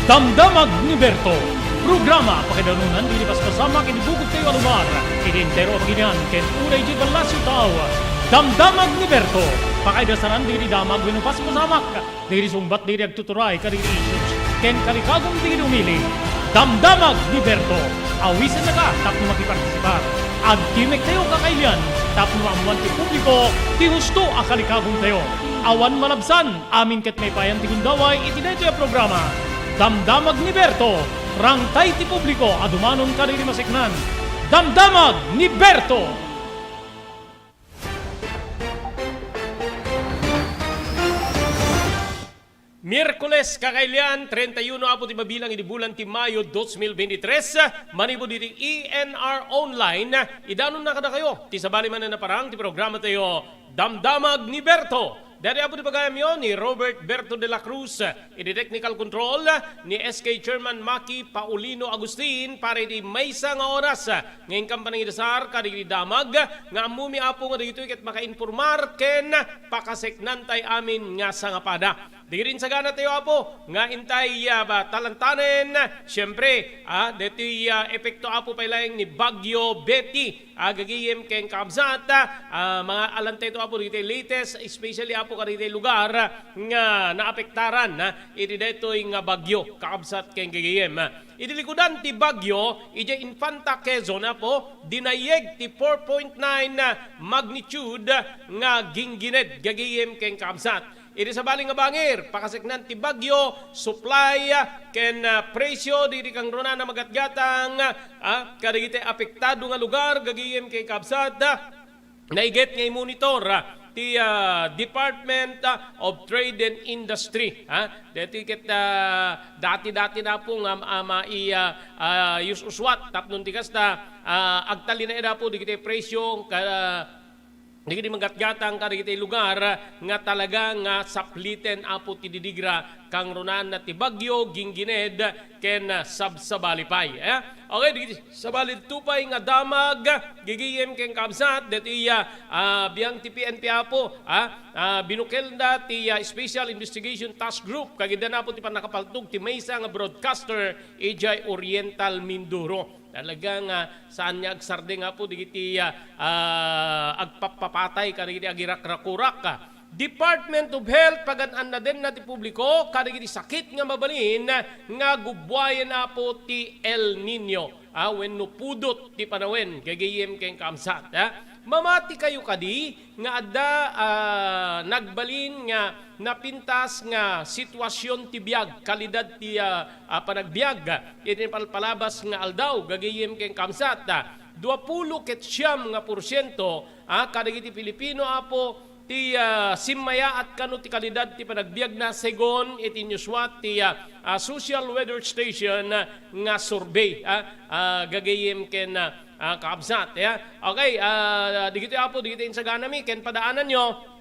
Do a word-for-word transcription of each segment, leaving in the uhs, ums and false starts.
Damdamag ni Berto, programa pakaidanunan dagiti paspasamak iti bukod tayo a lugar, iti entero a pagilian ken uray iti ballasiw tao. Damdamag ni Berto, pakaidasaran dagiti damag wenno paspasamak, dagiti sungbat dagiti agtuturay kadagiti issues, ken kalikagum dagiti umili. Damdamag ni Berto, awisennaka tapno makipartisipar. Agtimek tayo kakailian tapno maammuan ti publiko ti husto a kalikagum tayo. Awan malabsan, amin ket maipayan ti gundaway iti daytoy a programa. Damdamag ni Berto, rangtay ti publiko a dumanon kadagiti maseknan. Damdamag ni Berto! Miyerkules, kakailian, treinta y uno apo ti mabilang iti bulan ti Mayo dos mil veintitrés, manipud iti E N R Online, idanonna kadakayo ti sabali manen a parang ti programa tayo, Damdamag ni Berto. Daytoy apo ti pagayamyo ni Robert Berto de la Cruz, iti technical control, ni S K Chairman Maki Paulino Agustin, para iti maysa nga oras nga inkam panangidasar kadagiti damag nga ammomi, Apo, nga dagitoy ket makainformar ken pakaseknantay amin nga sangapada. Dagiti insagana tayo, Apo, nga intay, ah, ba, talantanen, siempre, ah, daytoy, ah, epekto, Apo, pay laeng ni Bagyo Betty, ah, gagayem ken kakabsat, ah, mga alantay to, Apo, dagiti latest, especially, Apo, kadagiti lugar, ah, nga naapektaran, ah, iti daytoy nga bagyo, kakabsat ken gagayem. Iti likudan ti bagyo, idiay Infanta, Quezon, Apo, dinayeg ti four point nine magnitude nga ginggined gagayem ken kakabsat. Iti sabali nga bangir, pakaseknan ti bagyo, supply, ken, ah, presyo dagiti kangrunaan a magatgatang, ah, kadagiti apektado nga lugar gagayem ken kakabsat. Naiget nga imonitor, ah, ti, ah, Department, ah, of Trade and Industry, ah. Daytoy ket, ah, dati-dati na, Apo, nga, ah, mai-, ah, ah, us-uswat tapno ti kasta, ah, agtalinaed, Apo, dagiti presyo ka-, dagiti magatgatang kadagiti lugar, ah, nga talaga nga sapliten, Apo, ti didigra kangrunaanna ti bagyo, ginggined, ken, ah, sabsabali pay, eh. Okay, dagiti sabali daytoy pay nga damag, gagayem ken kakabsat, daytoy, ah, ah, biang ti P N P, Apo, ah, ah, binukelda ti, ah, Special Investigation Task Group, kagidda, Apo, ti pannakapaltog ti maysa nga broadcaster idiay Oriental Mindoro. Talaga nga saan nga agsardeng, Apo, dagiti, ah, ah, agpappapatay kadagiti agirakrakurak. Department of Health, pagan-annadenna ti publiko kadagiti sakit nga mabalin nga gubbuayen, Apo, ti El Niño, ah, wenno pudot ti panawen, gagayem ken kakabsat, ah. Mamati kayo kadi nga adda, ah, nagbalin nga napintas nga sitwasion ti biag, kalidad ti, ah, ah, panagbiag iti palpalabas nga aldaw, gagayem ken kakabsat, ah. Duapulo ket siam nga porsiento, ah, kadagiti Pilipino, Apo, ti, ah, simmayaat kano ti kalidad ti panagbiagna, segun iti inyuswat ti, ah, ah, Social Weather Station, ah, nga survey, ah, ah, gagayem ken, ah, ah, kakabsat, ya. Okay, ah, dagitoy, Apo, dagitoy insaganami ken padaananyo.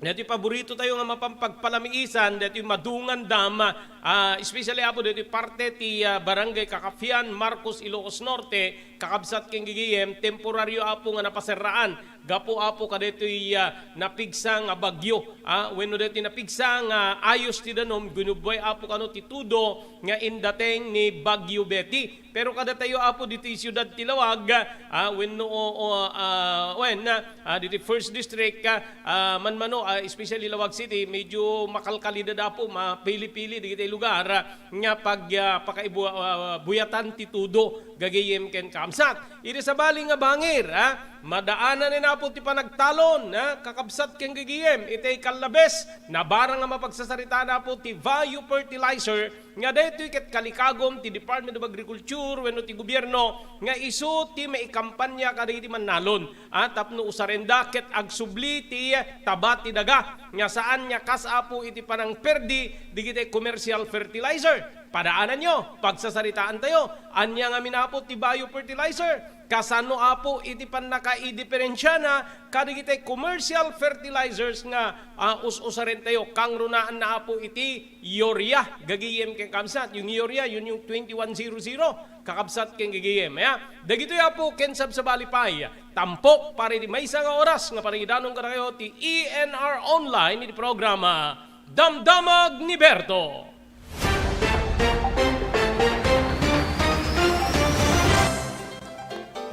Daytoy paborito tayo nga mapampagpalamiisan, daytoy Madungan Dam, ah, especially, Apo, daytoy parte ti, ah, Barangay Kakafian, Marcos, Ilocos Norte, kakabsat ken gagayem, temporario, Apo, nga napaserraan gapu, Apo, kadaytoy, ah, napigsa nga bagyo, ah, wenno daytoy napigsa nga ayos ti danum, ginubbuay, Apo, kano ti tudo nga indateng ni Bagyo Betty. Pero kadatayo, Apo, ditoy siudad ti Laoag, ah, wenno, o, o, ah, wen, ah, ditoy First District, ah, ah, manmano, ah, especially Laoag City, medyo makalkalidad, Apo, mapili-pili dagiti lugar, ah, nga pag, ah, pakaibu-, ah, buyatan ti tudo, gagayem ken kakabsat. Iti sabali nga bangir, ah, madaanan ni, Apo, ti panagtalon, ah, kakabsat ken gagayem, iti kallabes, nabarang nga mapagsasaritaan, Apo, ti Vayu Fertilizer, nga daytoy ket kalikagum ti Department of Agriculture wenno ti gobierno nga isu ti maikampanya kadagiti mannalon, ah, tapno usarenda ket agsubli ti taba ti daga nga saan nga kas, Apo, iti panangperdi dagiti commercial fertilizer. Padaananyo, pagsasaritaantayo. Ania ngamin, Apo, ti biofertilizer? Kasano, Apo, iti pannakaidiferensiana kadagiti commercial fertilizers nga, ah, us-usarentayo? Kangrunaanna, Apo, iti urea, gagayem ken kakabsat. Yung urea, yun yung twenty-one zero zero, kakabsat ken gagayem. Ya, dagitoy, Apo, ken sabsabali pay. Tampok para iti maysa nga oras nga panangidanon kadakayo ti E N R Online iti programa Damdamag ni Berto.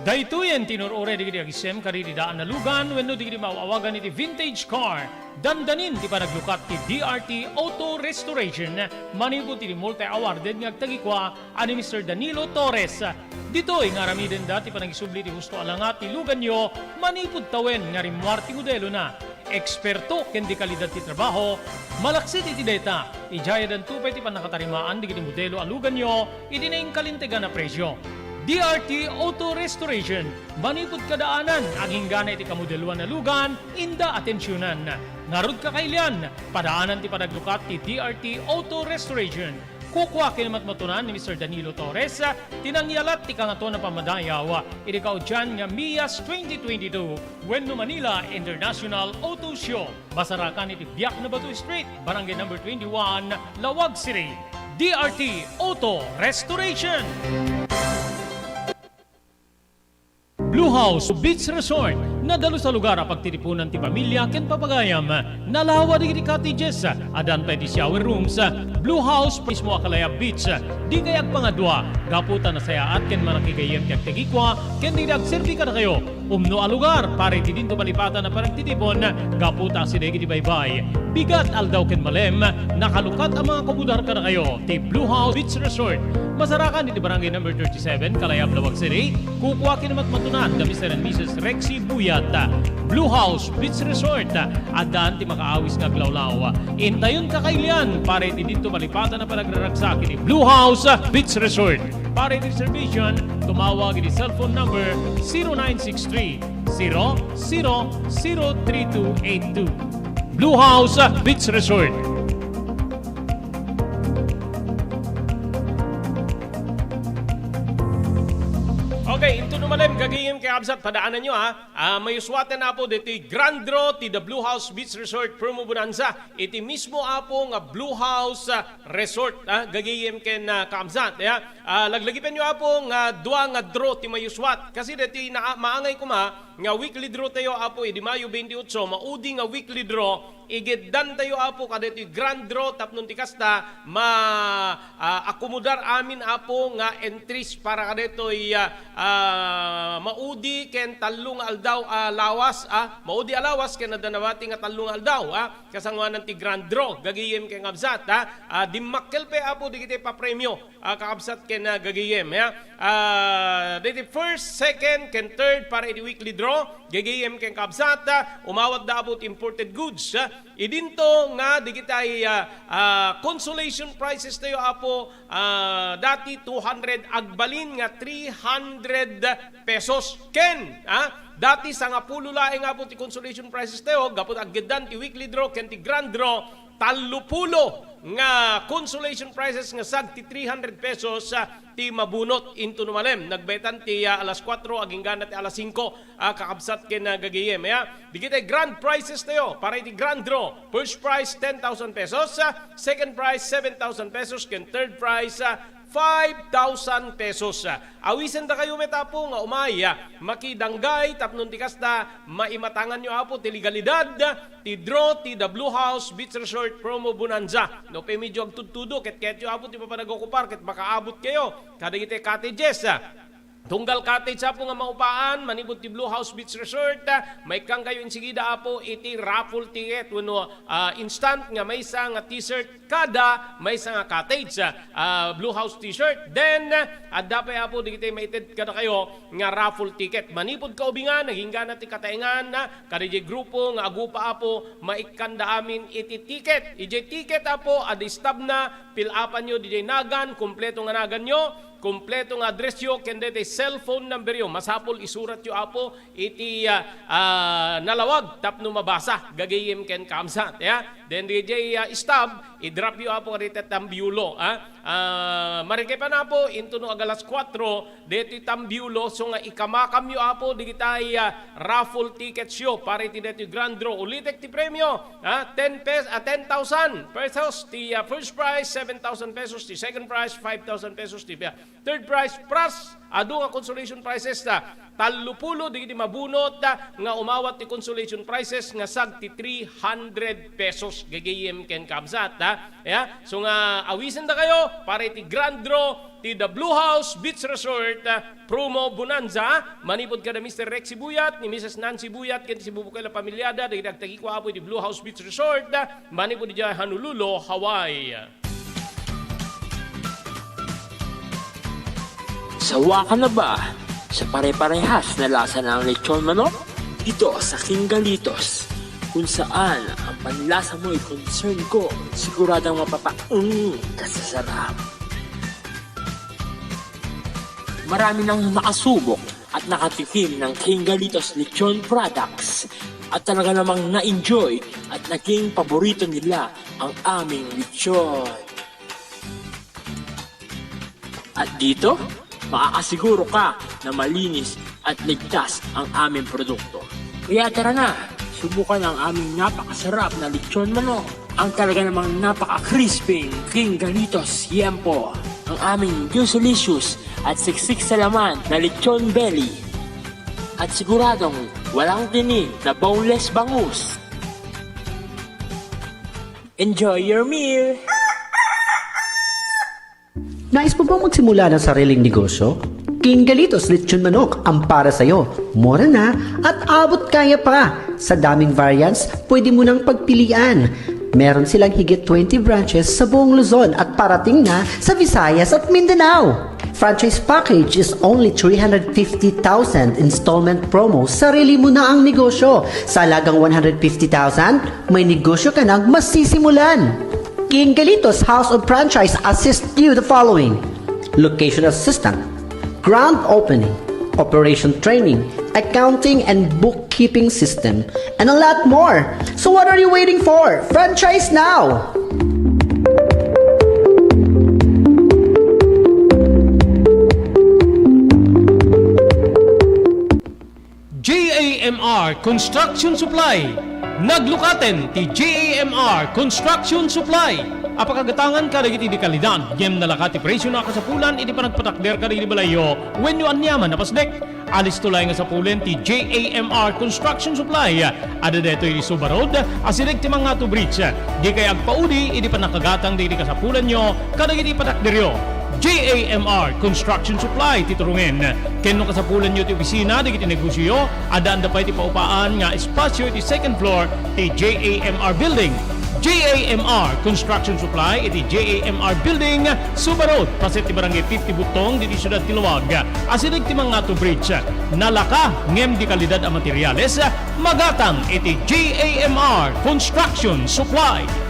Daytoyen ti nur-uray dagiti agisem kadagiti daan a lugan wenno dagiti maaw-awagan iti vintage car. Dandanin ti panaglukat ti D R T Auto Restoration manipud iti multi-awarded nga agtagikua a ni Mister Danilo Torres. Ditoy nga aramidenda ti panangisubli ti husto a langat ti luganyo manipud tawen nga rimmuar ti modelona. Eksperto ken dekalidad ti trabaho, malaksid iti dayta, idiayadanto pay ti pannakatarimaan dagiti modelo a luganyo iti nainkalintegan a presio. D R T Auto Restoration, manipud kadaanan, aginggana iti kamodeloan a lugan, inda atensionan. Ngarud, kakailian, padaanan ti panaglukat ti D R T Auto Restoration. Kukua ken matmatunan ni Mister Danilo Torres ti nangyalat ti Kangatoan a Pammadayaw iti kaudian nga MIAS twenty twenty-two wenno Manila International Auto Show. Masarakan iti Biak na Bato Street, Barangay Number twenty-one, Laoag City. D R T Auto Restoration. Blue House Beach Resort, nadalus a lugar a pagtitipunan ti pamilya ken papagayam. Nalawa dagiti cottages, addan pay ti shower rooms. Blue House mismo a Kalayab Beach. Dikay agpangadua, gapu ta nasayaat ken manakigayyem ti agtagikua ken dagiti agserbi kadakayo. Umno a lugar para iti dinto malipatan a panagtitipon, gapu ta asideg iti baybay. Bigat, aldaw ken malem, nakalukat a mangakomodar kadakayo ti Blue House Beach Resort. Masarakan iti Barangay Number thirty-seven, Kalayab, Laoag City. Kukua ken matmatunan da Mister and Missus Rexy Buyat. Blue House Beach Resort, addan ti makaawis nga aglawlaw. Intayon, kakailian, para iti dinto malipatan a panagraragsak iti Blue House Beach Resort. Para iti reservation, tumawag iti cellphone number zero nine six three, zero zero zero three two eight two. Blue House Beach Resort. Okay, intono malem, gagayem ken kakabsat, padaananyo, ha. Ah, mayuswaten, Apo, ditoy Grand Draw ti The Blue House Beach Resort Promo Bonanza. Iti mismo, Apo, nga Blue House, ah, Resort, ah, gagayem ken, ah, kakabsat, ya. Ah, laglagipenyo, Apo, nga dua nga draw ti mayuswat. Kasi ditoy na, maangay koma nga weekly draw tayo, Apo, idi Mayo twenty-eight, maudi nga weekly draw, igiddan tayo, Apo, kaditoy grand draw tapno ti kasta ma, ah, akomodar amin, Apo, nga entries para kaditoy, ah, ah, maudi ken tallo nga aldaw a lawas, ah, maudi a lawas ken adda nabati nga tallo nga aldaw, ah, kasangoanan ti grand draw, gagayem ken kakabsat, ah, ah, dimmakkel pay, Apo, dagiti papremio, ah, kakabsat ken, ah, gagayem, ya. Ah, dagiti first, second, ken third para iti weekly draw, gagayem ken kakabsat, ah, umawatda, Apo, ti imported goods, ah, idinto nga dagiti, ah, ah, consolation prizes tayo, Apo, ah, dati two hundred, agbalin nga three hundred pesos. Ken, ah, dati sangapulo laeng, Apo, ti consolation prizes tayo, gapu ta agiddan ti weekly draw ken ti grand draw, tallopulo nga consolation prizes nga sagdi three hundred pesos, ah, ti mabunot intono malem. Nagbaetan ti, ah, alas kuatro aginggana ti alas singko, ah, kakabsat ken, ah, gagayem, ya. Dagiti grand prizes tayo para iti grand draw. First prize, ten thousand pesos, ah, second prize, seven thousand pesos, ken third prize, ah, five thousand pesos. Ah, awisendakayo met, Apo, nga umay, ah, makidanggay tapno ti kasta maimatanganyo, Apo, ti legalidad ti draw ti The Blue House Beach Resort Promo Bonanza. No pay medyo agtudtudo, ket kayatyo, Apo, ti mapanagokupar ket makaabot kayo kadagiti cottages, ah. Tunggal cottage, Apo, nga maupaan manipud ti Blue House Beach Resort, ah, maikkan kayo insigida, Apo, iti raffle ticket wenno, ah, instant nga maysa nga t-shirt kada maysa nga cottage, ah, Blue House t-shirt. Then, ah, adda pay, Apo, dagiti maited kadakayo nga raffle ticket. Manipud kaubingan, aginggana ti kataengan, ah, kadaydiay grupo nga agupa, Apo, maikkanda amin iti ticket. Idiay ticket, Apo, adda stub na, pil-apanyo didiay nagan, kompleto nga naganyo, kompleto nga addressyo, ken daydiay cellphone numberyo. Masapul isuratyo, Apo, iti, ah, ah, nalawag tapno mabasa, gagayem ken kakabsat, ya. Then, didiay, ah, stub, idropyo, Apo, kadayta tambiulo, ah. Ah, marikay pan, Apo, intono ag alas kuatro, daytoy tambiulo, so nga ikamakamyo, Apo, digitay, ah, raffle ticketsyo para iti daytoy grand draw. Ulitek ti premio, ah, ten pes-, ah, ten thousand pesos ti, ah, first prize, seven thousand pesos ti second prize, five thousand pesos ti, ah, Third prize, plus adu nga consolation prizes, ah, tallopulo dagiti mabunot, ah, nga umawat ti consolation prizes nga sagdi three hundred pesos gagayyem ken kabsat, ah. Ya, so nga awisendakayo para iti grand draw ti The Blue House Beach Resort, ah, Promo Bonanza, manipud kada Mister Rex Sibuyat, ni Missus Nancy Buyat, ken ti sibubukel a pamilyada, dagiti agtagikua Apo iti Blue House Beach Resort, ah, manipud idiay Honolulu, Hawaii. Sawa ka na ba sa pare-parehas na lasa ng lechon manok? Dito sa King Galitos, kung saan ang panlasa mo'y concern ko, siguradong mapapaung ka sa sarap. Marami nang nakasubok at nakatikim ng King Galitos Lechon Products at talaga namang na-enjoy at naging paborito nila ang aming lechon. At dito, makakasiguro ka na malinis at ligtas ang aming produkto. Kaya tara na, subukan ang aming napakasarap na lechon manok. Ang talaga namang napaka-crispy King Galitos Yempo. Ang aming juicy-licious at siksik sa laman na lechon belly. At siguradong walang tinik na boneless bangus. Enjoy your meal! Nais mo bang magsimula ng sariling negosyo? King Galitos Lechon Manok ang para sa'yo. Mura na at abot kaya pa. Sa daming variants, pwede mo nang pagpilian. Meron silang higit twenty branches sa buong Luzon at parating na sa Visayas at Mindanao. Franchise package is only three hundred fifty thousand, installment promo, sarili mo na ang negosyo. Sa halagang one hundred fifty thousand, may negosyo ka nang masisimulan. King Galitos House of Franchise assist you the following: location assistant, grand opening, operation training, accounting and bookkeeping system, and a lot more. So what are you waiting for? Franchise now! J A M R Construction Supply. Naglukaten ti J A M R Construction Supply a pakagatangan kadagiti di kalidad ngem nalaka ti presio na kasapulan iti panagpatakder kadagiti balayyo wenno aniaman a pasdek. Alisto laeng nga sapulen ti J A M R Construction Supply. Adda daytoy iti Suba Road, asideg ti Mangato Bridge. Dikay agpaudi iti pannakagatang dagiti kasapulanyo kadagiti patakderyo. J A M R Construction Supply ti turongen. Ken no kasapulanyo ti opisina dagiti negosioyo, addaanda pay ti paupaan nga espasio iti second floor ti J A M R Building. J A M R Construction Supply iti J A M R Building, Suba Road, paset ti Barangay fifty Butong, diti siudad ti Laoag, asideg ti Mangato Bridge. Nalaka ngem di kalidad a materiales, magatang iti J A M R Construction Supply.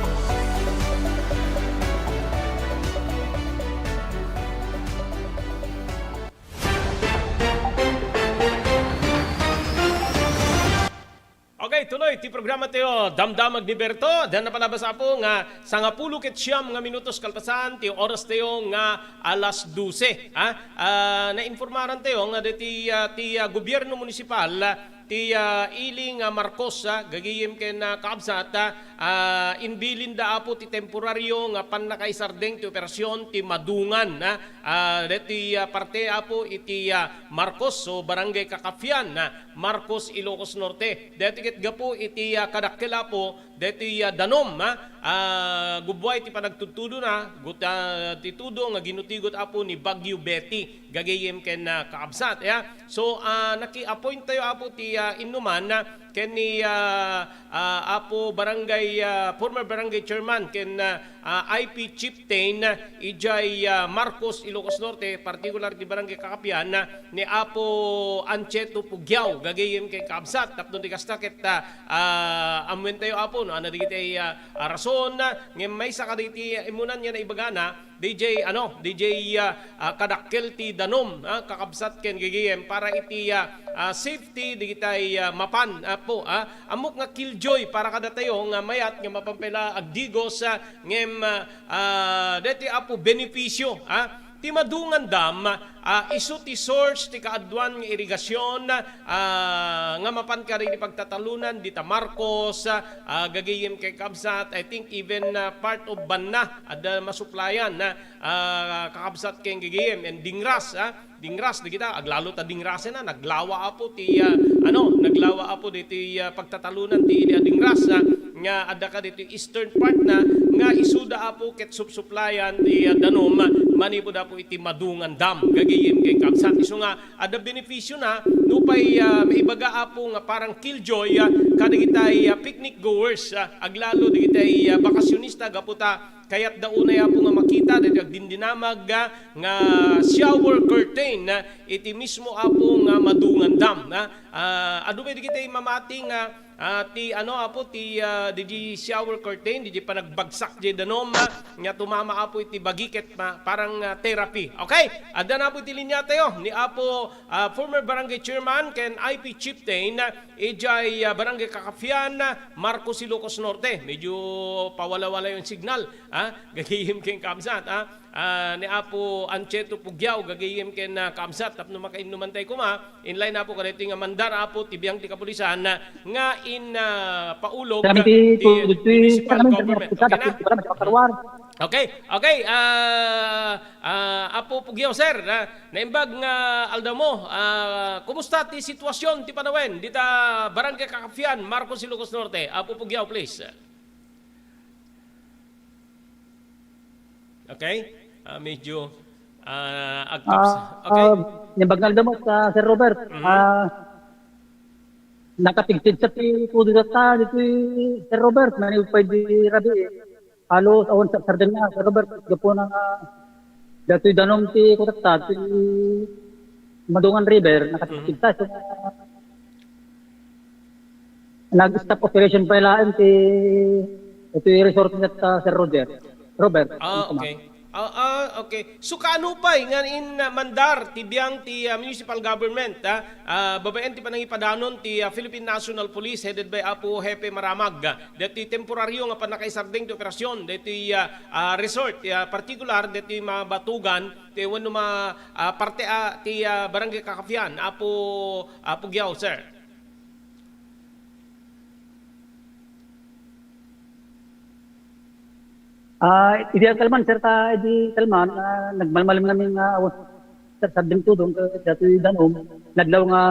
Okay, tuloy ti programa tayo, Damdamag ni Berto. Diyan na palabas, Apo, nga sangapulo ket siam nga minutos kalpasan ti oras tayo nga alas dose. Ah, ah, nainformaran tayo nga diti, ah, ti, ah, gobyerno munisipal, ah, ti, ah, ili nga Marcos, ah, gagayem ken, ah, kaabsat, ah, ah, inbilinda, Apo, ti temporario nga pannakaisardeng ti operasyon ti madungan, ah, ah, deti, ah, parte, Apo, iti, ah, Marcos, so Barangay Kakafian, ah, Marcos, Ilocos Norte. Daytoy ket gapu iti, ah, kadakkel, Apo, daytoy, ah, danum, ah, ah, gubbuay ti panagtudtudona, gut-, ah, ti tudo nga ginutigot, Apo, ni Bagyo Betty, gagayem ken, ah, kaabsat, ya. So, ah, naki-appoint tayo, Apo, ti, ah, innuman, ah, ken ni, ah, ah, Apo Barangay, ah, former Barangay Chairman, ken, ah, ah, I P Chieftain, ah, ijay, ah, Marcos, Ilocos Norte, particular ti Barangay Kakapian, ah, ni Apo Ancheto Pugiao, gagayem ken kaabsat, tapno di kasta ket, ah, ah, ammuen tayo, Apo, no, ano dagiti, ah, ah, rason, ah, ngem maysa kadagiti immunan nga naibagana, D J, ano, D J, ah, ah, kadakkel ti danum, ah, kakabsat ken gagayem para iti, ah, ah, safety dagitay, ah, mapan, Apo, ah. Ammok nga killjoy para kadatayo nga mayat nga mapan pay la agdigos, ah, ngem, ah, ah, deti, Apo, benepisyo, ah, Ti Madungan Dam, ah, isu ti source ti kaaduan nga irigasion, ah, nga mapan kadagiti pagtatalonan dita Marcos, ah, gagayem ken kabsat, I think even, ah, part of Banna, adda masuplayan, ah, kakabsat ken gagayem, and Dingras, ah, Dingras, dagita, aglalo ta Dingrasen, ah, naglawa apo ti, ah, ano, naglawa apo ditoy, ah, pagtatalonan ti ili a Dingras, ah, nga adda kaditoy eastern part na, nga isuda apo ket supsuplayan ti, ah, danum, manipud apo iti Madungan Dam, gagayem ken kabsat. Isu nga, adda benepisio na, nupay, ah, maibaga apo nga parang killjoy, ah, kadagitay, ah, picnic goers, ah, aglalo dagitay, ah, bakasyonista gapu ta kayatda unay apo nga makita dagiti agdindinamag, ah, nga shower curtain, ah, iti mismo apo nga Madungan Dam, ah. Ah, adu pay dagiti mamati nga, ah, ti ano apo ti, ah, didi shower curtain, didi panagbagsak di danum, ah, nga tumama apo iti bagi ket ma-, parang, ah, therapy. Okay, adda na apo iti linia tayo ni Apo, ah, former barangay chairman ken I P chieftain, ah, idiay, ah, Barangay Kakafian, ah, Marcos, Ilocos Norte. Medyo pawala-wala yung signal, ah, gagayem ken kabsat, ah. Ah, ni Apo Ancheto Pugiao, gagayem ken, ah, kabsat, tapno makainnuman tayo kuma, inline apo kadaytoy nga mandar apo ti biang ti kapulisan, ah, nga in, ah, paulog Salamat ti ti tu-, tu-, municipal salamat ti government. Kapulisan, Okay na? Dakil ti Kapulisan, Karuar. Okay, okay, ah, ah, Apo Pugiao, sir, ah, naimbag nga aldaw mo, ah, kumusta ti sitwasyon ti panawen dita Barangay Kakafian, Marcos, Ilocos Norte? Apo Pugiao, please. Okay? Ah, medyo, ah, agkaps-, Ah, okay? Ah, naimbag nga aldaw mo, ah, Sir Robert. Mhm. Ah, nakapigsid sa ti tudo data, ditoy, Sir Robert, manipud pay di rabii. Halos awan sa sardeng na, Sir Robert, gapu na nga, datoy danum ti kutatta, ti Madungan River, nakapigsid Mhm. sa, so, nag-stop operation pay laeng ti, iti resort ni, ah, Sir Roger. Robert, Ah, ano ka, ma'am? Okay. Ah, ah, okay. So, kaano pay nga in, ah, mandar ti biang ti, ah, municipal government, ah, ah, babaen ti panangipadanon ti, ah, Philippine National Police headed by Apo Hepe Maramag, ah, deti temporaryo nga pannakaisardeng ti operasyon deti, ah, ah, resort, ah, partikular deti mabatugan ti wenno ma-, ah, parte, ah, ti, ah, Barangay Kakafian, Apo, Apo Pugiao, sir. Ah, idi kalman, sir, ta idi kalman, ah, nagmalmalim ngamin nga awan, sir, sardeng tudong, ket datoy danum, nadlaw nga,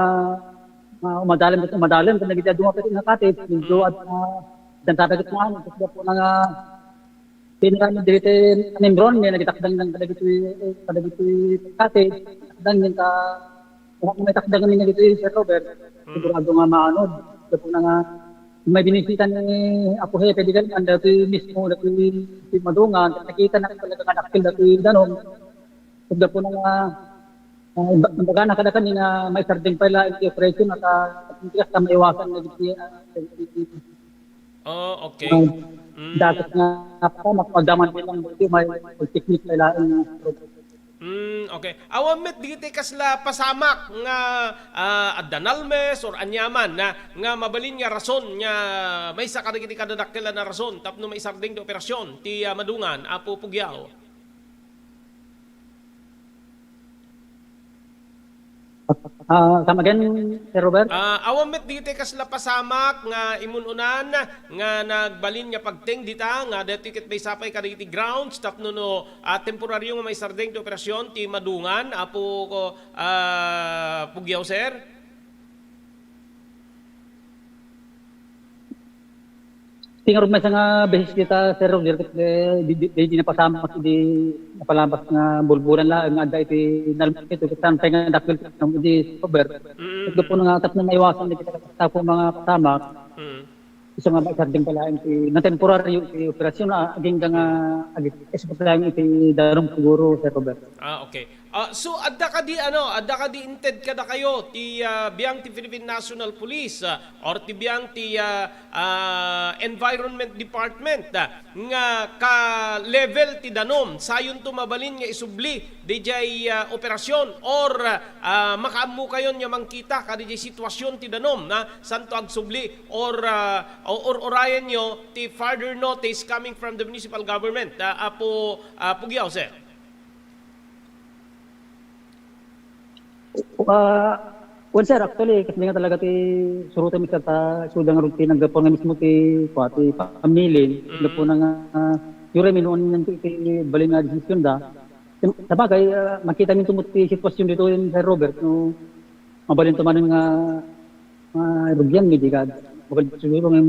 nga umadalem, ket umadalem, ket dagiti adu nga pwede nga cottage, medyo Mm. at, ah, diyan sa gitnaan, ket gapu na nga, pinrami dagiti animron, nga nagitakdang kadagiti, kadagiti cottage, takdang nga Kung maitakdang mi dagiti, Sir Robert, Mm. sigurado nga maanod. Gapu na nga, may binisita ni Apo Hepe di kalman, datoy mismo, datoy ti Madungan, nakita na talaga nga dakkel datoy danum. Gapu na nga, ah, imba-, imbagana kadakami nga maisardeng pay laeng ti operasyon, at, ah, at hindi ka maiwasan na dagiti, ah, dagiti Oh, okay. Ang Mm. dapat nga, nga mapagdaman din ang medyo may, may technique kailangan nga. Mm, okay. Awan met dagiti kasla pasamak nga, ah, adda nalmes or aniaman na, nga mabalin nga rason nga maysa kadagiti kadadakkelan a rason tapno maisardeng ti operasyon ti, ah, Madungan, Apo Pugiao. Ah, come again, Sir Robert? Ah, awan met dagiti kasla pasamak nga imun-unan nga nagbalin nga pagteng dita nga daytoy ket maysa pay kadagiti grounds tapno no, ah, temporaryo nga maisardeng ti operasyon ti Madungan, Apo, ah, Pugiao, sir? Tingarog maysa nga beses dita, Sir Roger, ket, eh, di, di, di, di napasamak idi napalabas nga bulbulan laeng nga adda iti nalmes ket saan pay nga dakkel ti nalmes idi Robert. Mm. Ket gapu na nga tapno maiwasan dagiti tattao nga pasamak, Mm. isu nga maisardeng pay laeng ti natemporaryo ti operasyon, ah, agingga nga agi-, expect laeng iti danum siguro, Sir Robert. Ah, okay. Ah, so, adda kadi, ano, adda kadi inted kadakayo ti, ah, biang ti Philippine National Police, ah, or ti biang ti, ah, ah, Environment Department, ah, nga ka-level ti danum, sayonto mabalin nga isubli didiay, ah, operasyon or, ah, makaammokayon nga mangkita kadidiay sitwasyon ti danum, ah, santo agsubli or, ah, o-, or-, urayenyo ti further notice coming from the municipal government, ah, Apo, ah, Pugiao, sir? Ah, well, sir, actually, kasdi nga talaga ti suroten mi, sir, ta isuda ngarud ti naggapu nga mismo ti, kua, ti pamilin. Mm. Gapu na nga, ah, uray mi no ania ti, ti balin nga desisyon da. Sabagay, ah, makita mi tumot ti sitwasyon ditoy, Sir Robert, no mabalin to manen nga, ah, rugian mi, di ka, mabalin siguro nga,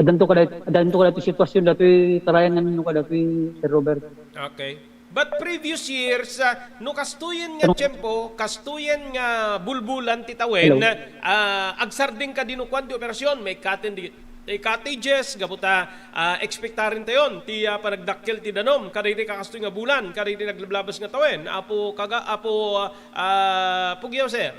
addanto kada, addanto kada ti sitwasyon datoy, tarayan nga no kada ti, Sir Robert. Okay. But previous years, ah, no kastoyen nga Ano? Tiempo, kastoyen nga bulbulan ti tawen, Hello? ah, agsardeng kadi no kuan ti operasyon, maikkaten di, ti cottages, gapu ta, ah, ekspektaren tayon ti, ah, panagdakkel ti danom, kadagiti kakastoy nga bulan, kadagiti naglablabas nga tawen, Apo Kaga-, Apo, ah, Pugio, sir.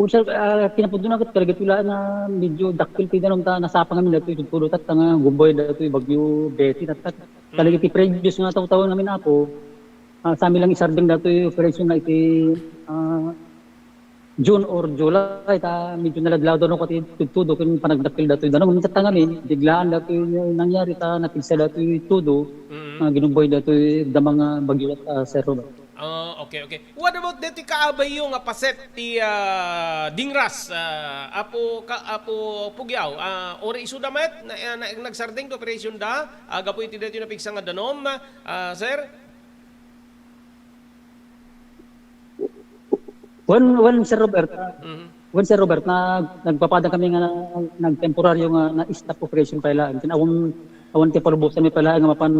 O, sir, ah, kinapudno na ket kadagitoy la nga medyo dakkel ti danom ta nasapa ngamin datoy tudtudo tatta nga gubbuay datoy Bagyo Betty tatta. Mm. Kadagiti previous nga taw-tawen ngamin, Apo, ah, sami lang isardeng datoy operation na iti, ah, June or July ta medyo naladlaw daw no kati tudtudo ken panagdakkel datoy danom. Ngem tatta ngamin, biglaan datoy nangyari ta napigsa datoy tudo, Mm. ah, ginubbuay datoy dama nga bagyo, ah, Sir Robert. Ah, okay, okay. What about deti kaabayyo nga paset ti, ah, dingras, ah, Apo ka, Apo Pugiaw? Ah, uray isuda met na, na, nagsardeng ti operation da, ah, gapu iti deti napigsa nga danom, ah, sir? Wen, wen, Sir Robert, ah, Mhm. wen, Sir Robert, na, nagpapada kami nga na, nagtemporaryo nga na-stop operation pay laeng. Ken awan, awan ti palubosan mi pay laeng nga mapan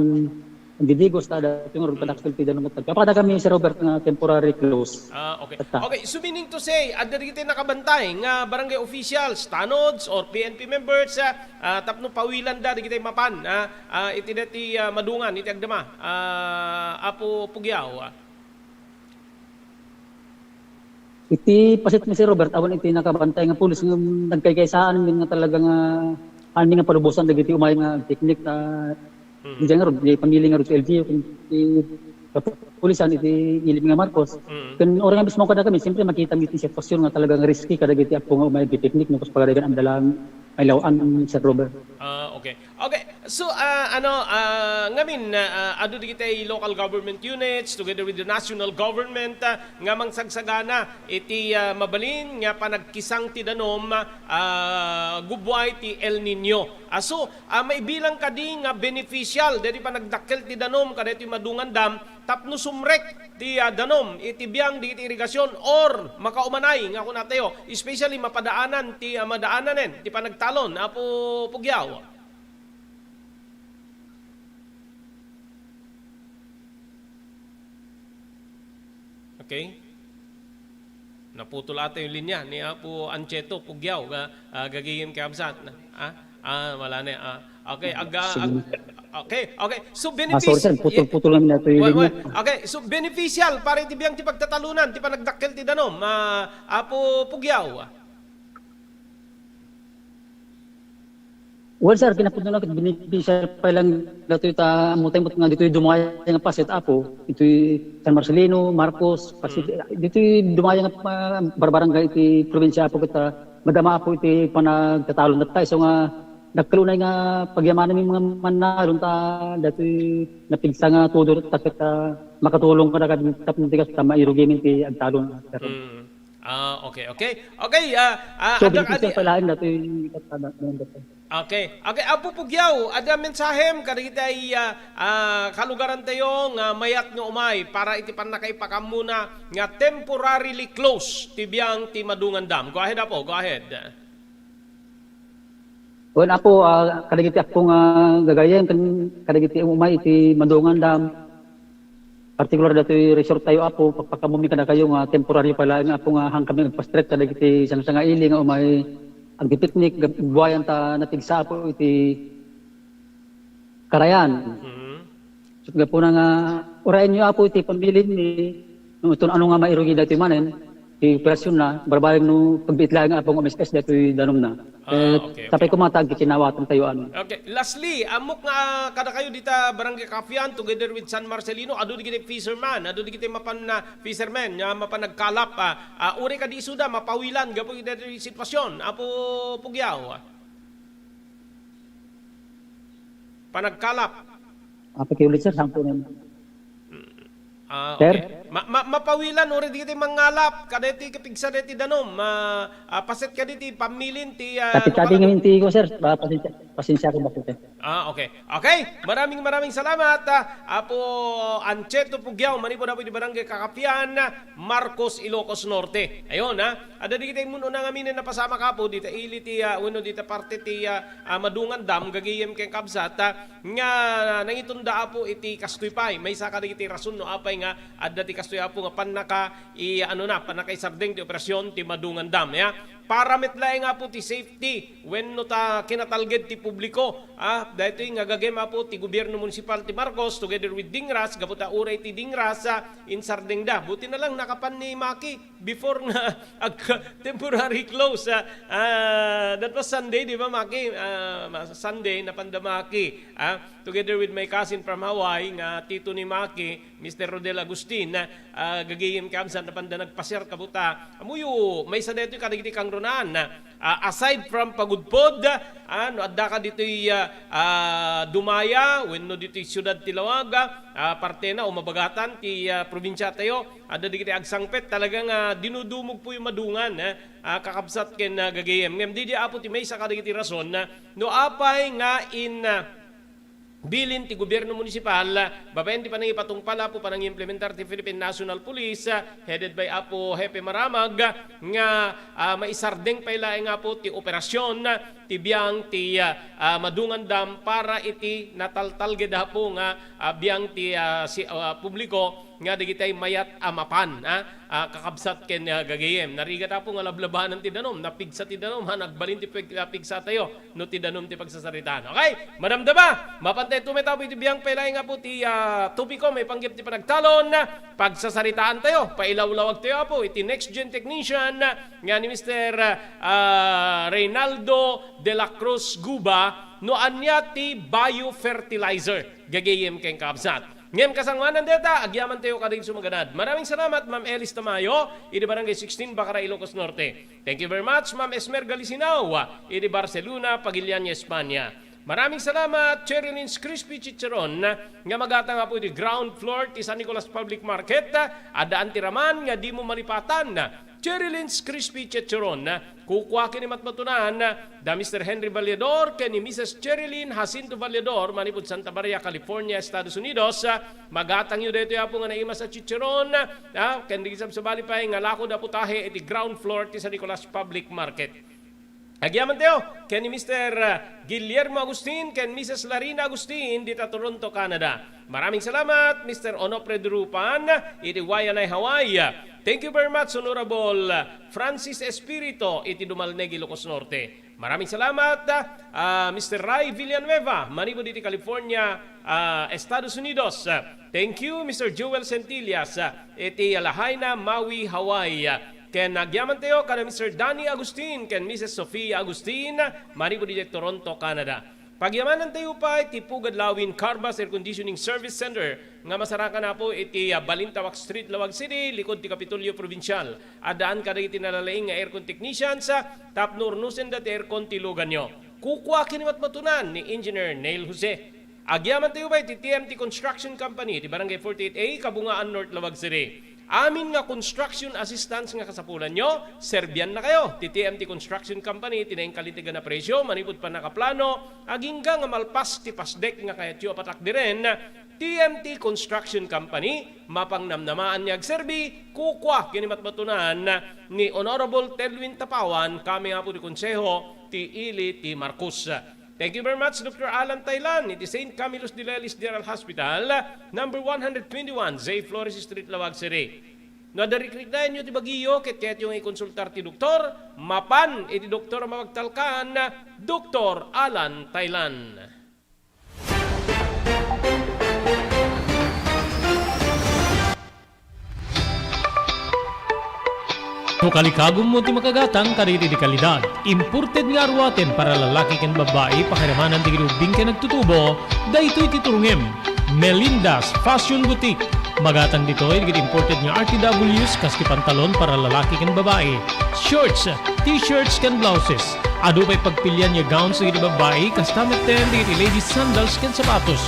didigos ta dati nga Mm. padakkel ti danom. Nagpapada kami, Sir Robert, nga temporary close. Ah, okay. Tatta. Okay, so meaning to say, adda dagiti nakabantay nga barangay officials, tanods, or P N P members, ah, ah, tapno pawilanda dagiti mapan, ah, ah, iti dati, ah, madungan, iti agdama, ah, Apo Pugiaw, ah. Iti paset mi, Sir Robert, awan iti nakabantay nga pulis nga nagkaykaysaan mi nga talaga nga, ah, amin nga palubosan dagiti umay nga teknik ta Mhm. diay ngarud, diay pamili ngarud ti L G U, ken ti kapulisan iti ili mi nga Marcos. Mhm. Ken uray nga mismo kadakami, siyempre, makita mi iti sitwasyon nga talagang risky kadagiti apo nga umay iti teknik, no, kas pagarigan ang dalang ay lawan, Sir Robert. Ah, okay. Okay. So, ah, ano, ah, ngamin, ah, adu dagiti local government units together with the national government, ah, nga mangsagsagana iti, ah, mabalin nga panagkisang ti danom, ah, gubbuay ti El Niño. Ah, so, ah, maibilang kadi nga beneficial daydi panagdakkel ti danom kadaytoy Madungan Dam tapno sumrek ti, ah, danom iti biang dagiti irigasion or makaumanay nga kunatayo, especially mapadaanan ti, ah, madaananen ti panagtalon, Apo Pugiaw? Okay. Naputol ata yung linya ni Apo Ancheto Pugiaw, ga-, ah, gagingin kay Absat. Ah, ah, wala na, ah. Okay, aga, ag-, okay, okay. So, Ah, sorry, sir. Benefis-, Putol-putol lang na ito yung Wa-, wa-, linya. Okay, so, beneficial para iti biang ti pagtatalunan, ti panagdakkel ti danom, ah, Apo Pugiaw. Well, sir, kinapudno na ket beneficial pay laeng datoy ta ammo tayo met nga ditoy dumaya nga paset, Apo, ditoy San Marcelino, Marcos, paset, Mm. ditoy dumaya nga, ah, barbarangay iti probinsya, Apo, ket, ah, madama, Apo, iti panagtatalon tatta. So nga, dakkel unay nga pagyamanan mi nga mannalon ta datoy napigsa nga tudo tatta ket, ah, makatulong kadakami tapno ti kasta mairugi mi ti agtalon, sir. Mm. Ah, okay, okay. Okay, ah, ah, So, adda-, beneficial adi-, pay laeng datoy itatada-, Okay. Okay, Apo Pugiaw, adda mensahem kadagiti ay, ah, ah, kalugarantayo nga mayat nga umay para iti pannakaipakammuna nga temporarily close ti biang ti Madungan Dam. Go ahead, Apo. Go ahead. Wen, Apo, ah, kadagiti appo nga gagayyem ken kadagiti umay iti Madungan Dam, partikular datoy resort tayo, Apo, pakpakaammomi kadakayo nga temporary pay laeng, Apo, nga haan kami agpastrek kadagiti sangsangaili nga umay agpipiknik, gab-, buayan ta napigsa, Apo, iti karayan. Mhm. Ket gapuna nga, urayenyo, Apo, iti pamilimi, no, iton ano nga mairugi daytoy manen, ti operasyon na, barbareng no, pagbiit laeng, Apo, nga umiskes daytoy danum na. Ah, Eh, okay, okay. Sapay koma ta agkikinawatan tayo, ano. Okay. Lastly, ammok nga, ah, kadakayo dita Barangay Kapian, together with San Marcelino, adu digiti fisherman, adu digiti mapan na fisherman, nga mapan nagkalap, ah, ah, uri kadi isuda, mapawilan, gapu iti sitwasyon, Apo Pugiaw. Panagkalap. Ah, pakiulit, sir, saan po naman? Ah, Sir? Okay. Ma-, ma-, mapawilan, uray dagiti mangngalap, kadagiti kapigsa dagiti danum, ma-, ah, paset kadagiti pammilin ti, ah, Kati-kati ano, ngamin ti ko, sir. Ah, pasensya, pasensya ko, bakit, eh. Ah, okay. Okay, maraming, maraming salamat, ah, Apo Ancheto Pugiao, manipud Apo di Barangay Kakapian, Marcos, Ilocos Norte. Ayun, ha. Adda dagiti immun-una ngamin a napasamak, Apo, dita ili ti, ah, wenno dita parte ti, ah, ah, Madungan Dam, gagayem ken kabsat, ah, nga nangitunda, Apo, iti kastoy pay. Maysa kadagiti rason no apay nga adda ti kastoy, Apo, nga pannaka-, i-, ano na, pannakaisardeng ti operasyon ti Madungan Dam, ya. Para met laeng, Apo, ti safety wenno ta kinatalged ti publiko, ah, daytoy nga gagem, Apo, ti gobierno munisipal ti Marcos together with Dingras, gapu ta uray ti Dingras, ah, insardengda. Buti na lang nakapan ni Maki before nga ag-, temporary close, ah, ah, that was Sunday, di ba, Maki? Ah, ma-, Sunday, napanda Maki, ah, together with my cousin from Hawaii, nga tito ni Maki, Mister Rodel Agustin, ah, gagayem kabsat, napanda nagpasiar kabuta. Amuyo, maysa daytoy kadagiti kangrunaan, ah, aside from pagudpod, ah, no adda ka ditoy, ah, ah, dumaya, wenno ditoy siudad ti Laoag, ah, partena o mabagatan ti, ah, probinsia tayo, adda dagiti agsangpet, talaga nga dinudumog po yung Madungan, ah, ah, kakabsat ken, ah, gagayem. Ngem didi, Apo, ti maysa kadagiti rason, ah, no apay nga in, ah, bilin ti gobierno munisipal, babaen ti panangipatungpal, Apo, panangimplementar ti Philippine National Police, ah, headed by Apo Hepe Maramag, nga, ah, maisardeng pay laeng, Apo, ti operasyon, ah, ti biang ti, ah, ah, Madungan Dam para iti nataltalged, Apo, nga, ah, biang ti, ah, si, ah, publiko nga dagitay mayat a mapan, ah, ah, kakabsat ken, ah, gagayem. Narigat, Apo, nga lablabanan ti danum, napigsa ti danum, ha, nagbalin ti pig-, ah, pigsa tayo. No ti danum ti pagsasaritaan. Okay? Madamdama, mapan tayo tumatapo iti biang pay laeng, Apo, ti, ah, topiko, maipanggep ti panagtalon, pagsasaritaan tayo, pailawlawag tayo, Apo, iti next gen technician nga ni Mister, ah, Reynaldo de la Cruz Guba, no ania ti biofertilizer. Gagayem ken kabsat. Ngem kasangoanan dayta, agyaman tayo kadagiti sumaganad. Maraming salamat, Ma'am Elis Tamayo, idi Barangay sixteen, Bacara, Ilocos Norte. Thank you very much, Ma'am Esmer Galisinao, idi Barcelona, Pagilian, Espanya. Maraming salamat, Cherry Lynn's Crispy Chicharon, nga magatang, Apo, iti ground floor ti San Nicolas Public Market. Addaan ti raman nga dimo malipatan. Cherry Lynn's Crispy Chicharon, kukua ken ni matmatunan da Mister Henry Valledor ken ni Missus Cherry Lynn Jacinto Valledor, manipud Santa Maria, California, Estados Unidos. Magatangyo daytoy, Apo, nga naimas a chicharon, ah, ken di sabsabali pay nga lakoda putahe iti ground floor ti San Nicolas Public Market. Agyaman tayo ken ni Mister, ah, Guillermo Agustin ken Missus Larina Agustin dita Toronto, Canada. Maraming salamat, Mister Onofre Durupan, iti Waianae, Hawaii. Thank you very much, Honorable Francis Espirito, iti Dumalneg, Ilocos Norte. Maraming salamat, ah, Mister Ray Villanueva, manipud iti California, ah, Estados Unidos. Thank you, Mister Joel Centillas, ah, iti Lahaina, Maui, Hawaii. Ken agyaman tayo kada Mister Danny Agustin ken Missus Sofia Agustin, manipud iti Toronto, Canada. Pagyamanan tayo pay ti Pugad Lawin Carbas Air Conditioning Service Center nga masarakan, Apo, iti, ah, Balintawak Street, Laoag City, likud ti Kapitolyo Provincial. Addaan kadagiti nalalaing nga aircon technicians, ah, tapno urnosenda ti aircon ti luganyo. Kukua ken ni matmatunan ni Engineer Neil Jose. Agyaman tayo pay ti T M T Construction Company ti Barangay forty-eight A, Kabungaan, North Laoag City. Amin nga construction assistance nga kasapulanyo, serbiannakayo ti T M T Construction Company iti nainkalintegan a presyo manipud pannakaplano, agingga nga malpas ti pasdek nga kayatyo a patakderen. T M T Construction Company, mapangnamnamaan nga agserbi, kukua ken ni matmatunan ni Honorable Telwin Tapawan, kami nga po ti konseho ti ili ti Marcos. Thank you very much, Doctor Alan Tailan, iti Saint Camillus de Lelis General Hospital, number one hundred twenty-one, Zay Flores Street, Laoag City. No adda rikriknaenyo ti bagiyo ket kayatyo nga ikonsultar ti doktor, mapan iti doktor a mapagtalkan, Doktor Alan Tailan. No kalikagummo ti makagatang kadagiti di kalidad, imported nga aruaten para lalaki ken babbai, pakiramanan dagiti ubbing ken agtutubo, daytoy ti turongem. Melinda's Fashion Boutique. Magatang ditoy dagiti imported nga R T Ws kas ti pantalon para lalaki ken babbai, shorts, t-shirts ken blouses. Adu pay pagpilian nga gowns dagiti babbai, kasta metten dagiti ladies sandals ken sapatos.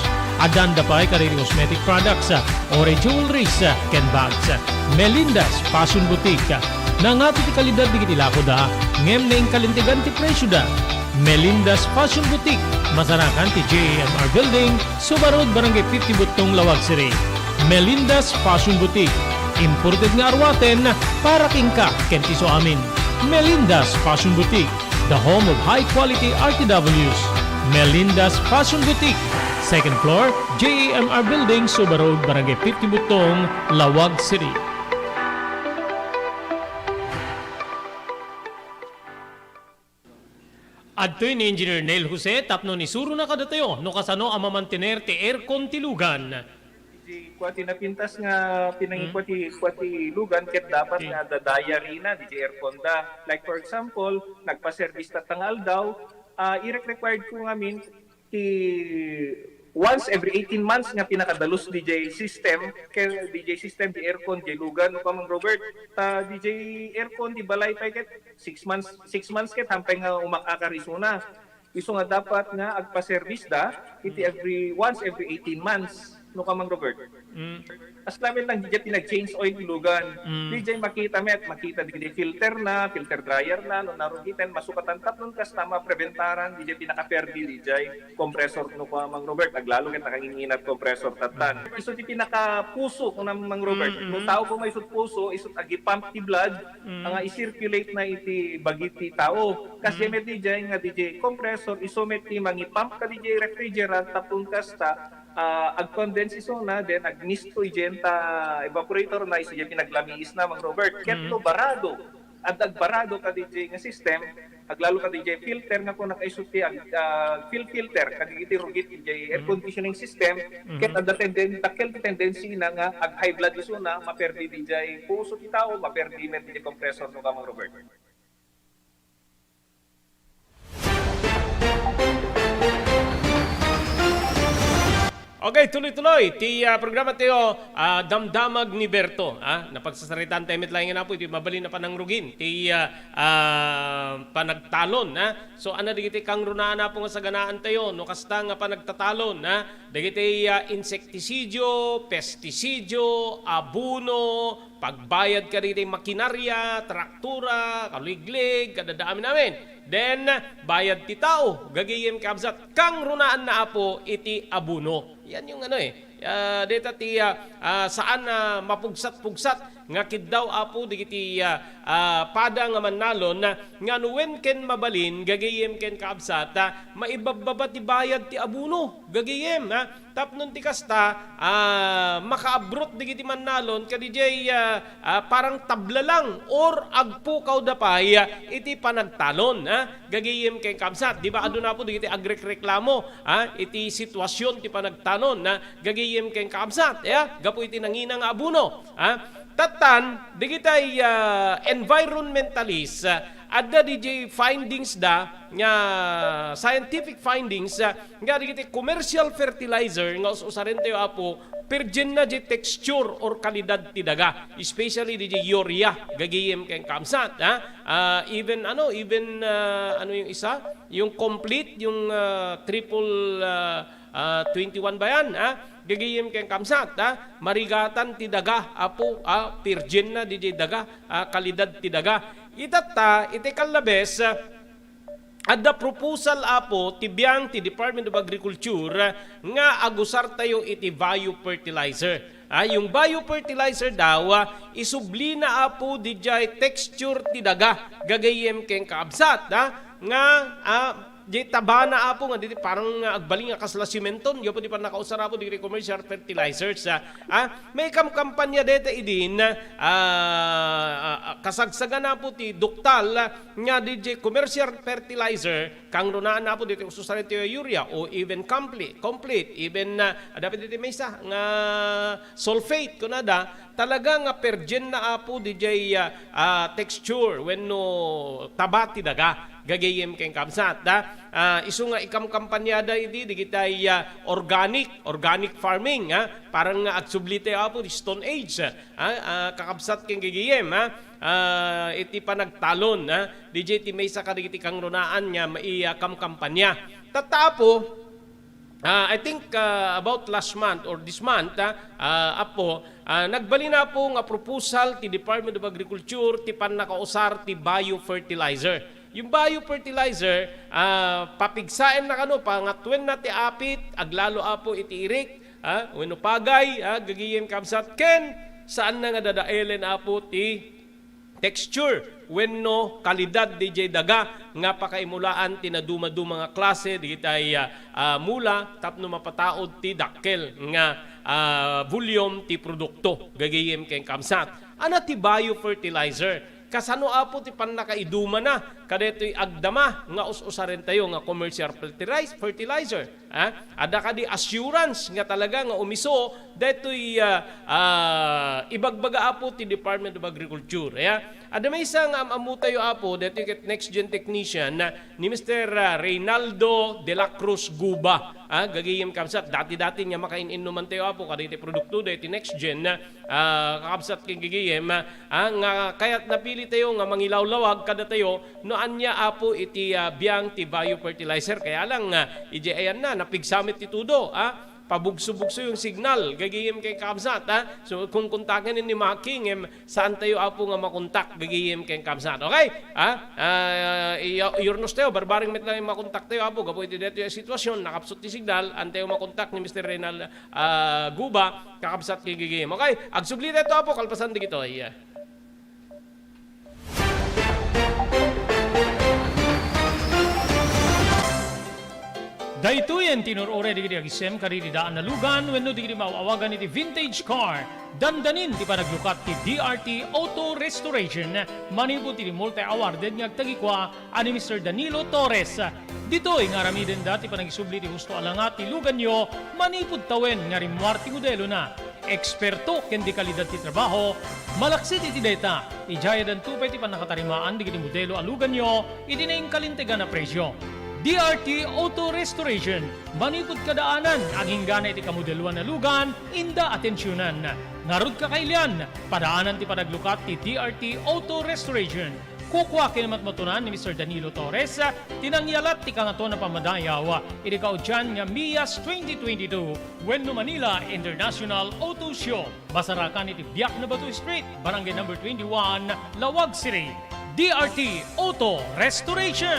Addaan da pay kadagiti cosmetic products, ah, or jewelries, ah, ken bags. Melinda's Fashion Boutique. Nangati ti kalidad dagiti lakoda, ngem naingkalintegan ti presioda. Melinda's Fashion Boutique, masarakan ti J A M R Building, Suba Road, Barangay fifty Buttong, Laoag City. Melinda's Fashion Boutique, imported nga aruaten para kenka ken ti isuamin. Melinda's Fashion Boutique, the home of high-quality R T Ws. Melinda's Fashion Boutique, second floor, J A M R Building, Suba Road, Barangay fifty Buttong, Laoag City. Adtoy ni Engineer Neil Jose tapno isurona kadatayo no kasano a mamantener ti aircon ti lugan. Di kua ti napintas nga pinangikua ti, kua ti lugan ket dapat nga adda diary na, di aircon da. Like for example, nagpa-service tatta nga aldaw, ah, irek-required ko ngamin ti once every eighteen months nga pinakadalus di jay system, kay di jay system, di aircon, di lugan, no, Kamang Robert? Ta di jay aircon, di balay pay ket six months, six months ket hampay nga umakakar isuna. Isu nga dapat nga agpa-service da iti every, once every eighteen months, no, Kamang Robert? Mm. As lamin lang, di jay pinag-change oil ti lugan. Mm. Di jay makita met, makita di filter na, filter dryer na, no, narugiten, masukatan tapnon kasta mapreventaran, di jay pinakaperdi, di jay compressor, no, Kamang Robert, aglalo ket nakanginginat compressor tatan. Mm. Isu ti pinakapuso, kuna Mang Robert. Mm, mm. No tao ko maisut puso, isut agi-pump ti blood, Mm. nga i-circulate na iti bagi ti tao. Kas Mm. met di jay nga di jay compressor, isu met ti mangi-pump ka di jay refrigerant, tapno kasta, ah, ag-condense isuna, then agmisto idiay ta evaporator na, isu diay pinaglamiis na, Mang Robert. Ket Mm. no barado, adda agbarado ka di jay nga system, aglalo ka di jay filter nga kuna isu ti ag-, ah, fil-, filter, kadagiti rugit di jay air Mm. conditioning system, Mm-hmm. ket adda tenden-, dakkel ti tendency na nga ag-high blood isuna, maperdi di jay puso ti tao, maperdi met di jay compressor, no, Kamang Robert? Okay, tuloy-tuloy ti, ah, programa tayo, ah, Damdamag ni Berto, ah. Napagsasaritaan tayo met laeng nga napo iti mabalin a panangrugin ti, ah, ah, panagtalon, ah. So, ania dagiti kangrunaan, Apo, nga saganaan tayo no kasta nga panagtatalon, ah? Dagiti, ah, insektisidio, pestisidio, abono, pagbayad kadagiti makinarya, traktura, kaliglig, kadada amin-amin. Then, bayad ti tao, gagayem, kabsat, kangrunaanna, Apo, iti abono. Yan yung ano eh. Ah, deta ti, ah, ah, saan a mapugsat-pugsat nga kiddaw, Apo, dagiti, ah, ah, pada nga mannalon, ah, nga no wen ken mabalin, gagayem ken kabsat, ah, maibabbaba ti bayad ti abono, gagayem, ah, tapno ti kasta, ah, makaabruot dagiti mannalon, kadi jay, ah, ah, parang tabla lang or agpukawda pay, ah, iti panagtalon, ah, gagayem ken kabsat. Di ba, aduna, Apo, dagiti agrekreklamo, ah, iti sitwasyon ti panagtalon, ah, gagayem ken kabsat, ya, gapu iti nangina nga abono, ah. Tattan, dagitay, ah, environmentalist, ah, adda di jay findings da nga scientific findings, ah, nga dagiti commercial fertilizer nga us-usaren tayo, Apo, perdienna di texture or kalidad ti daga, especially di jay urea, gagayem ken kabsat, ah. Ah, even, ano, even, ah, ano yung isa? Yung complete, yung, ah, triple, ah, ah, twenty-one ba yan, ah? Gagayem ken kabsat, ah? Marigatan ti daga, Apo, ah, perdienna di jay daga, ah, kalidad ti daga. Itatta, iti kallabes, ah, adda proposal, Apo, ti biang ti Department of Agriculture, ah, nga agusar tayo iti biofertilizer. Ah, yung biofertilizer daw, ah, isublina, Apo, di jay texture ti daga, gagayem ken kabsat, ah, nga, ah, di tabana, Apo, nga di parang, ah, agbalin nga kasla simenton, gapu di pannakausar, Apo, di commercial fertilizers, ah. Ah, maikamkampanya deta idin, ah, ah, ah, kasagsagan, Apo, ti duktal, ah, nga di jay commercial fertilizer, kangrunaan, Apo, ditoy ususaren ti urea o even complete, complete, even, ah, adda pay ditoy maysa nga sulfate, kunada, talaga nga perdienna, Apo, di jay, ah, ah, texture wenno taba ti daga, gagayem ken kabsat, da. Ah, isu nga ikamkampanyada idi, digitay, ah, organic, organic farming, ha? Parang nga agsubli tayo, Apo, di Stone Age, ha? Ah, kakabsat ken gagayem, ha? Ah, iti panagtalon, ha? Di jay ti maysa kadagiti kangrunaan nga mai-, ah, kamkampanya. Tatta, Apo, Ah, I think, ah, about last month or this month, ah, ah, Apo, ah, nagbalin, Apo, nga proposal ti Department of Agriculture ti pannakausar ti biofertilizer. Yung biofertilizer, ah, papigsaenna kano, pangatuenna ti apit, aglalo, Apo, iti irik, ah, wenno pagay, ah, gagayem kabsat, ken saanna nga dadaelen, Apo, ti texture wenno kalidad didiay daga nga pakaimulaan ti nadumaduma nga klase dagitay, ah, ah, mula tapno mapataud ti dakkel nga, ah, volume ti produkto. Gagayem ken kabsat. Ania ti biofertilizer? Kasano, Apo, ti pannakaidumana kadaytoy agdama nga us-usarentayo nga commercial fertiliz-, fertilizer? Ha? Adda kadi assurance nga talaga nga umiso daytoy, ah, ah, ibagbaga, Apo, ti Department of Agriculture, ya? Adda maysa nga am-ammotayo, Apo, daytoy ket next gen technician na ni Mister, ah, Reynaldo de la Cruz Guba. Ah, gagayem kabsat, dati-dati nga makain-innumantayo, Apo, kadaytoy produkto daytoy next gen na, ah, kakabsat ken gagayem, ah, nga kayat napilitayo nga mangilawlawag kadatayo no ania, Apo, iti, ah, biang ti biofertilizer. Kaya lang, ah, idiay ayanna, napigsa met ti todo, ah. Pabugso-bugso yung signal, gagayem ken kabsat, ah. So, kung kontaken ni Maki, ngem saantayo, Apo, nga makontak, gagayem ken kabsat. Okay? Ah, ah, iya-, iyurnos tayo, barbareng met lang yung makontak tayo, Apo, gapu iti daytoy a sitwasyon, nakapsut ti signal, antayo makontak ni Mister Renal, ah, Guba, kakabsat ken gagayem. Okay? Agsubli tayo, Apo, kalpasan dagitoy. Daytoyen ti inur-uray dagiti agisem kadagiti daan a lugan wenno dagiti maaw-awagan iti vintage car. Dandanin ti panaglukat ti D R T Auto Restoration manipud iti multi-awarded nga agtagikua a ni Mister Danilo Torres. Ditoy nga aramidenda ti panagisubli ti husto a langa ti luganyo manipud tawen nga rimmuar ti modelona. Eksperto ken di kalidad ti trabaho, malaksid iti dayta, idiay addanto pay ti pannakatarimaan dagiti modelo a luganyo iti nainkalintegan a presio. D R T Auto Restoration, manipud kadaanan, aginggana iti kamodeloan a lugan, inda atensionan. Ngarud, kakailian, padaanan ti panaglukat ti D R T Auto Restoration. Kukua ken matmatunan ni Mister Danilo Torres ti nangyalat ti Kangatoan a Pammadayaw iti kaudian nga MIAS twenty twenty-two wenno Manila International Auto Show. Masarakan iti Biak na Bato Street, Barangay Number twenty-one, Laoag City. D R T Auto Restoration.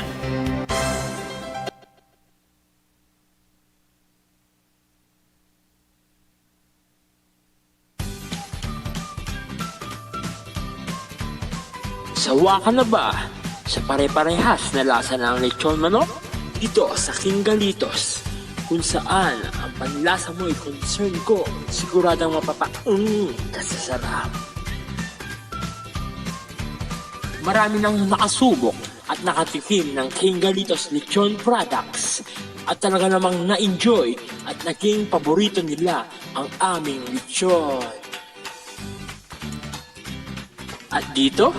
Sawa ka na ba sa pare-parehas na lasa ng lechon manok? Dito sa King Galitos, kung saan ang panlasa mo'y concern ko, siguradong mapapaung ka sa sarap. Marami nang nakasubok at nakatikim ng King Galitos Lechon Products at talaga namang na-enjoy at naging paborito nila ang aming lechon. At dito,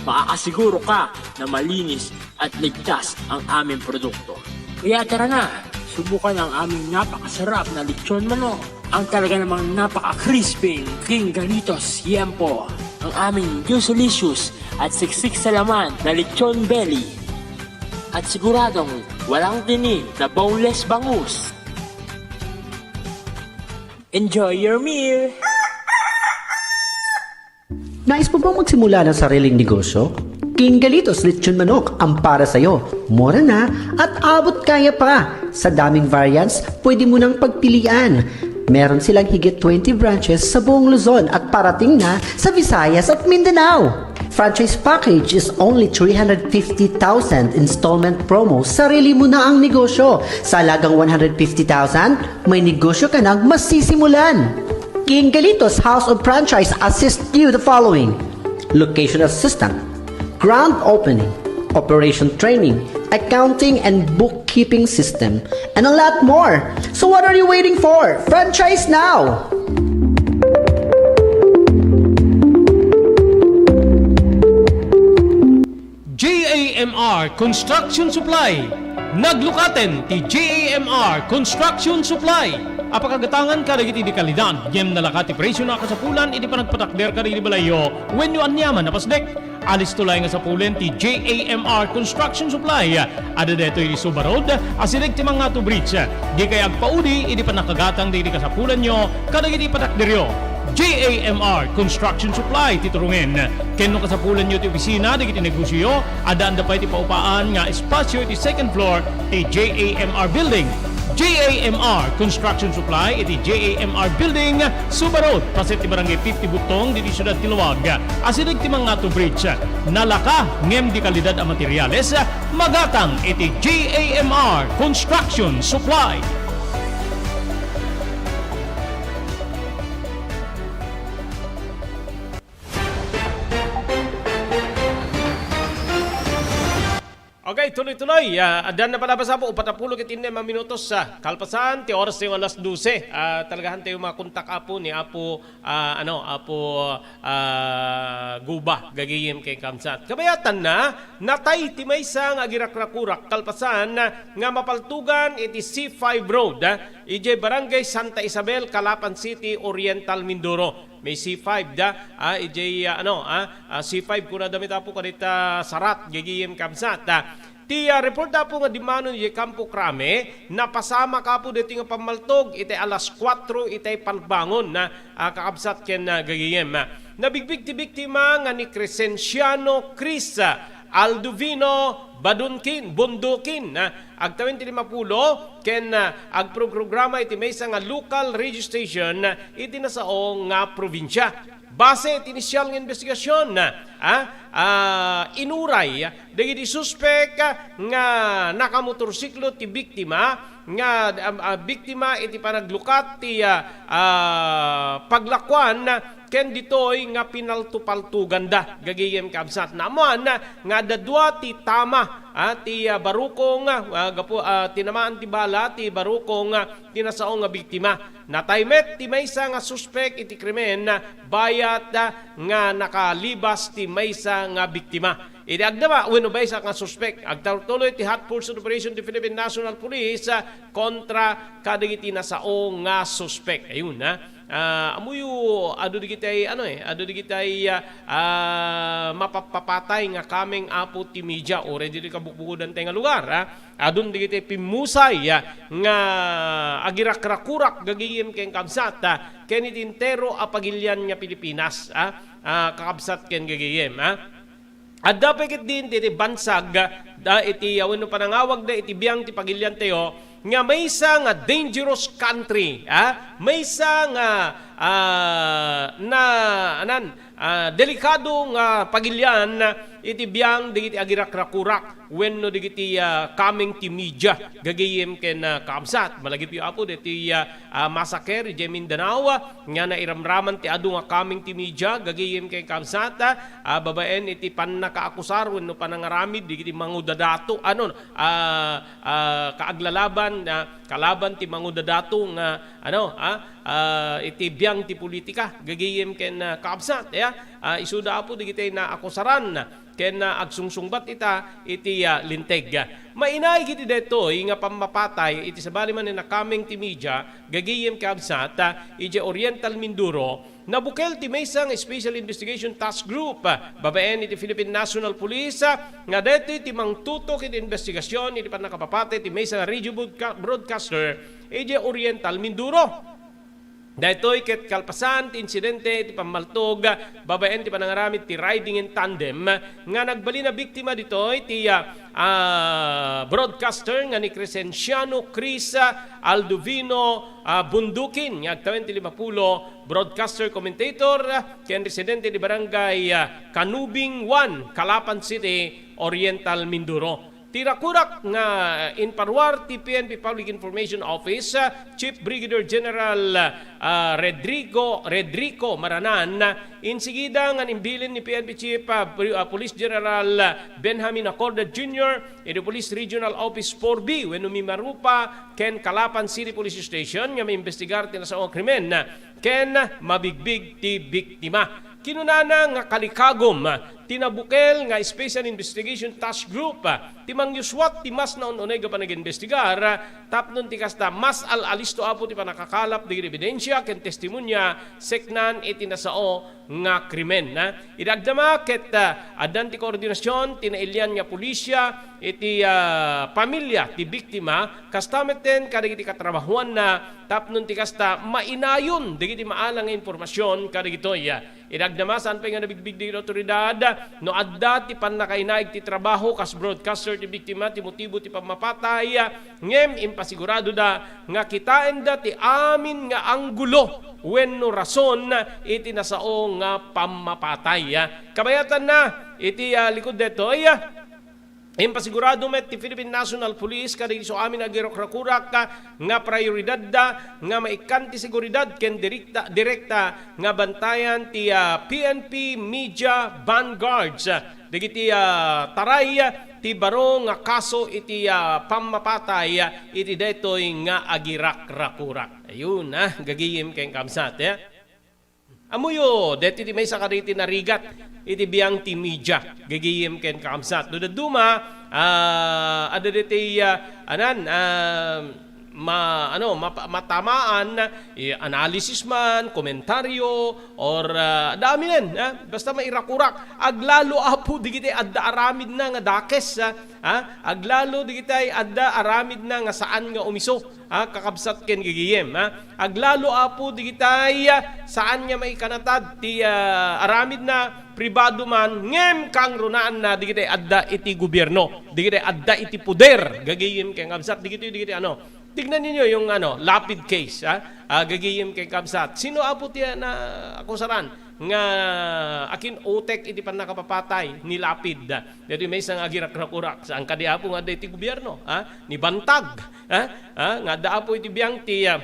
makakasiguro ka na malinis at ligtas ang aming produkto. Kaya tara na, subukan ang aming napakasarap na lechon manok. Ang talaga namang napaka-crispy King Galitos Yempo. Ang aming juicy-licious at siksik sa laman na lechon belly. At siguradong walang tinik na boneless bangus. Enjoy your meal! Nais mo bang magsimula ng sariling negosyo? King Galitos Lechon Manok ang para sa'yo. Mura na at abot kaya pa. Sa daming variants, pwede mo nang pagpilian. Meron silang higit twenty branches sa buong Luzon at parating na sa Visayas at Mindanao. Franchise package is only three hundred fifty thousand installment promo, sarili mo na ang negosyo. Sa halagang one hundred fifty thousand, may negosyo ka nang masisimulan. King Galitos House of Franchise assist you the following: location assistant, grand opening, operation training, accounting and bookkeeping system, and a lot more. So what are you waiting for? Franchise now! J A M R Construction Supply. Naglukaten ti J A M R Construction Supply a pakagatangan kadagiti di kalidad, ngem nalaka ti presio na kasapulan iti panagpatakder kadagiti balayyo wenno aniaman a pasdek. Alisto laeng nga sapulen ti J A M R Construction Supply. Adda daytoy iti Suba Road, asideg ti Mangato Bridge. Dikay agpaudi idi pannakagatang dagiti kasapulanyo kadagiti patakderyo. J A M R Construction Supply ti turongen. Ken no kasapulanyo ti opisina dagiti negosioyo, addaanda pay ti paupaan nga espasio iti second floor ti J A M R Building. J A M R Construction Supply iti J A M R Building, Suba Road, paset ti Barangay fifty Butong, ditoy siudad ti Laoag. Asideg ti Mangato Bridge. Nalaka ngem di kalidad a materials, magatang iti J A M R Construction Supply. Okay, tuloy-tuloy. Ah, addan na pala basa po, upat a pulo ket innem a minutos, ah, kalpasan ti oras tayo alas dose. Ah, talaga han tayo makontak, Apo, ni Apo, ah, ano, Apo, ah, Guba, gagayem ken kamsat. Kabayatan na, natay ti maysa nga agirakrakurak kalpasan nga mapaltugan iti C five Road, ah, idiay Barangay Santa Isabel, Calapan City, Oriental Mindoro. May C five da, ah, idiay, ah, ano, ah, ah, C five kuna damit, Apo, kadita sarat, gagayem kamsat, ah. Ti, ah, report, Apo, nga dimmano idiay Campo Crame, napasamak, Apo, daytoy nga pammaltog iti alas kuatro iti palbangon, ah, ah, kakabsat ken, ah, gagayem, ah. Nabigbig ti biktima nga ni Crescenciano Chris, ah, Aldovino Badunkin, Bundukin, ah, agtawen ti lima pulo, ken, ah, agprograma iti maysa nga local radio station, ah, iti nasao nga probinsia. Base iti inisial nga investigasyon, ah, ah, inuray dagiti suspek nga nakamotorsiklo ti biktima nga, ah, ah, biktima iti panaglukat ti, ah, ah, paglakuan ken ditoy nga pinaltupaltuganda, gagayem kamsat. Naammoan nga adda dua ti tama, ah, ti, ah, barukong, ah, gapu-, ah, tinamaan ti bala ti barukong, ah, ti nasao nga biktima. Natay met ti maysa nga suspek iti krimen, bayat, ah, nga nakalibas ti maysa nga biktima. Iti agdama wenno maysa nga suspek, agturtuloy ti hot pursuit operation ti Philippine National Police, ah, kontra kadagiti nasao nga suspek. Ayun, ha. Ah, ammoyo, adu dagiti, ano, eh, adu dagiti, ah, ah, mapapapatay nga kameng, Apo, ti media, uray ditoy kabukbukodan tayo nga lugar, ha. Adun dagiti pimmusay, ah, nga agirakrakurak gagayem ken kamsat, ah, ken iti entero a pagilian nga Pilipinas, ah, ah, kakabsat ken gagayem, ah. Adda pay ketdi iti bansag, ah, iti, ah, wenno panangawagda iti biang ti pagiliantayo nga maysa nga dangerous country, ah, maysa nga, ah, na, anan, ah, delikado nga pagilian iti biang dagiti agirakrakurak wenno dagiti, ah, kameng ti media, gagayem ken, ah, kaabsat. Malagipyo, Apo, dagiti, ah, ah, massacre idiay Mindanao, ah, nga nairamraman ti adu nga kameng ti media, gagayem ken kaabsat, ah, babaen iti pannakaakusar wenno panangaramid dagiti mangudadato, ano, ah, ah, kaaglalaban, ah, kalaban ti mangudadato nga, ano, ah, ah, iti biang ti politika, gagayem ken, ah, kaabsat, ya. Ah, isuda, Apo, dagiti naakusaran ken, ah, agsungsungbat ita iti, ah, linteg. Mainaig iti daytoy nga pammapatay iti sabali manen a kameng ti media, gagayem kaabsat, ah, iti Oriental Mindoro, nabukel ti maysa nga Special Investigation Task Group, ah, babaen iti Philippine National Police, ah, nga daytoy ti mangtutok iti investigasyon iti pannakapapatay ti maysa nga radio broadca-, broadcaster iti Oriental Mindoro. Daytoy ket kalpasan ti insidente iti pammaltog babaen ti panangaramid ti riding in tandem nga nagbalin a biktima ditoy ti, ah, ah, broadcaster nga ni Crescenciano Chris, ah, Aldovino, ah, Bundukin nga agtawen ti lima pulo, broadcaster commentator, ah, ken residente di Barangay, ah, Canubing one, Calapan City, Oriental Mindoro. Ti rakurak nga inparuar ti P N P Public Information Office, ah, Chief Brigadier General, ah, Rodrigo, Rodrigo Maranan, insigida nga imbilin ni P N P Chief, ah, Bri-, ah, Police General, ah, Benjamin Acorda Junior iti Police Regional Office four B wenno Mimaropa ken Calapan City Police Station nga maimbestigar ti nasao a krimen ken mabigbig ti biktima. Kinunana nga kalikagum Ti nabukel nga Special Investigation Task Group, ah, ti mangyuswat ti mas naun-uneg a panagimbestigar, ah, tapno ti kasta, mas al-alisto, Apo, ti pannakakalap dagiti ebidensya ken testimonia seknan iti nasao nga krimen, ah. Idi agdama ket, ah, addan ti koordinasion ti nailian nga pulisya iti, ah, pamilia ti biktima, kasta metten kadagiti katrabahoanna, tapno ti kasta, mainayon dagiti maalang nga impormasion kadagitoy, ah. Idi agdama, saan pay nga nabigbig dagiti awtoridad no adda ti pannakainaig ti trabaho kas broadcaster ti biktima ti motibo ti pammapatay, ngem impasiguradoda nga kitaenda ti amin nga anggulo wenno rason iti nasao nga pammapatay. Kabayatanna, iti, ah, likud detoy, ah, impasigurado met ti Philippine National Police kadagiti isu amin a agirakrakurak, ah, nga prioridadda nga maikkan ti seguridad ken direkta, direkta nga bantayan ti, ah, P N P Media Vanguards, ah, dagiti, ah, taray, ah, ti baro nga kaso iti, ah, pammapatay, ah, iti daytoy nga agirakrakurak. Ayun, ah, gagayem ken kaabsat, eh. Ammoyo, daytoy ti maysa kadagiti narigat iti biang ti media, gagayem ken kaabsat. No dadduma, ah, adda daytoy, ah, anan, ah, ma-, ano, mapa-, matamaan, eh, analysis man, komentaryo, or, ah, adda aminen, ah, basta mairakurak. Aglalo, Apo, dagiti adda aramidna nga dakes, ah, ah, aglalo dagiti adda aramidna nga saan nga umiso, ah, kakabsat ken gagayem, ah. Aglalo, Apo, dagiti, ah, saan nga maikanatad ti, ah, aramidna, pribado man, ngem kangrunaanna dagiti adda iti gobierno, dagiti adda iti poder, gagayem ken kabsat, dagitoy, dagiti ano. Tignan ninyo yung ano, Lapid case, ha? Ah, gagayem ken kabsat. Sino, Apo, ti, ah, naakusaran nga akin-utek iti pannakapapatay ni Lapid? Daytoy maysa nga agirakrakurak. Saan kadi, Apo, nga adda iti gobierno, ha? Ni Bantag, ha? Ha? Nga adda, Apo, iti biang ti, ah,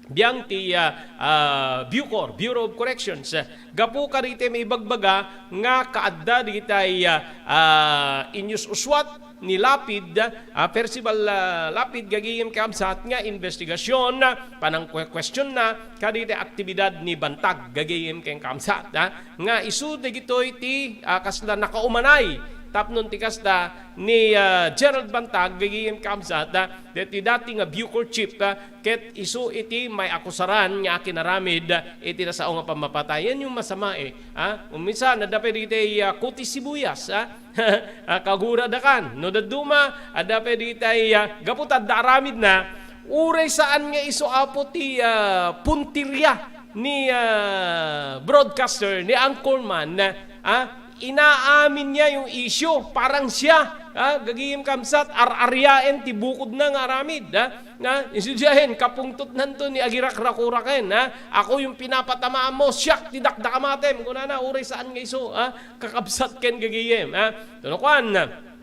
biang ti, ah, ah, Bucor, Bureau of Corrections, ah, gapu kadagiti maibagbaga nga kaadda dagiti, ah, ah, inyus-uswat ni Lapid, ah, Percival, ah, Lapid, gagayem ken kabsat, nga investigasyon, ah, panangkuestionna kadagiti aktibidad ni Bantag, gagayem ken kabsat, ah, nga isu dagitoy ti, ah, kasla nakaumanay tapno ti kasta ni, ah, Gerald Bantag, gagayem ken kabsat, ah, daytoy dati nga Bucor chief, ah, ket isu iti maiakusaran nga akinaramid iti nasao nga pammapatay. Yan yung masama, eh. Ah, minsan, adda pay dagiti, ah, kutis sibuyas, ah. Ah, kaguradakan. No dadduma, adda pay dagiti, ah, gapu ta adda aramidna, uray saan nga isu, Apo, ti, ah, puntirya ni, ah, broadcaster, ni anchorman, ah, inaamin niya yung issue. Parang siya, ah, gagayem kabsat, ar-ariaen ti bukodna nga aramid, ah. Na, isu diaen, kapungtotnanto ni agirakrakurakon, ha? Ako yung pinapatamaan mo, siak ti dakdakamatem, kunana, uray saan nga isu, ha? Kakabsat ken gagayem, ha? Tuno kuan, ha?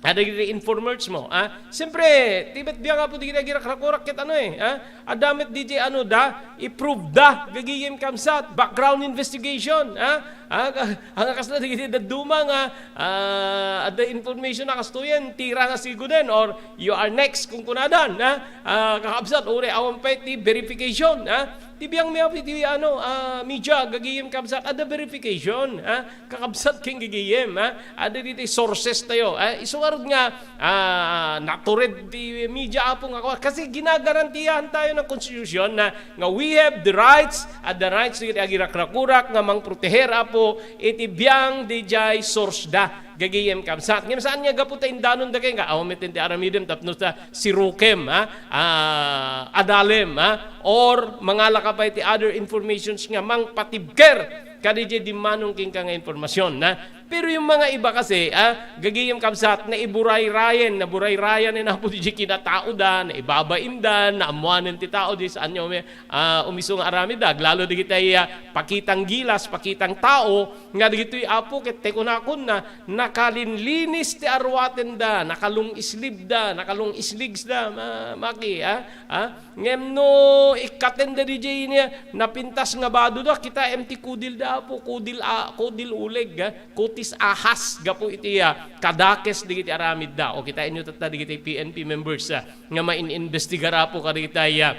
Adda dagiti informers mo, ha? Siyempre, ti met biang, Apo, dagiti agirakrakurak ket ano, eh, ha? Adda met daydiay ano da, i-prove da, gagayem kabsat, background investigation, ha? Ha? Anga kasla dagiti dadduma nga, ah, adda information a kastoyen, tira nga sigoden, or you are next, kunkunadan, ha? Ah, kakabsat, uray awan pay ti verification, ha? Ti biang mi, Apo, ti, ano, ah, media, gagayem kabsat, adda verification, ha? Kakabsat ken gagayem, ha? Adda daydiay sources tayo, ha? Isu ngarud nga, ah, natured ti media, Apo, nga kuan. Kasi ginagarantiyahan tayo ng konstitusyon na, nga we have the rights, adda rights dagiti agirakrakurak nga mangproteher, Apo, iti biang daydiay source da. Gagayem kabsat. Ngem saan nga gapu ta indanon da ken nga, awan met ti aramidem tapno ta sirukem, ha? Ah, adalem, ha? Or mangala ka pay ti other informations nga mangpatibker kadaydiay dimmanon kenka nga impormasyon, ha? Pero yung mga iba kasi, ah, gagayem kabsat, naiburayrayen, naburayrayen ni Apo daydiay kinatao da, naibabain da, naammoanen ti tao, di saan nga umi-, ah, umiso nga aramid da, aglalo dagiti, ah, pakitang gilas, pakitang tao, nga dagitoy, Apo, ket ti kunakon na, nakalinlinis ti arwaten da, nakalong sleeve da, nakalong sleeves da, ma-, maki, ah, ah. Ngem no ikkaten da daydiay niya, napintas nga bado da, kitaem ti kudil da, Apo, kudil a-, kudil uleg, ah, kutis ahas, gapu iti, ah, kadakes dagiti aramid da. O kitaenyo tatta dagiti P N P members, ah, nga main-investigar, Apo, kadagiti, ah,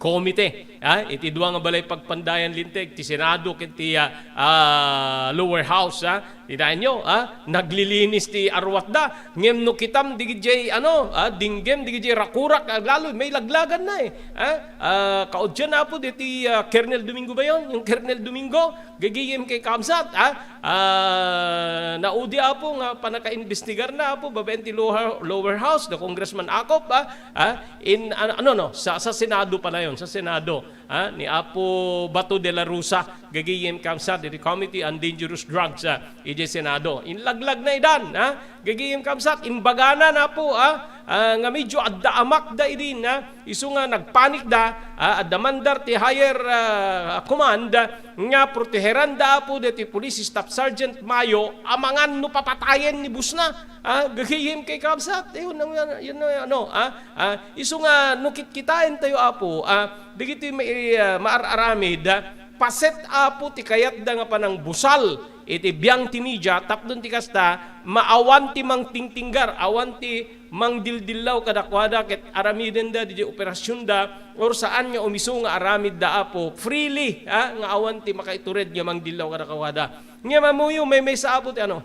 komite. Ah, iti dua nga balay pagpandayan linteg, ti Senado ken ti, ah, ah, lower house, ah. Ti daenyo, ah, naglilinis ti arwatda. Ngem no kitam digidiay, ano, ah, dinggem digidiay rakurak, ah, lalo, may laglagan na eh. Ah, ah, kaudyan, Apo, diti, ah, Kernel Domingo ba yun? Yung Kernel Domingo, gagayem ken kakabsat, ah, ah, naudi, Apo, nga panakaimbestigar na, Apo, babaen ti lower, lower house, the Congressman Akop, ah, ah, in, ano, ano, no, sa, sa Senado pala yun, sa Senado, ah, ni Apo Bato de la Rosa, gagayem kakabsat, the Committee on Dangerous Drugs, ah, idiay Senado. Inlaglag na idan, ah, gagayem kakabsat, imbagana na, Apo, ah, ah, nga medyo adda amakda idin, ah, isu nga nagpanikda, ah, adda mandar ti higher, ah, command, nga proteheranda, Apo, deti Police Staff Sergeant Mayo, amangan no papatayen ni boss na. Ah, gagayem ken kakabsat. Yun, yun, yun, yun, ano, ah, ah, isu nga no kitkitaentayo, Apo, ah, dagiti may, ah, maar-aramid, ah, paset, Apo, ti kayatda nga panangbusal iti biang ti media, tapno ti kasta, maawan ti mangtingtinggar, awan ti mangdildillaw kadakuada ket aramidenda didiay operasionda, or saan nga umisu nga aramidda, Apo, freely, ha, nga awan ti makaitured nga mangdillaw kadakuada. Ngem ammoyo, maymaysa, Apo, ti ano,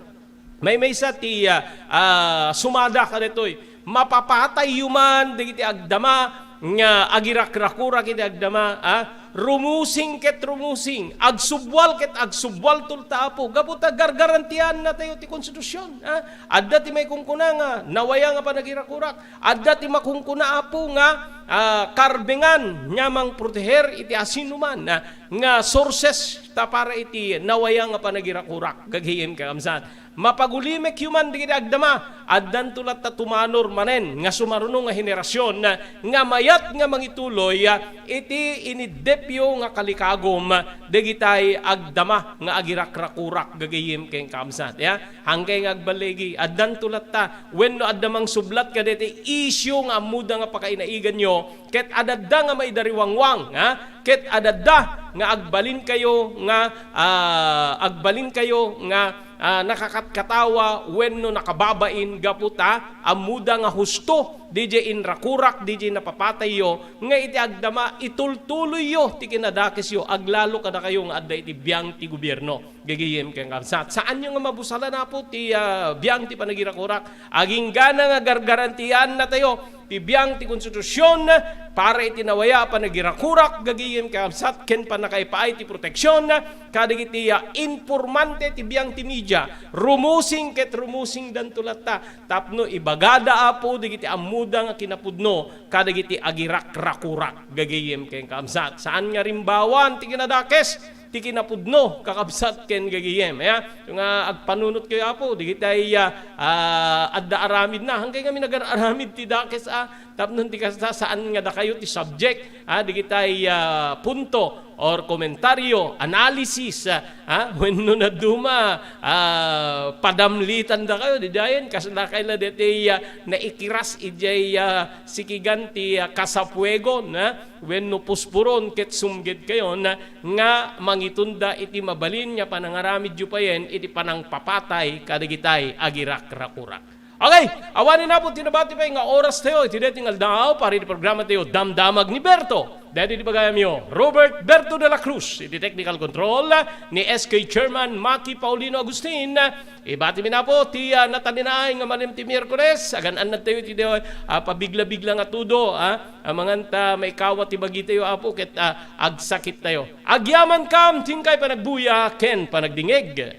maymaysa ti, ah, ah, sumada kadaytoy. Mapapatayyo man dagiti agdama nga agirakrakurak iti agdama, ah, rumusing ket rumusing, agsubwal ket agsubwalto ta, Apo, gapu ta gargarantiannatayo ti konstitusion, ah. Adda ti maikunkuna nga nawaya nga panagirakurak, adda ti makunkuna, Apo, nga, ah, karbengan nga mangproteher iti asinoman, ah, nga sources ta para iti nawaya nga panagirakurak, gagayem kakabsat. Mapagulimekyo man dagiti agdama, addanto latta tumanor manen nga sumaruno nga henerasion nga mayat nga mangituloy, ah, iti iniddepyo nga kalikagum dagitay agdama nga agirakrakurak, gagayem ken kakabsat. Ya, hangkay nga agballigi, addanto latta wenno adda mangsublat kadaytoy isyu nga ammoda nga pakainaiganyo, ket adadda nga maidariwangwang, ha? Ket adadda nga agbalinkayo nga, ah, agbalinkayo nga, ah, nakakatkatawa wenno nakababain gapu ta ammoda nga husto didiay inrakurak, didiay napapatayyo, nga iti agdama itultuloyyo ti kinadakesyo aglalo kadakayo nga adda iti biang ti gobierno. Gagayem ken kakabsat, saanyo nga mabusalan, Apo, ti, ah, biang ti panagirakurak. Aginggana nga gargarantiannatayo ti biang ti konstitusion para iti nawaya a panagirakurak, gagayem ken kakabsat, ken pannakaipaay ti proteksion kadagiti, ah, informante ti biang ti media. Rumusing ket rumusingdanto latta tapno ibagada, Apo, dagiti ammoda nga kinapudno kadagiti agirakrakurak, gagayem ken kakabsat. Saan nga rimbawan ti kinadakes ti kinapudno, kakabsat ken gagayem. Ya, nga agpanunotkayo, Apo, digitay, ah, ah, adda aramidna. Hangkay ngamin agar-aramid ti dakes, ah, tapno ti kasta, saan nga dakayo ti subject, ah, digitay, ah, punto or komentaryo, analysis, ah, ah, wenno naduma, ah, padamlitan dakayo, didayen, kasla kay la deti, ah, naikiras idiay, ah, sikigan ti, ah, kasapuegon, ah, wenno pusporon ket sumgedkayon nga mangitunda iti mabalin nga panangaramidyo payen iti panangpapatay kadagitay agirakrakurak. Okay, awanen, Apo, ti nabati pay nga orastayo iti daytoy nga aldaw para iti programatayo, Damdamag ni Berto. Daytoy ti bagayamyo, Robert Berto de la Cruz, iti technical control ni S K Chairman Maki Paulino Agustin. Ibati mi, Apo, ti, ah, natalinaay nga malem ti Miyerkules. Agan-annadtayo iti, ah, pabigla-bigla nga tudo, ah, amangan ta maikawat ti bagitayo, Apo, ket, ah, agsakittayo. Agyamankam ti inkay panagbuya ken panagdingeg.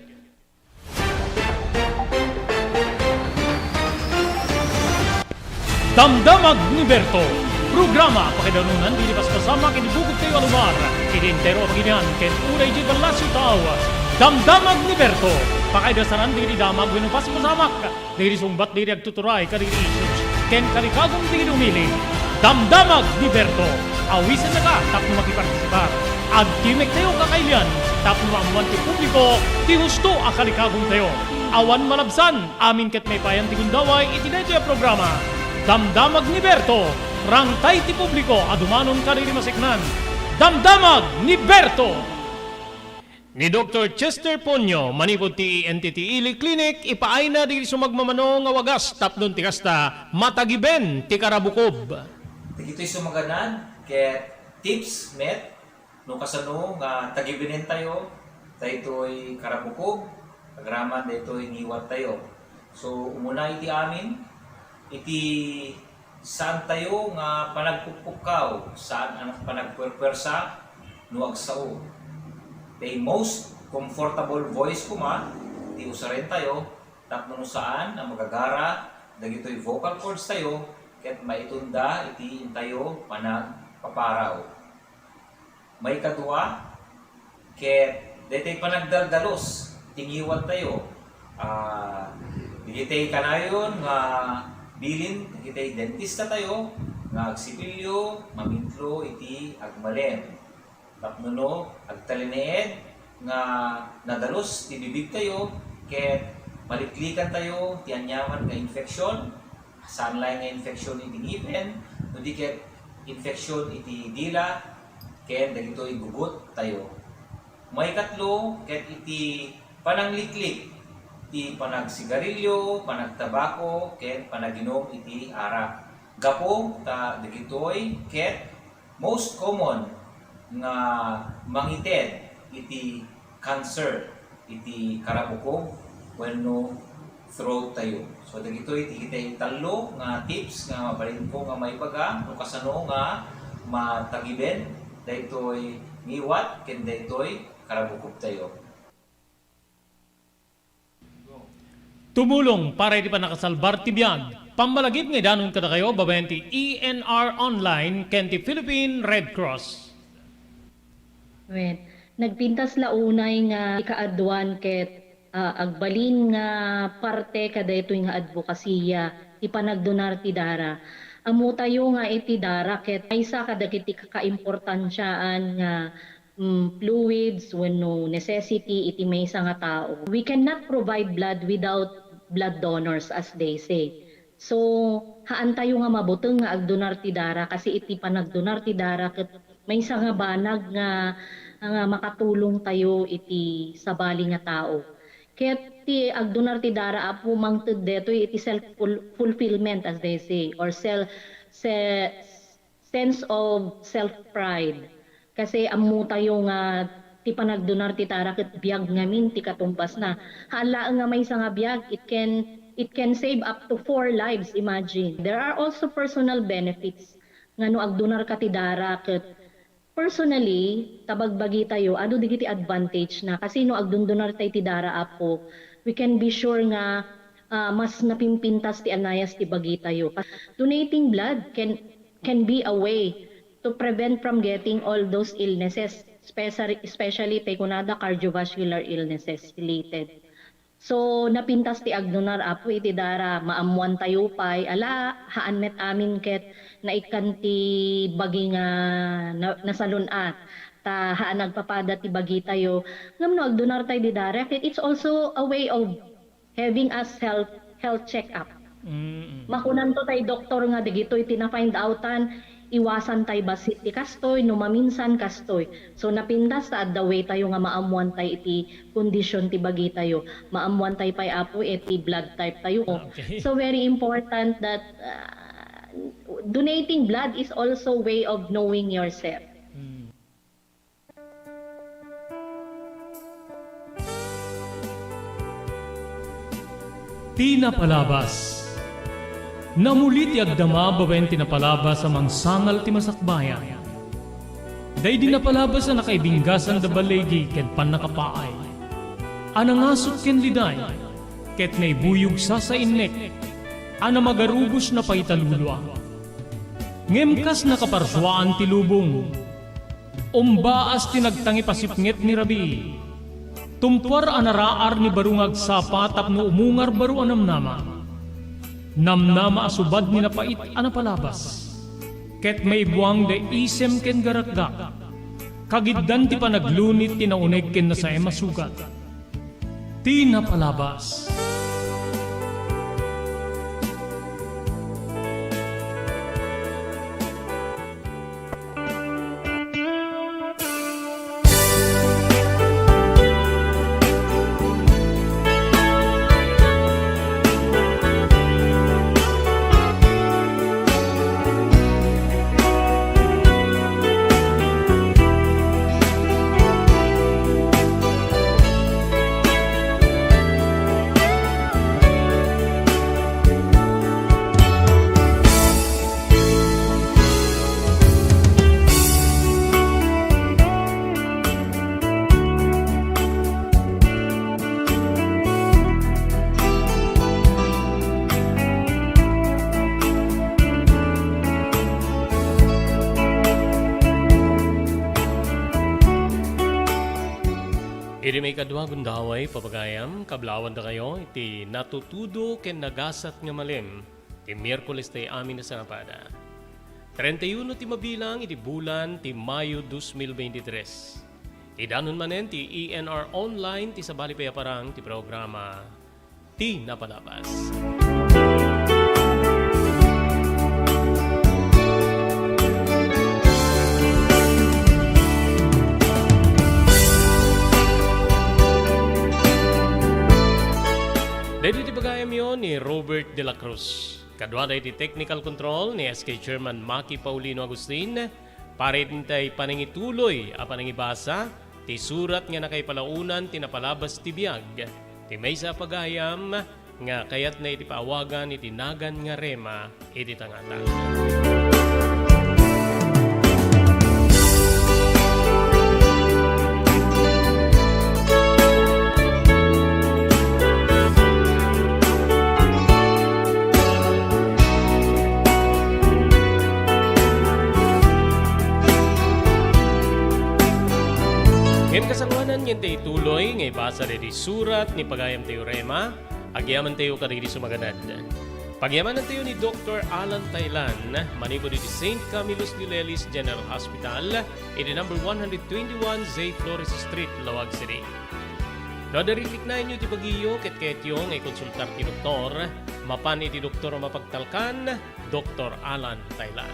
Damdamag ni Berto, programa a pakaidarunan dagiti paspasamak iti bukod tayo a lugar, iti entero a pagilian ken uray idiay ballasiw tao. Damdamag ni Berto, pakaidasaran dagiti damag wenno paspasamak, dagiti sungbat dagiti agtuturay kadagiti issues ken kalikagum dagiti umili. Damdamag ni Berto, awisennaka tapno makipartisipar. Agtimektayo kakailian tapno maammoan ti publiko ti husto a kalikagumtayo. Awan malabsan, amin ket maipayan ti gundaway iti daytoy a programa. Damdamag ni Berto, rangtay ti publiko a dumanon kadagiti maseknan. Damdamag ni Berto! Ni Doktor Chester Ponyo, manipud ti E N T T Ili Clinic, ipaayna dagiti sumagmamano nga wagas tapno ti kasta, matagiben ti karabukob. Dagitoy sumaganan ket tips met no kasano nga tagibenen tayo daytoy karabukob agraman daytoy ngiwat tayo. So, umuna iti amin, iti saan tayo nga panagpukpukkaw, saan a panagpuerpuersa no agsao. Tay most comfortable voice koma ti usaren tayo tapno no saan a magagara dagitoy vocal cords tayo ket maitunda iti intayo panagpaparaw. Maikadua, ket daytoy panagdaldalus ti ngiwat tayo. Ah, dagitoy kanayon nga bilin dagitoy dentista tayo nga agsipilyo, mamintlo iti agmalem. Tapno no agtalinaed nga nadalus ti bibig tayo, ket maliklikan tayo ti aniaman nga infeksyon, saan laeng nga infeksyon iti ngipen, no di ket infeksyon iti dila, ken dagitoy gugut tayo. Maikatlo, ket iti panangliklik ti panagsigarilyo, panagtabako, ken panaginum iti arak. Gapu ta dagitoy ket most common nga mangited iti cancer iti karabukob wenno throat tayo. So, dagitoy ti kitay tallo nga tips nga mabalinko nga maibaga no kasano nga matagiben daytoy ngiwat ken daytoy karabukob tayo. Tumulong para iti pannakasalbar ti biag. Pammalagip nga idanon kadakayo babaen ti E N R Online ken ti Philippine Red Cross. Wen, nagpintas la unay nga ikaaduan ket, ah, agbalin nga parte kadaytoy nga adbokasiya ti panagdonar ti dara. Ammotayo nga iti dara ket maysa kadagiti kakaimportansiaan nga, mm, fluids wenno necessity iti maysa nga tao. We cannot provide blood without blood donors, as they say. So, haantayo nga mabuteng nga agdonar ti dara, kasi iti panagdonar ti dara ket maysa nga banag nga, nga makatulongtayo iti sabali nga tao. Ket ti agdonar ti dara, Apo, mangted detoy iti self ful-, fulfillment, as they say, or sel-, se-, sense of self-pride. Kasi ammotayo nga ti panagdonar ti dara ket biag ngamin ti katumbasna. Haan laeng nga maysa nga biag, it can, it can save up to four lives, imagine. There are also personal benefits nga no agdonarka ti dara ket personally, ta bagbagitayo, adu dagiti advantage na. Kasi no agdondonartay ti dara, Apo, we can be sure nga, ah, mas napimpintas ti anayas ti bagitayo. Donating blood can, can be a way to prevent from getting all those illnesses, especially, especially tay kunada cardiovascular illnesses related. So, napintas ti agdonar, Apo, iti dara, maammoantayo pay, ala, haan met amin ket naikkan ti bagi nga na-, nasalun-at, ta haan agpapada ti bagitayo. Ngem no agdonartay di dara, ket it's also a way of having a health, health check-up. Mm, mm. Makunanto tay doktor nga dagitoy ti na-find outan, iwasan tay bassit ti kastoy, no maminsan kastoy. So, napintas ta adda way tayo nga maammuan tay iti kondisyon ti bagitayo. Maammuan tay pay, Apo, iti blood type tayo. Ah, okay. So, very important that, ah, donating blood is also way of knowing yourself. Mm. Ti napalabas. Namuli ti agdama babaen ti napalabas a mangsangal ti masakbayan. Daydi napalabas a nakaibinggasan da baligi ken pannakapaay. A nangasut ken liday, ket naibuyog sasainnek, a namagarubos na pay talulua. Ngem kas nakaparsuaan ti lubong, umbaas ti nagtangipasipnget ni rabii. Tumpuar a naraar ni baro nga agsapa tapno umungar baro a namnama. Namnama a subad ni napait a napalabas. Ket maibuang da isem ken garakgak. Kagiddan ti panaglunit ti nauneg ken nasaem a sugat. Ti napalabas. Idi maikadua gundaway, papagayam, kablaawan dakayo iti natutudo ken nagasat nga malem ti Miyerkules ti amin a sangapada. Treinta y uno ti mabilang iti bulan ti Mayo dos mil veintitrés. Idanon manen ti E N R Online ti sabali pay a parang ti programa ti napalabas. Daytoy ti pagayamyo ni Robert de la Cruz. Kaduada iti technical control ni S K Chairman Maki Paulino Agustin. Para iti panangituloy a panangibasa ti surat nga nakaipalaonan ti napalabas ti biag ti maysa a pagayam nga kayatna iti paawagan iti nagan nga rema iti tangata. Ngem kasangoanan nga intay ituloy nga ibasa daydi surat ni pagayam tayo rema, agyamantayo kadagidi sumaganad. Pagyamanantayo ni Doktor Alan Taylan, manipud iti Saint Camillus de Lelis General Hospital, iti number one hundred twenty-one Zay Flores Street, Laoag City. No adda rikliknaenyo ti bagiyo ket kayatyo nga ikonsultar ti doktor, mapan iti doktor a mapagtalkan, Doktor Alan Taylan.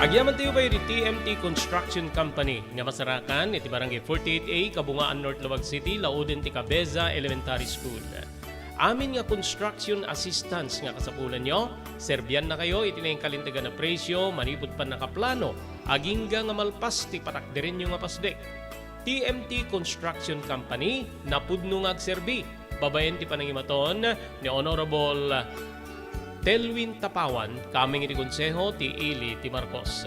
Agyamantayo pay iti T M T Construction Company nga masarakan iti Barangay forty-eight A, Kabungaan, North Laoag City, lauden ti Cabeza Elementary School. Amin nga construction assistance nga kasapulanyo, serbiannakayo iti nainkalintegan a presyo manipud pannakaplano, agingga nga malpas ti patakderenyo nga pasdek. T M T Construction Company, napudno nga agserbi, babaen ti panangimaton ni Honorable Telwin Tapawan, kameng iti Konseho ti Ili ti Marcos.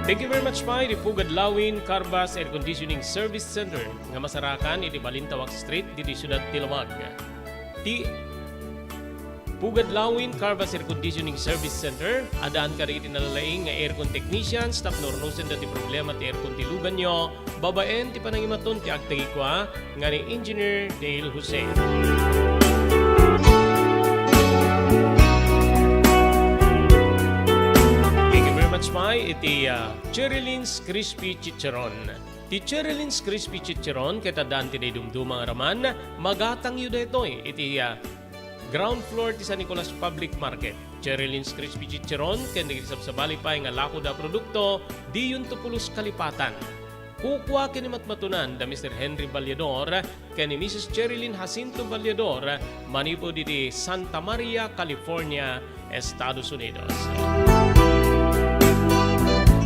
Thank you very much pay iti Pugad Lawin Carbas Air Conditioning Service Center nga masarakan iti Balintawak Street, ditoy siudad ti Laoag. Ti Pugad Lawin Carbas Air Conditioning Service Center, addaan kadagiti nalalaing nga aircon technicians tapno rurusenda ti problema ti aircon ti luganyo, babaen ti panangimaton ti agtagikua nga ni Engineer Dale Jose. Thank you very much pay iti, ah, Cherry Lynn's Crispy Chicharon. Ti Cherry Lynn's Crispy Chicharon ket addaan ti naidumduma nga raman, magatangyo daytoy iti, ah, ground floor ti San Nicolas Public Market. Cherry Lynn's Crispy Chicharon ken dagiti sabsabali pay nga lakoda a produkto, diyonto pulos kalipatan. Kukua ken ni matmatunan da Mister Henry Valledor ken ni Missus Cherilyn Jacinto Valledor manipud iti Santa Maria, California, Estados Unidos.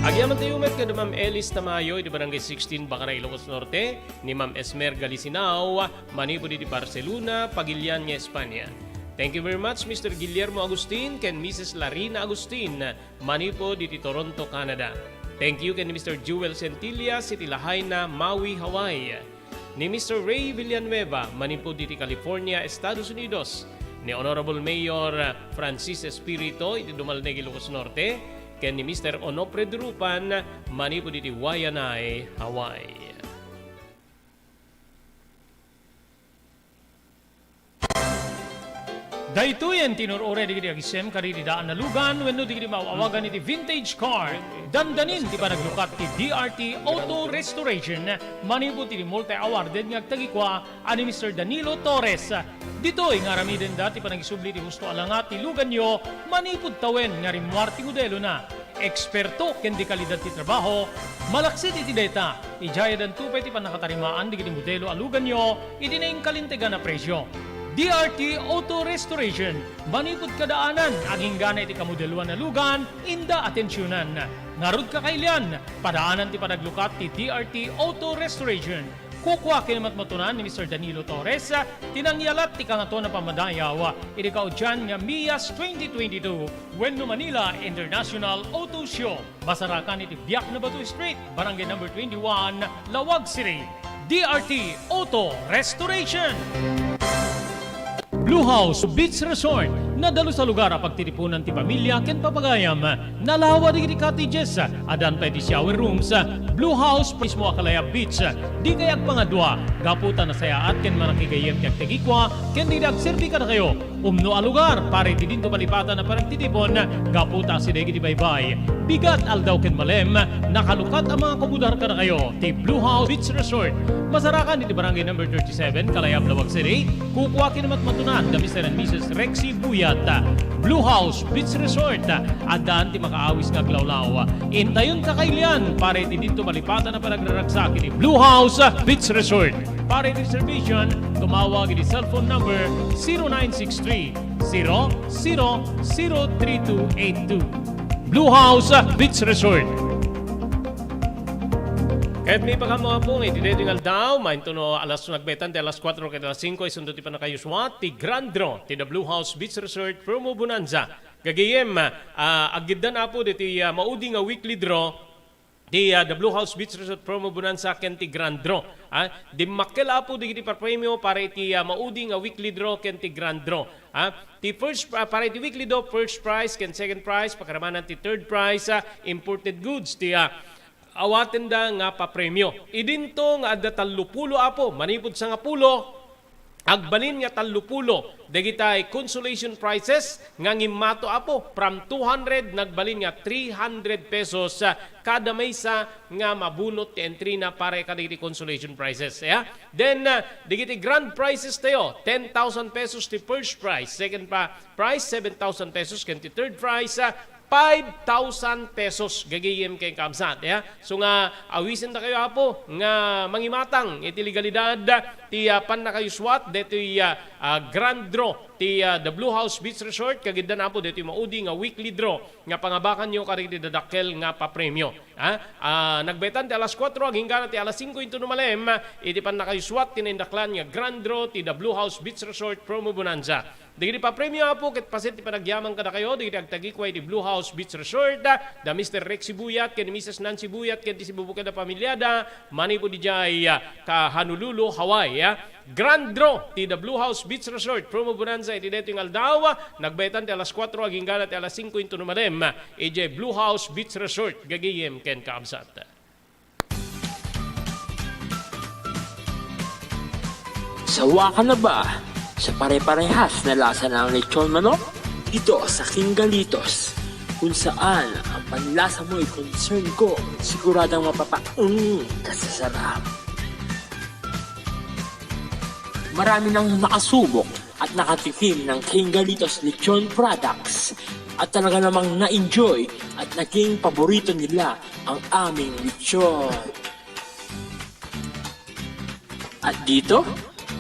Agyamantayo met kada Ma'am Elis Tamayo iti Barangay sixteen, Bacara, Ilocos Norte, ni Ma'am Esmer Galisinao manipud iti Barcelona, Pagilian nga Espanya. Thank you very much, Mister Guillermo Agustin ken Missus Larina Agustin manipud iti Toronto, Canada. Thank you ken ni Mister Jewel Centillas iti Lahaina, Maui, Hawaii. Ni Mister Ray Villanueva manipud iti California, Estados Unidos. Ni Honorable Mayor Francis Espirito iti Dumalneg, Ilocos Norte, ken ni Mister Onofre Durupan manipud iti Waianae, Hawaii. Daytoyen ti inur-uray dagiti agisem kadagiti daan a lugan wenno dagiti maaw-awagan iti vintage car. Dandanin ti panaglukat ti D R T Auto Restoration manipud iti multi-awarded nga agtagikua a ni Mister Danilo Torres. Ditoy nga aramidenda ti panagisubli ti husto a langa ti luganyo manipud tawen nga rimmuar ti modelona. Eksperto ken dekalidad ti trabaho, malaksid iti dayta, idiay addanto pay ti pannakatarimaan dagiti modelo a luganyo iti nainkalintegan a presio. D R T Auto Restoration, manipud kadaanan, aginggana iti kamodeloan a lugan, inda atensionan. Ngarud, kakailian, padaanan ti panaglukat ti D R T Auto Restoration. Kukua ken matmatunan ni Mister Danilo Torres ti nangyalat ti Kangatoan a Pammadayaw iti kaudian nga Mias twenty twenty-two wenno Manila International Auto Show. Masarakan iti Biak na Bato Street, Barangay Number twenty-one, Laoag City. D R T Auto Restoration. Blue House Beach Resort, nadalus a lugar a pagtitipunan ti pamilya ken papagayam. Nalawa dagiti cottages, addan pay ti shower rooms. Blue House mismo a Calaya Beach, dikay agpangadua, gapu ta nasayaat ken manakigayyem ti agtagikua ken dagiti agserbi kadakayo. Umno a lugar para iti dinto malipatan a panagtitipon gapu ta asideg iti baybay, bigat, aldaw ken malem, nakalukat a mga komodar kadakayo ti Blue House Beach Resort. Masarakan iti Barangay Number thirty-seven, Calaya, Laoag City. Kukua ken matmatunan da Mister and Missus Rexy Buyat. Blue House Beach Resort, addan ti makaawis nga aglawlaw. Intayon kakailian para iti dinto malipatan a panagraragsak iti Blue House Beach Resort. Para iti reservation, tumawag iti cellphone number zero nine six three, zero zero zero three two eight two. Blue House Beach Resort. Ket ipakam, mga pung, iti daytoy nga aldaw, mainto no alas, nagbetan ti alas kuatro ket alas singko, isunto ti pannakayusua ti Grand Draw ti The Blue House Beach Resort Promo Bonanza. Gagayem, ah, aggiddan, Apo, ditoy, ah, maudi nga weekly draw ti, ah, The Blue House Beach Resort Promo Bonanza ken ti Grand Draw. Ah, dimmakkel, Apo, dagiti papremio para iti, ah, maudi nga weekly draw ken ti Grand Draw. Ah, ti first, ah, para iti weekly draw, first prize ken second prize, pakaramanan ti third prize, ah, imported goods ti, ah, awatenda nga papremio. Idinto nga adda tallopulo, Apo, manipud sangapulo, agbalin nga tallopulo dagitay consolation prizes nga ngimmato, Apo, from two hundred nagbalin nga three hundred pesos, ah, kada maysa nga mabunot ti entry na para kadagiti consolation prizes, ya. Then, ah, dagiti grand prizes tayo, ten thousand pesos ti first prize, second pa-, prize, seven thousand pesos, ken ti third prize, ah, five thousand pesos gagayem ken kabsat, ya. So nga, awisendakayo, Apo, nga mangimatang iti legalidad ti, ah, pannakayuswat detoy, ah, ah, grand draw ti, ah, The Blue House Beach Resort, kagiddan, Apo, detoy maudi nga weekly draw nga pangabakanyo kadagiti dadakkel nga papremio. Ah, ah, nagbetan ti alas kuatro agingga ti alas singko inton umalem, iti pannakayuswat ti naindaklan nga grand draw ti The Blue House Beach Resort Promo Bonanza. Dagiti papremio, Apo, ket paset ti panagyaman kadakayo, dagiti agtagikua iti Blue House Beach Resort, da Mister Rexy Buyat, ken Missus Nancy Buyat, ken ti sibubuken a pamiliada, manipud idiay, ah, ka Honolulu, Hawaii, ah. Grand draw ti The Blue House Beach Resort Promo Bonanza iti daytoy nga aldaw, nagbetan ti alas kuatro agingga ti alas singko inton umalem, idiay Blue House Beach Resort, gagayem ken kabsat. Sawa ka na ba sa pare-parehas na lasa ng lechon manok? Dito sa King Galitos, kung saan ang panlasa mo'y concern ko, siguradong mapapaeng ka sa sarap. Marami nang nakasubok at nakatikim ng King Galitos Lechon Products at talaga namang na-enjoy at naging paborito nila ang aming lechon. At dito,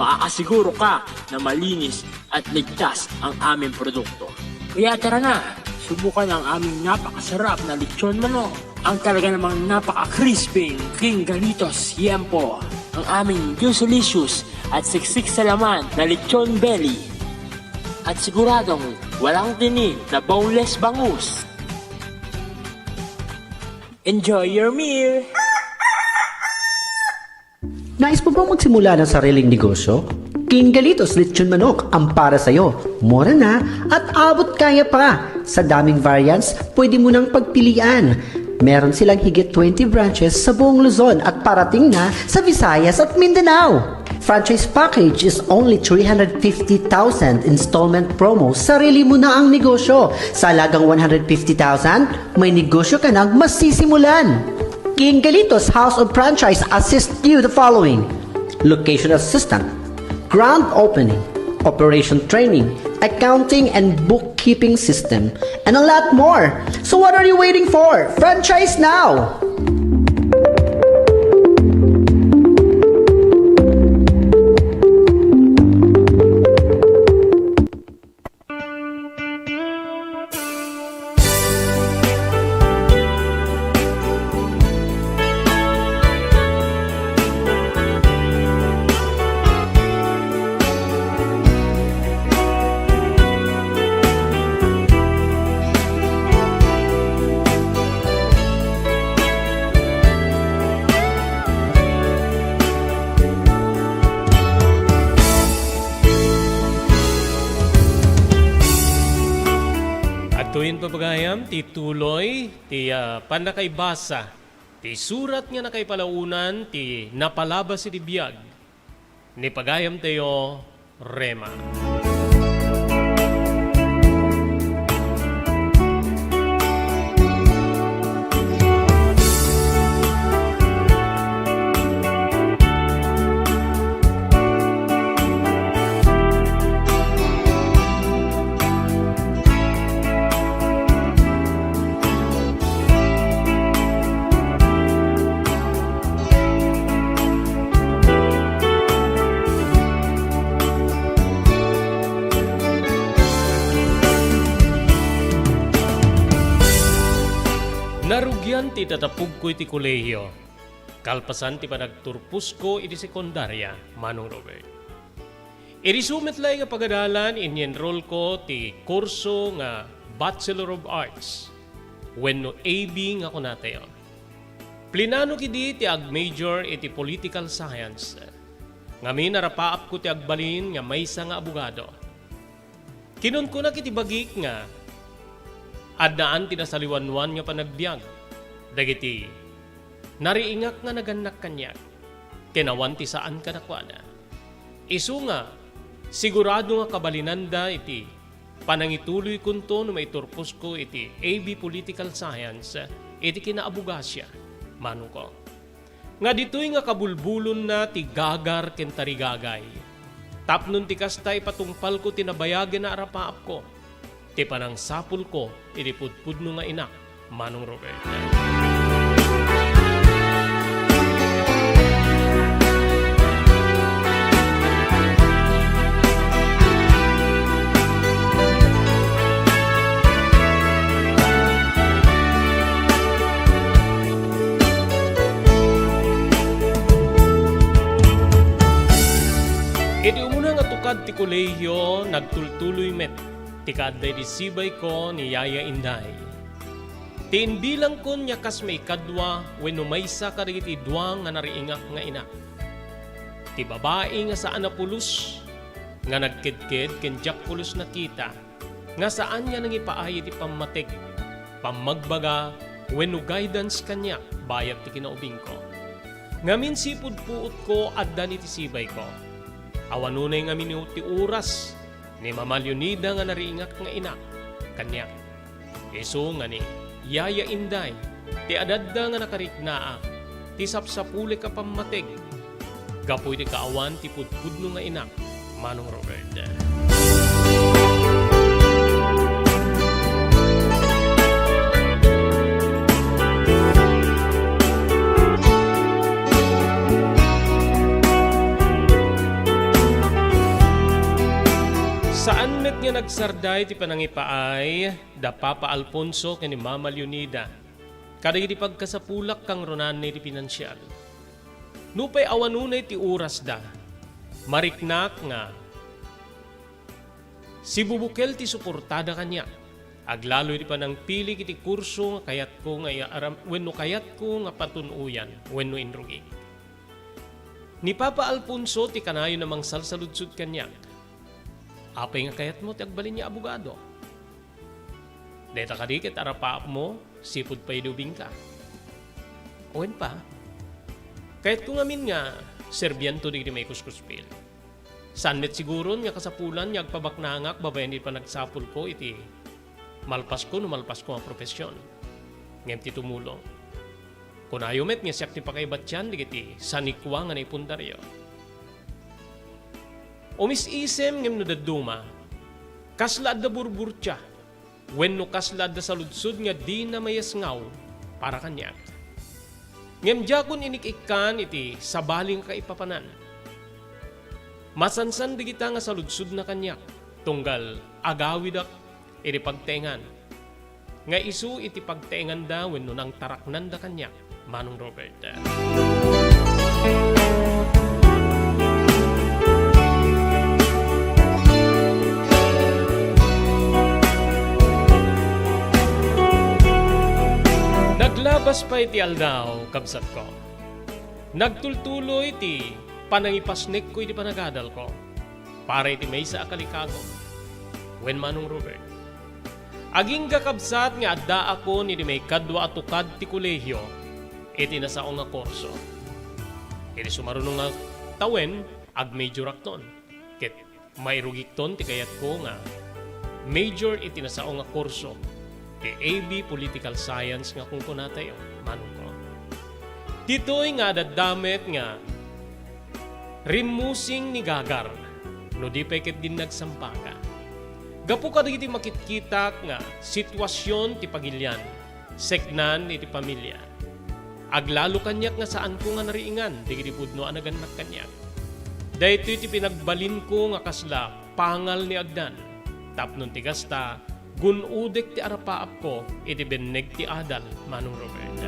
makakasiguro ka na malinis at ligtas ang aming produkto. Kaya tara na, subukan ang aming napakasarap na lechon manok. Ang talaga namang napaka-crispy King Galitos Yempo. Ang aming juicelicious at siksik sa laman na lechon belly. At siguradong walang tinik na boneless bangus. Enjoy your meal! Nais mo bang magsimula ng sariling negosyo? King Galitos Lechon Manok ang para sa'yo. Mura na at abot kaya pa. Sa daming variants, pwede mo nang pagpilian. Meron silang higit twenty branches sa buong Luzon at parating na sa Visayas at Mindanao. Franchise package is only three hundred fifty thousand installment promo, sarili mo na ang negosyo. Sa halagang one hundred fifty thousand, may negosyo ka nang masisimulan. King Galitos House of Franchise assist you the following: location assistant, grand opening, operation training, accounting and bookkeeping system, and a lot more. So what are you waiting for? Franchise now! Pagayam ti tuloy ti, ah, pannakaibasa ti surat nga nakaipalaonan ti napalabas iti biag ni pagayamtayo Rema. Narugian ti tatapugko iti kolehiyo. Kalpasan ti panagturposko iti sekundaria, Manong Robert. Iti isu met laeng nga pagadalan, in-enrollko ti kurso nga Bachelor of Arts wenno A B nga kunatayo. Plinanok idi ti ag-major iti political science. Ngamin, arapaapko ti agbalin nga maysa nga abogado. Kinunkunak iti bagik nga addaan ti nasaliwanwan nga panagbiag dagiti nariingak nga nagannak kaniak, ken awan ti saan kadakuada. Isu nga, sigurado nga kabalinanda iti panangituloykonto no maiturposko iti A B Political Science iti kinaabogasia, manongko. Nga ditoy nga kabulbulonna ti gagar ken tarigagay. Tapno ti kasta, ipatungpalko ti nabayagen a arapaapko, ti panangsapulko iti pudpudno nga inak, Manong Robert. Iti umuna nga tukad ti kolehiyo, nagtultuloy met ti kaadda iti sibayko ni Yaya Inday. Ti imbilangkon nga kas maikadua wenno maysa kadagiti dua nga nariingak nga inak. Ti babai nga saan a pulos nga nagkedked ken diak pulos nakita nga saan nga nangipaay iti pammateg, pammagbaga, wenno guidance kaniak bayat ti kinaubingko. Ngamin, sipud puotko, addan iti sibayko. Awan unay ngamin ti oras ni Mama Leonida nga nariingak nga inak kaniak. Isu nga ni Yaya Inday ti adadda nga nakariknaak ti sapsapulek a pammateg gapu iti kaawan ti pudpudno nga inak, Manong Robert. Saan met nga nagsarday ti panangipaay da Papa Alfonso ken ni Mama Leonida kadagiti pagkasapulak kangrunanna iti pinansial. Nupay awan unay ti orasda, mariknak nga sibubukel ti suportada kaniak, aglalo iti panangpilik iti kurso nga kayatko nga iyaaram-, wenno kayatko nga patun-oyan wenno inrugik. Ni Papa Alfonso ti kanayon a mangsalsaludsod kaniak, "Apay nga kayatmo ti agbalin nga abogado? Dayta kadi ket arapaapmo sipud pay idi ubingka. Wen pa, kayatko ngamin nga serbianto dagiti maikuskuspil. Saan met siguron nga kasapulan nga agpabaknangak babaen iti panagsapulko iti malpasko no malpasko nga profesion. Ngem ti tumulong, kunayo met nga siak ti pakaibatian dagiti sanikua nga naipundaryo." Umis-isem ngem no dadduma, kasla adda burburtia wenno kasla adda saludsod nga dina mayasngaw para kaniak. Ngem diakon inik-ikkan iti sabali nga kaipapanan. Masansan dagita nga saludsodna kaniak, tunggal agawidak iti pagtaengan. Nga isu iti pagtaenganda wenno nangtaraknanda kaniak, Manong Robert. Naglabas pay ti aldaw, kabsatko. Nagtultuloy ti panangipasnekko iti panagadalko para iti maysa a kalikago. Wen, Manong Robert, Agingga, kabsat, nga addaakon iti maikadua a tukad ti kolehio iti nasao nga kurso. Iti sumaruno nga tawen, agmajorakton, ket mairugikton ti kayatko nga major iti nasao nga kurso, ti A B Political Science nga kunkunatayo, manongko. Ditoy nga adda met nga rimmusing ni gagar, no di pay ket din nagsampaga. Gapu kadagiti makitkitak nga situasion ti pagilian, seknan iti pamilya, aglalo kaniak nga saanko nga nariingan dagiti pudno a nagannak kaniak. Daytoy ti pinagbalinko nga kasla pangal ni agdan, tapno ti kasta, gun-odek ti arapaapko iti benneg ti adal, Manong Robert.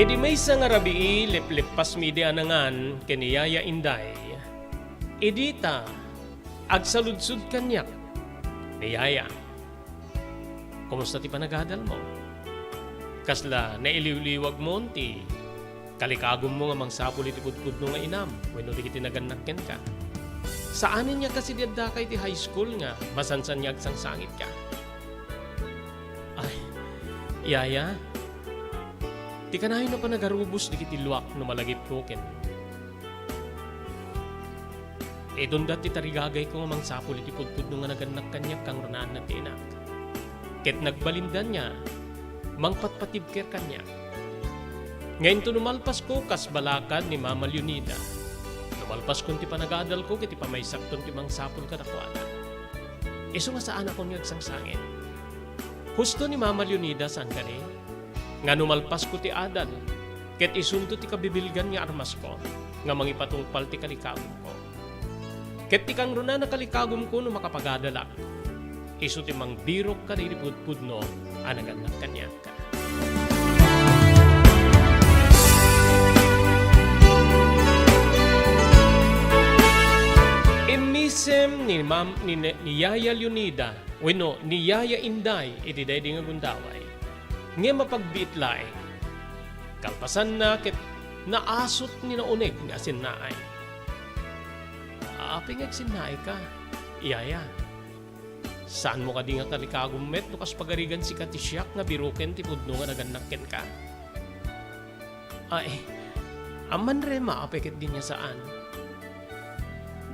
Idi maysa nga rabii, lepleppasmi idi anangan ken ni Yaya Inday. Idi ta agsaludsod kaniak ni Yaya, "Kumusta ti panagadalmo? Kasla nailiwliwagmon ti kalikagummo nga mangsapul iti pudpudno nga inam wenno dagiti nagannak kenka? Saanen nga kas idi addaka iti high school nga masansan nga agsangsangitka?" Ay, Yaya, ti kanayon a panagarubos dagiti luak no malagipko ken Itunda ti tarigagayko nga mangsapul iti pudpudno nga nagannak kaniak kangrunaanna ti inak. Ket nagbalindan nga mangpatpatibker kaniak. Nga inton no malpasko kas balakad ni Mama Leonida, no malpaskon ti panagadalko ket ti pamaysakton ti mangsapul kadakuada. Isu nga saanakon nga agsangsangit. Husto ni Mama Leonida, saan kadi? Nga no malpasko ti adal, ket isunto ti kabibilgan nga armasko nga mangipatungpal ti kalikagumko. Ket ti kangrunaan a kalikagumko no makapagadalak, isu ti mangbirok kadagiti pudpudno a nagannak kaniak. Immisem ni Mam-, ni, ni Yaya Leonida wenno ni Yaya Inday iti daydi nga gundaway. Ngem mapagbiit laeng. Kalpasanna ket naasut ni nauneg nga asinnaay. Apay nga agsinnaayka, Yaya? Saanmo kadi nga kalikagum met no kas pagarigan sika ti siak nga biroken ti pudno nga nagannak kenka? Ay, amman rema, apay ket din nga saan.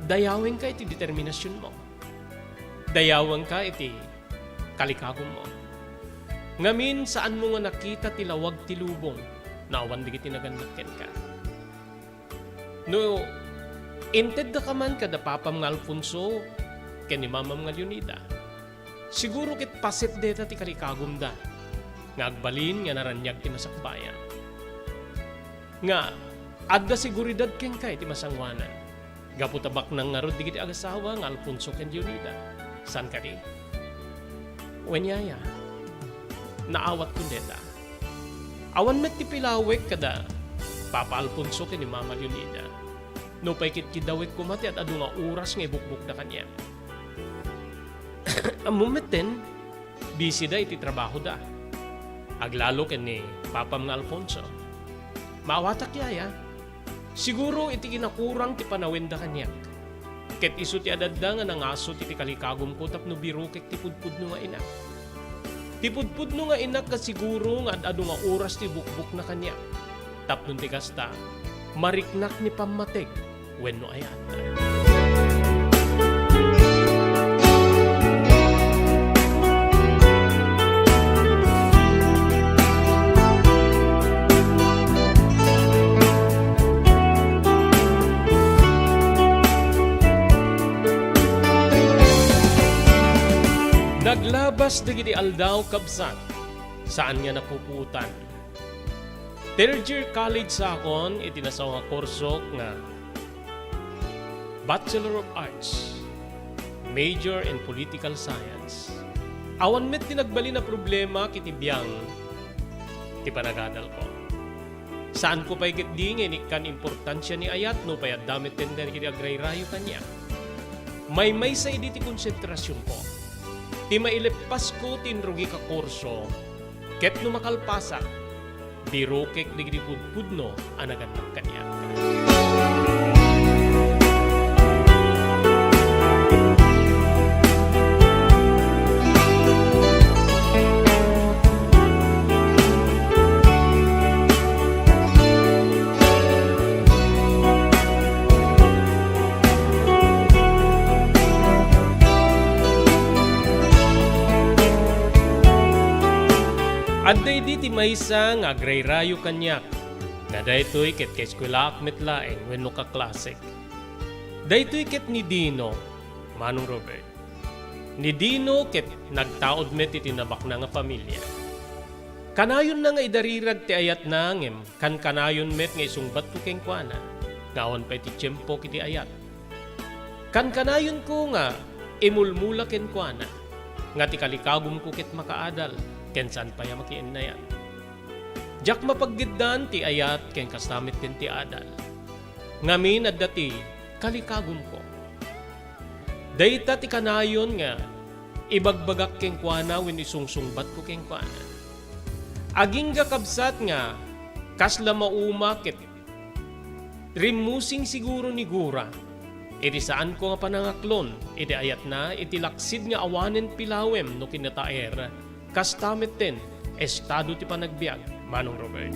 Dayawenka iti determinasionmo. Dayawenka iti kalikagummo. Ngamin, saanmo nga nakita ti lawag ti lubong no awan dagiti nagannak kenka. No inteddaka man kada papam nga Alfonso ken ni mamam nga Leonida, siguro ket paset dayta ti kalikagumda nga agbalin nga naraniag ti masakbayan. Nga adda seguridad kenka iti masangoanan. Gapu ta baknang ngarud dagiti agasawa nga Alfonso ken Leonida. Saan kadi? Wen, Yaya, naawatkon dayta. Awan met ti pilawek kada Papa Alfonso ken ni Mama Leonida. Nupay ket kidawek koma ti ad-adu nga oras nga ibukbokda kaniak. Ammom metten, bisida iti trabahoda. Aglalo ken ni papam nga Alfonso. Maawatak, Yaya. Siguro iti kinakurang ti panawenda kaniak. Ket isu ti ad-adda nga nangasut iti kalikagumko tapno birokek ti pudpudno nga inak. Ti pudpudno nga inak nga siguro nga ad-adu nga oras ti bukbokna kaniak. Tapno ti kasta, mariknak ni pammateg wenno ayat. Naglabas dagiti aldaw, kabsat, saan nga napupuotan. Third year college sakon iti nasao nga kursok nga Bachelor of Arts, major in Political Science. Awan met ti nagbalin a problema iti biang ti panagadalko. Saanko pay ketdi nga inikkan importansia ni ayat nupay adda met ti agragrayo kaniak. Maymaysa idi ti konsentrasionko. Ti maileppasko ti inrugik a kurso, ket no makalpasak, birukek dagiti pudpudno a nagannak kaniak. Adda idi ti maysa nga agrayrayo kaniak nga daytoy ket kaeskuelaak met laeng wenno kaklasek. Daytoy ket ni Dino, Manong Robert. Ni Dino ket nagtaud met iti nabaknang a familia. Kanayonna nga idarirag ti ayatna ngem kankanayon met nga isungbatko kenkuana nga awan pay ti tiempo iti ayat. Kankanayonko nga imulmula kenkuana nga ti kalikagumko ket makaadal ken saan pay a makiinnayat. Diak mapaggeddan ti ayat ken kasta met ken ti adal. Ngamin adda ti kalikagumko. Dayta ti kanayon nga ibagbagak kenkuana wenno isungsungbatko kenkuana. Agingga kabsat nga kasla mauma ket rimmusing siguro ni Gura iti saanko nga panangaklon iti ayatna iti laksid nga awanen pilawem no kinataer. Kasta metten, estado ti panagbiag, Manong Robert.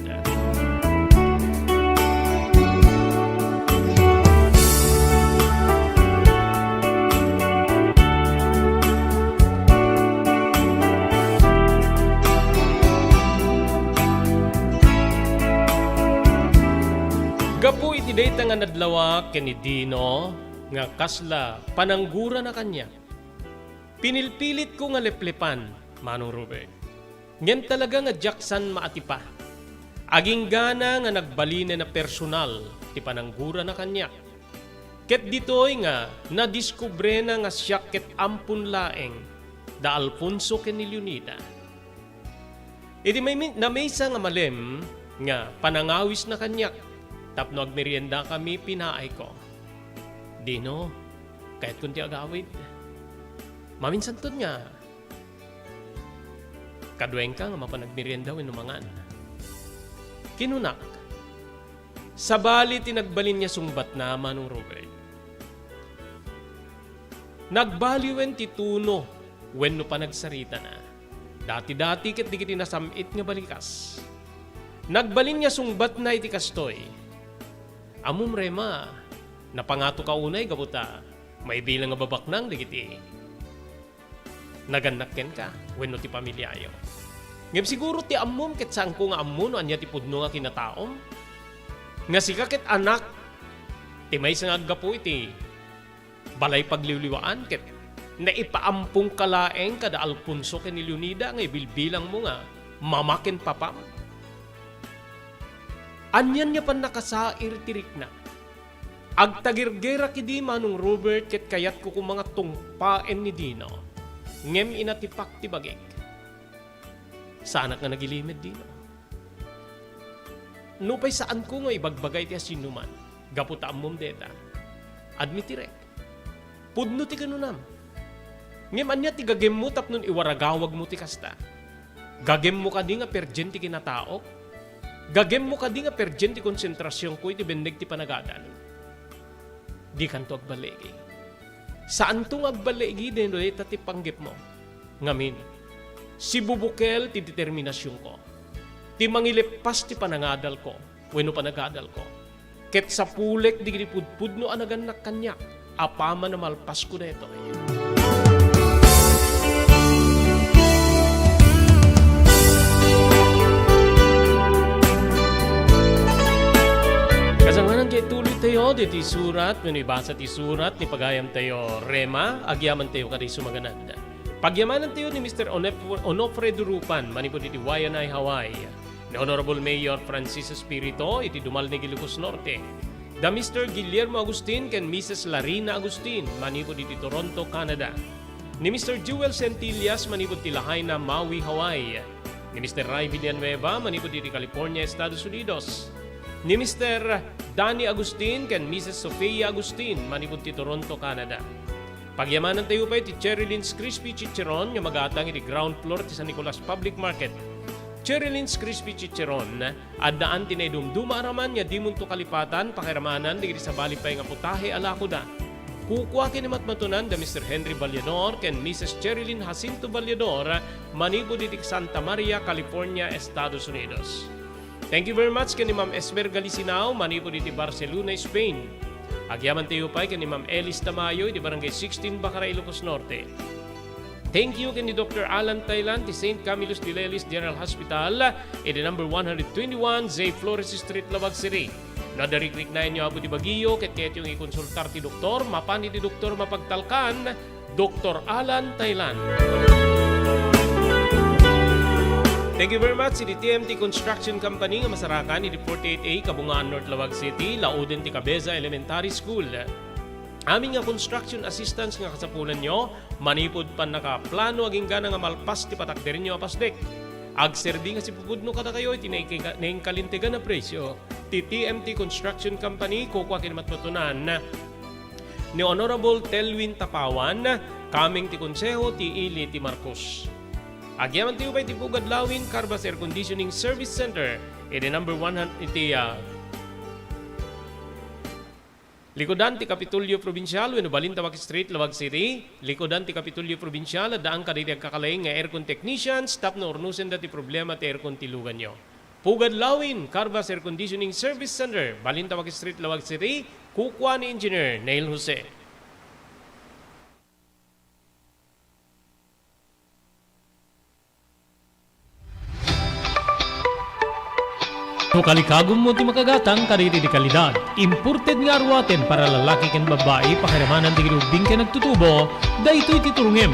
Gapu iti dayta nga nadlawak ken ni Dino nga kasla pananggurana kaniak, pinilpilitko nga leplepan, Manong Robert. Ngem talaga nga diak saan maatipa. Aginggana nga nagbalinen a personal ti pananggurana kaniak. Ket ditoy nga nadiskubrena nga siak ket ampon laeng da Alfonso ken ni Leonida. Iti maymi-, namaysa nga malem nga panangawisna kaniak tapno agmeriendakami, pinaayko. Dino, kayatkon ti agawid. Maminsanton nga kaduaenka nga mapan agmerienda wenno mangan. Kinunak, sabali ti nagbalin nga sungbatna, Manong Robert. Nagbaliwen ti tono wenno panagsaritana. Dati-dati ket dagiti nasam-it nga balikas. Nagbalin nga sungbatna iti kastoy, "Ammom, Rema, napangatoka unay gapu ta maibilang a babaknang dagiti nagannak kenka wenno ti pamiliayo. Ngem siguro ti ammom ket saanko nga ammo no ania ti pudno nga kinataom. Nga sika ket anak ti maysa nga aggapu iti balay pagliwliwaan ket naipaampongka laeng kada Alfonso ken ni Leonida nga ibilbilangmo nga mama ken papam. Anian nga pannakasair ti rikna? Agtagirgerak idi, Manong Robert, ket kayatko koma nga tungpaen ni Dino. Ngem inatipak ti bagik. Saanak nga nagilimed, Dino. Nupay saanko nga ibagbaga iti asinoman, gapu ta ammom deta, admitirek. Pudno ti kinunam. Ngem ania ti gagemmo tapno iwaragawagmo ti kasta? Gagemmo kadi nga perdien ti kinataok? Gagemmo kadi nga perdien ti konsentrasionko iti benneg ti panagadal? Dikanto agballigi. Saanto nga agballigi no dayta ti panggepmo. Ngamin, sibubukel ti determinasionko, ti mangileppas ti panangadalko wenno panagadalko. Ket sapulek dagiti pudpudno a nagannak kaniak apaman a malpasko daytoy. Kasangkanan ti ituloytayo ditoy surat wenno ibasa ti surat ni pagayamtayo Rema, agyamantayo kadi sumaganad. Pagyamanantayo ni Mister Onef-, Onofre Durupan manipud iti Waianae, Hawaii. Ni Honorable Mayor Francis Espiritu iti Dumalneg, Ilocos Norte. Da Mister Guillermo Agustin ken Missus Larina Agustin manipud iti Toronto, Canada. Ni Mister Jewel Centillas manipud ti Lahaina, Maui, Hawaii. Ni Mister Ray Villanueva manipud iti California, Estados Unidos. Ni Mister Danny Agustin ken Missus Sofia Agustin manipud ti Toronto, Canada. Pagyamanantayo pay ti Cherry Lynn's Crispy Chicharon nga magatang iti ground floor ti San Nicolas Public Market. Cherry Lynn's Crispy Chicharon, addaan ti naidumduma a raman nga dimonto kalipatan, pakiramanan dagiti sabali pay nga putahe a lakoda. Kukua ken ni matmatunan da Mister Henry Vallador ken Missus Cherry Lynn Jacinto Vallador manipud iti Santa Maria, California, Estados Unidos. Thank you very much ken ni Ma'am Esmer Galisinao manipud iti Barcelona, Spain. Agyamantayo pay ken ni Ma'am Elis Tamayo iti Barangay sixteen, Bacara, Ilocos Norte. Thank you ken ni Doktor Alan Thailand ti Saint Camillus de Lelis General Hospital iti number one hundred twenty-one J Flores Street, Laoag City. No adda rikriknaenyo apo ti bagiyo ket kayatyo nga ikonsultar ti doktor, mapan iti doktor mapagtalkan, Doktor Alan Thailand. Thank you very much iti T M T Construction Company nga masarakan iti forty-eight A Kabungaan North, Laoag City, lauden ti Cabeza Elementary School. Amin nga construction assistance nga kasapulanyo, manipud pannakaplano agingga nga malpas ti patakderenyo a pasdek. Agserbi nga sipupudno kadakayo iti naika-, nainkalintegan a presio ti T M T Construction Company, kukua ken ni matmatunan ni Honorable Telwin Tapawan, kameng ti Konseho ti Ili ti Marcos. Agyamantayo pay ti Pugad Lawin Carbas Air Conditioning Service Center iti number one hundred, iti, ah, likudan ti Kapitolyo Probinsial wenno Balintawak Street, Laoag City. Likudan ti Kapitolyo Probinsial, addaan kadagiti agkakalaing nga aircon technicians tapno urnosenda ti problema ti aircon ti luganyo. Pugad Lawin, Carbas Air Conditioning Service Center, Balintawak Street, Laoag City, kukua ni Engineer Neil Jose. No kalikagummo ti makagatang kadagiti kalidad, imported nga aruaten para lalaki ken babbai, pakiramanan dagiti ubbing ken agtutubo, daytoy ti turongem.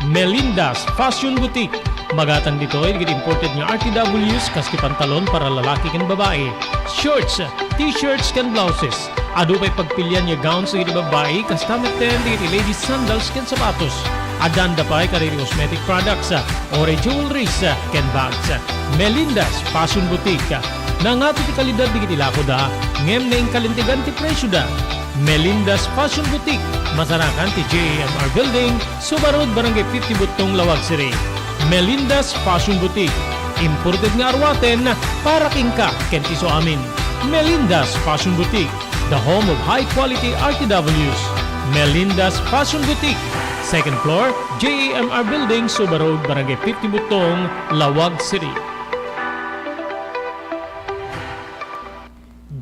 Melinda's Fashion Boutique. Magatang ditoy dagiti imported nga R T Ws kas ti pantalon para lalaki ken babbai, shorts, t-shirts ken blouses. Adu pay pagpilian nga gowns dagiti babbai, kasta metten dagiti ladies sandals ken sapatos. Addaanda pay kadagiti cosmetic products, uray jewelries, ken bags. Melinda's Fashion Boutique. Nangato ti kalidad dagiti lakoda, ngem nainkalintegan ti presioda. Melinda's Fashion Boutique, masarakan ti J A M R Building, Suba Road, Barangay fifty Buttong, Laoag City. Melinda's Fashion Boutique, imported nga aruaten para kenka ken ti suamin. Melinda's Fashion Boutique, the home of high quality R T Ws. Melinda's Fashion Boutique, second floor, J A M R Building, Suba Road, Barangay fifty Buttong, Laoag City.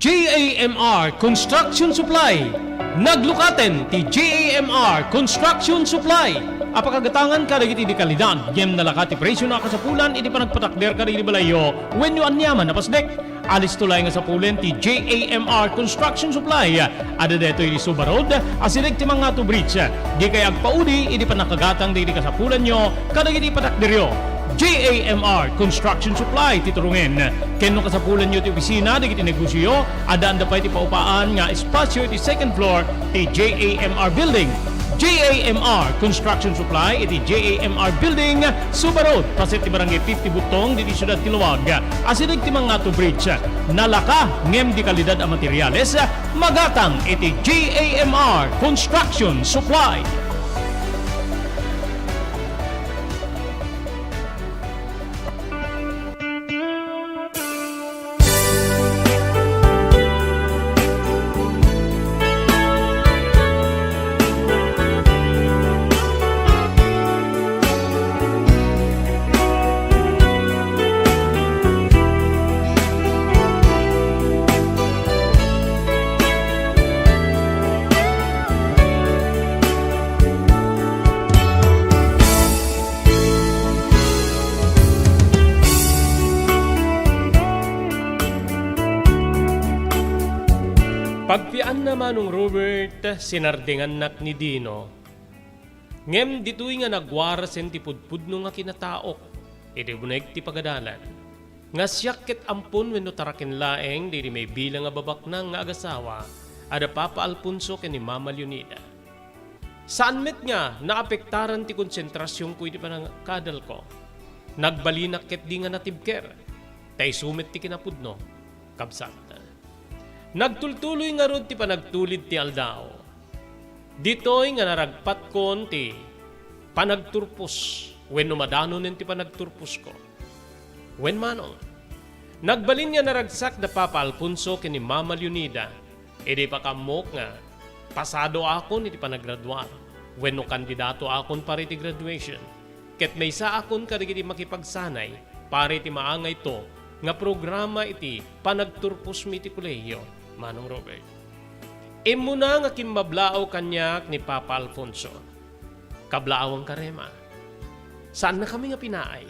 J A M R Construction Supply. Naglukaten ti J A M R Construction Supply. Apakagatangan kadagiti di kalidad, ngem nalaka ti presio a kasapulan iti panagpatakder kadagiti balayyo wenno aniaman a pasdek. Alisto laeng a sapulen ti J A M R Construction Supply. Adda daytoy iti Suba Road, asideg ti Mangato Bridge. Dikay agpaudi iti pannakagatang dagiti kasapulanyo kadagiti patakderyo. J A M R Construction Supply ti turongen. Ken no kasapulanyo ti opisina dagiti negosioyo, addaanda pay ti paupaan nga espasio iti second floor ti J A M R Building. J A M R Construction Supply iti J A M R Building, Suba Road, paset ti Barangay fifty Buttong, ditoy siudad ti Laoag, asideg ti Mangato Bridge. Nalaka ngem di kalidad a materials, magatang iti J A M R Construction Supply. Pagpianna, Manong Robert, sinardingannak ni Dino. Ngem ditoy nga nagwarasen ti pudpudno nga kinataok iti uneg ti pagadalan, nga siak ket ampon wenno taraken laeng daydi maibilang a babaknang nga agasawa a da Papa Alfonso ken ni Mama Leonida. Saan met nga naapektaran ti konsentrasionko iti pannakadalko. Nagbalinak ketdi nga natibker, ta isu met ti kinapudno, kabsat. Nagtultuloy ngarud ti panagtulid ti aldaw. Ditoy nga naragpatkon ti panagturpos wenno madanonen ti panagturposko. Wen manong, nagbalin nga naragsak da Papa Alfonso ken ni Mama Leonida idi pakaammo nga pasado akon iti panagraduar wenno kandidato akon para iti graduation. Ket maysa akon kadagiti makipagsanay para iti maangayto nga programa iti panagturposmi iti kolehiyo, Manong Robert. Immuna nga kimmablaaw kaniak ni Papa Alfonso. Kablaawanka, Rema. Saannakami nga pinaay.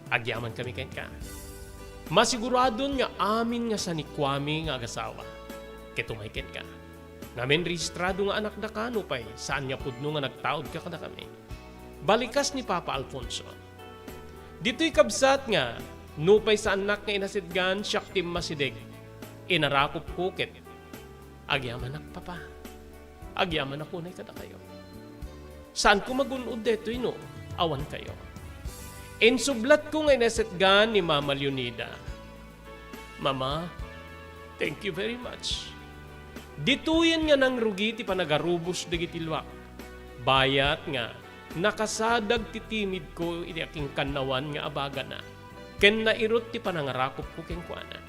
Agyamankami kenka. Masiguradon nga amin nga sanikuami nga agasawa. Ket umay kenka. Ngamin rehistrado nga anakdaka nupay saan nga pudno nga nagtaudka kadakami. Balikas ni Papa Alfonso. Ditoy kabsat nga, nupay saannak nga inasidgan, siak ti immasideg. Inarakopko ket agyamanak, Papa. Agyamanak unay kadakayo. Saanko magun-od daytoy no awankayo. Insublatko nga inasidgan ni Mama Leonida. Mama, thank you very much. Ditoyen nga nangrugi ti panagarubos dagiti luak. Bayat nga nakasadag ti timidko iti akinkannawan nga abagana, ken nairut ti panangarakopko kenkuana.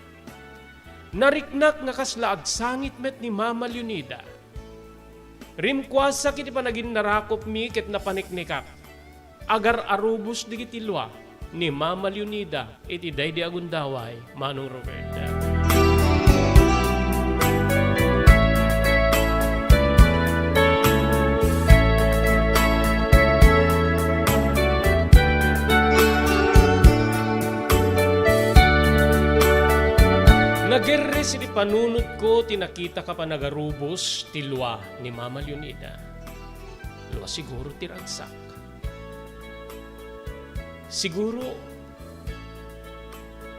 Nariknak nga kasla agsangit met ni Mama Leonida. Rimkuasak iti panaginnarakopmi ket napaniknikak. Agar-arubos dagiti lua ni Mama Leonida iti daydi a gundaway, Manong Robert. Nagerres iti panunotko ti nakitaka panagarubos ti lua ni Mama Leonida. Lua siguro ti ragsak. Siguro,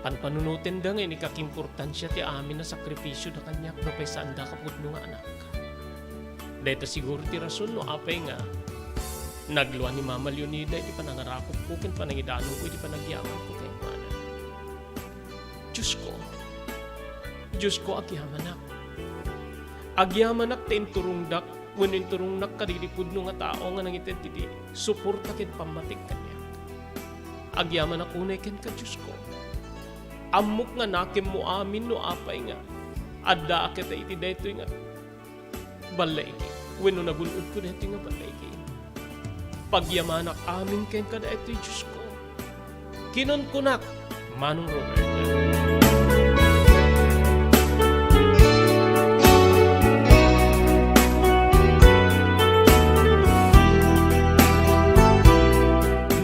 panpanunotenda nga inikakimportansia ti amin a sakripisio da kaniak no pay saanda kapudno nga anak. Dayta siguro ti rason no apay nga naglua ni Mama Leonida iti panangarakopko ken panangidanonko iti panagyamanko kenkuana. Diosko, Diosko, agyamanak. Agyamanak ta inturongdak wenno inturongnak kadagiti pudno nga tao nga nangited iti suporta ken pammatik kaniak. Agyamanak unay kenka, Diosko. Ammok nga nakemmo amin no apay nga addaak iti daytoy nga ballaigi wenno nagun-odko daytoy nga ballaigi. Pagyamanak amin kenka daytoy, Diosko. Kinunkunak, Manong Robert.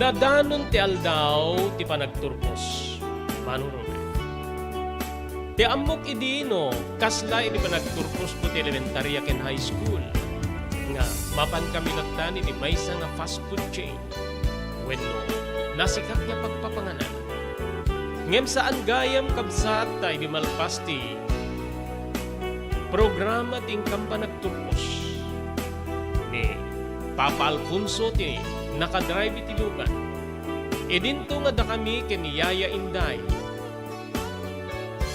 Nadanon ti aldaw ti panagturpos, Manong Robert. Ti ammok idi no kasla iti panagturposko ti elementaria ken high school nga mapan kami latta iti maysa nga fast food chain wenno nasikak nga pagpapanganan. Ngem saan gayam, kabsat, ta idi malpas ti programa ti inkam panagturpos ni Papa Alfonso ti nakadrive iti lugan. Idinto nga dakami ken ni Yaya Inday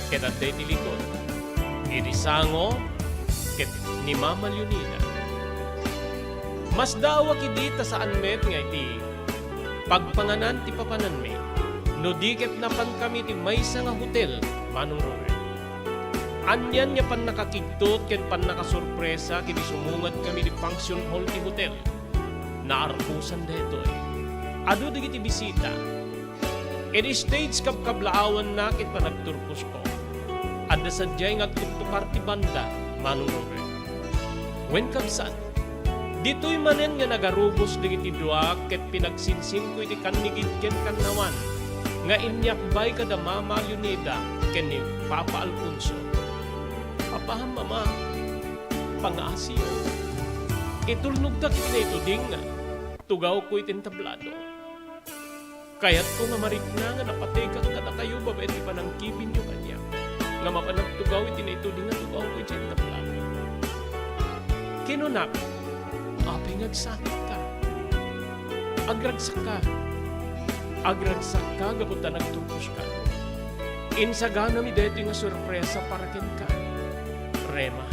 ket adda iti likod, idi sango ket ni Mama Leonida. Masdaawak idi ta saan met nga iti pagpanganan ti papananmi, no di ket napankami iti maysa nga hotel, Manong Robert. Anian nga pannakakigtot ken pannakasorpresa ket idi sumungad kami iti function hall ti hotel. Naarpusan daytoy. Adu dagiti bisita. Iti stage kabkablaawanna ket panagturposko, adda sadiay nga agtuktukar ti banda, Manong Robert. Wen, kabsat, ditoy manen nga nagarubos dagiti duak ket pinagsinsinko iti kannigid ken kannawan nga inyakbay kada Mama Leonida ken ni Papa Alfonso. Papa, Mama, pangaasiyo. Itulnogdak iti naituding nga tugawko iti entablado. Kayatko nga marikna nga napategak kadakayo babaen ti panangkibinyo kaniak, nga mapan agtugaw iti naituding nga tugawko idiay entablado. Kinunak, apay nga agsangit ka? Agragsakka. Agragsakka gapu ta nagturposka. Insaganami daytoy nga sorpresa para kenka. Rema.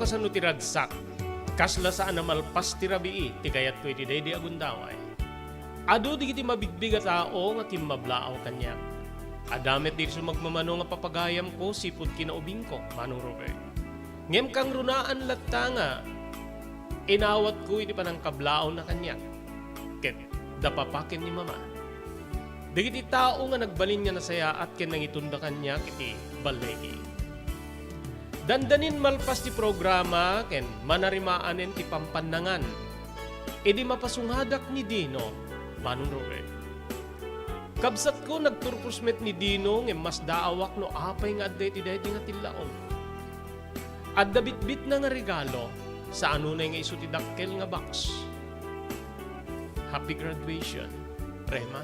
kasano ti ragsak, kasla saan a malpas ti rabii ti kayatko iti daydi a gundaway. Adu dagiti mabigbig a tao nga kimmablaaw kaniak. Adda met dagiti sumagmamano nga papagayamko sipud kinaubingko, Manong Robert. Ngem kangrunaan latta nga inawatko iti panangkablaaw na kaniak, ket da papaken ni Mama. Dagiti tao nga nagbalin nga nasayaat ken nangitonda kaniak iti balay. Dandanin malpas ti programa ken manarimaanen ti pampannangan. Idi mapasungadak ni Dino, Manong Robert. Kabsatko, nagturpos met ni Dino ngem masdaawak no apay nga adda iti daydi nga tillaon. Adda bitbitna nga regalo, saan unay nga isu ti dakkel nga box. Happy graduation, Rema.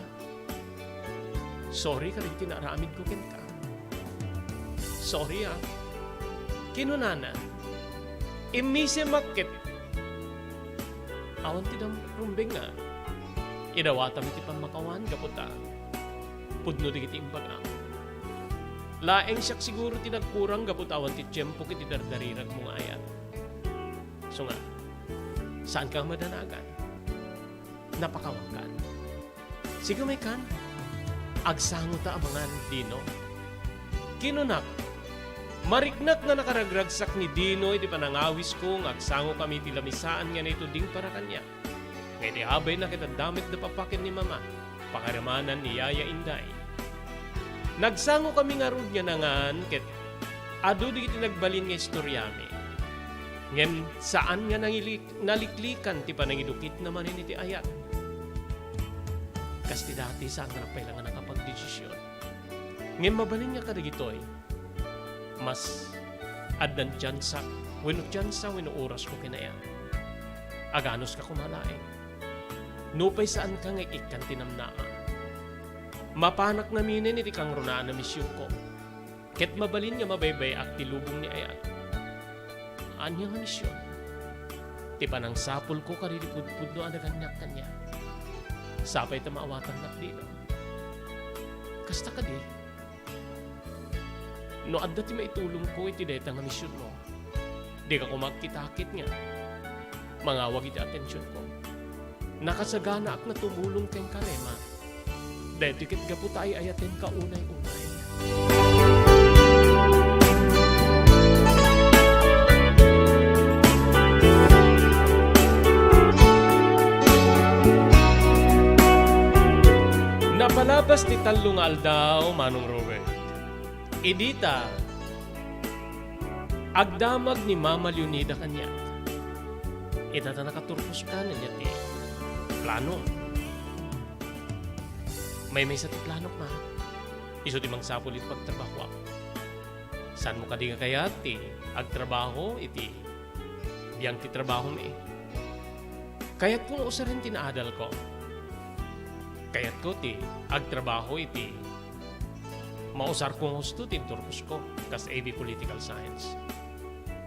Sorry kadagiti naaramidko kenka. Sorry, ah. Kinunana, "Immisemak ket awan ti dam-, rumbeng nga. Idawatam iti pammakawan gapu ta pudno dagiti imbagam. Laeng siak siguro ti nagkurang gapu ta awan ti tiempo ket ti dardariragmo nga ayat. So nga, saanka nga madanagan? Napakawankan." "Sige, umaykan. Agsangota a mangan, Dino." Kinunak. Mariknak nga nakaragragsak ni Dino iti panangawisko nga agsangokami iti lamisaan nga naituding para kaniak. Nga iti abayna ket adda met da papaken ni Mama, pakairamanan ni Yaya Inday. Nagsangokami ngarud nga nangan ket adu dagiti nagbalin nga istoriami. Ngem saan nga nangili-, naliklikan ti panangidukitna manen iti ayat. Kas ti dati, saan nga pay la nga nakapagdesisyon. Ngem mabalin nga kadagitoy, mas addan tiansa wenno tiansa wenno orasko ken ayat. Aganuska koma laeng. Nupay saanka nga ik-ikkan ti namnama. Mapanak naminen iti kangrunaan a misionko. Ket mabalin nga mabaybay-ak ti lubong ni ayat. Ania nga mision? Ti panangsapulko kadagiti pudpudno a nagannak kaniak. Sapay ta maawatannak, Dino. Kasta kadi, no adda ti maitulongko iti dayta nga misionmo, dika koma agkitakit nga mangawag iti atensionko. Nakasaganaak nga tumulong kenka, Rema. Daytoy ket gapu ta ay-ayatenka unay-unay. Napalabas ti tallo nga aldaw, Manong Robert. Idi ta agdamag ni Mama Leonida kaniak, ita ta nakaturposka, ania ti plano? Maymaysa ti planok, Ma. Isu ti mangsapul iti pagtrabahoak. Saanmo kadi nga kayat ti agtrabaho iti biang ti trabahom, eh? Kayatko nga usaren ti naadalko. Kayatko ti agtrabaho iti mausarko nga husto ti inturposko kas A B Political Science.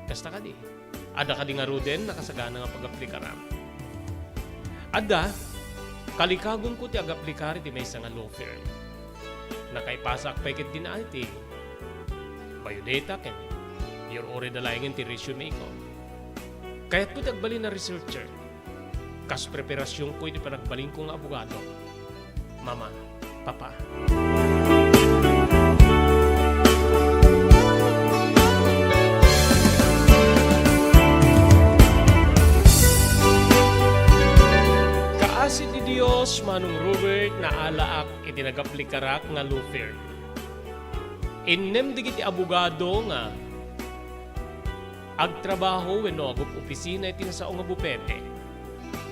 Kasta kadi? Adda kadi ngaruden nakasagana nga pag-aplikaram? Adda, kalikagumko ti agaplikar iti maysa nga law firm. Nakaipasak pay ketdi iti biodata ken your ore da laengen ti resume ko. Kayatko ti agbalin a researcher. Kas preparasionko iti panagbalinko nga abogado. Mama, Papa. Kaasi ti Dios, Manong Robert, naalaak iti nagaplikarak nga law firm. Innem dagiti abogado nga agtrabaho wenno agup-opisina iti nasao nga bupete.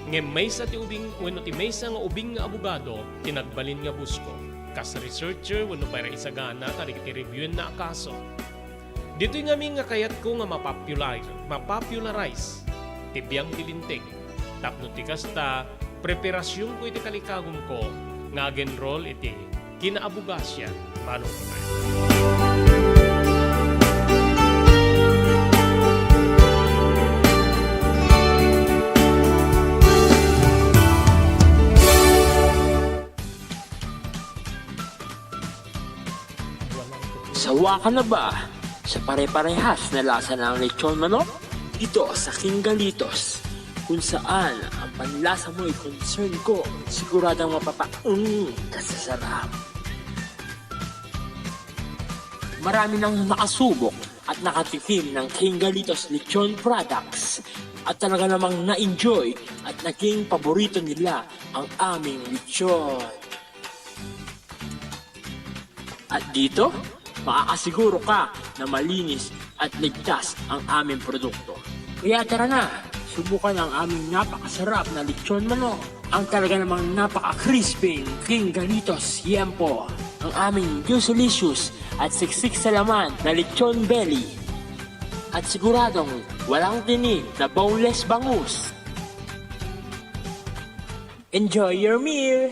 Ngem maysa ti ubing wenno ti maysa nga ubing nga abogado ti nagbalin nga busko kas researcher wenno para isagana kadagiti reviewna a kaso. Ditoy ngamin nga kayatko nga mapopular-, mapopularize ti biang ti Linteg. Tapno ti kasta, preparasionko iti kalikagumko nga ag-enroll iti kinaabogasia, Manong Robert. Sawa ka na ba sa pare-parehas na lasa ng lechon manok? Dito sa King Galitos, kung saan ang panlasa mo'y concern ko, siguradong mapapaung ka sa sarap. Marami nang nakasubok at nakatikim ng King Galitos Lechon products at talaga namang na-enjoy at naging paborito nila ang aming lechon. At dito, makakasiguro ka na malinis at ligtas ang aming produkto. Kaya tara na, subukan ang aming napakasarap na lechon manok, ang talaga namang napaka-crispy King Galitos Yempo, ang aming juicy-licious at siksik sa laman na lechon belly. At siguradong walang tinik na boneless bangus. Enjoy your meal!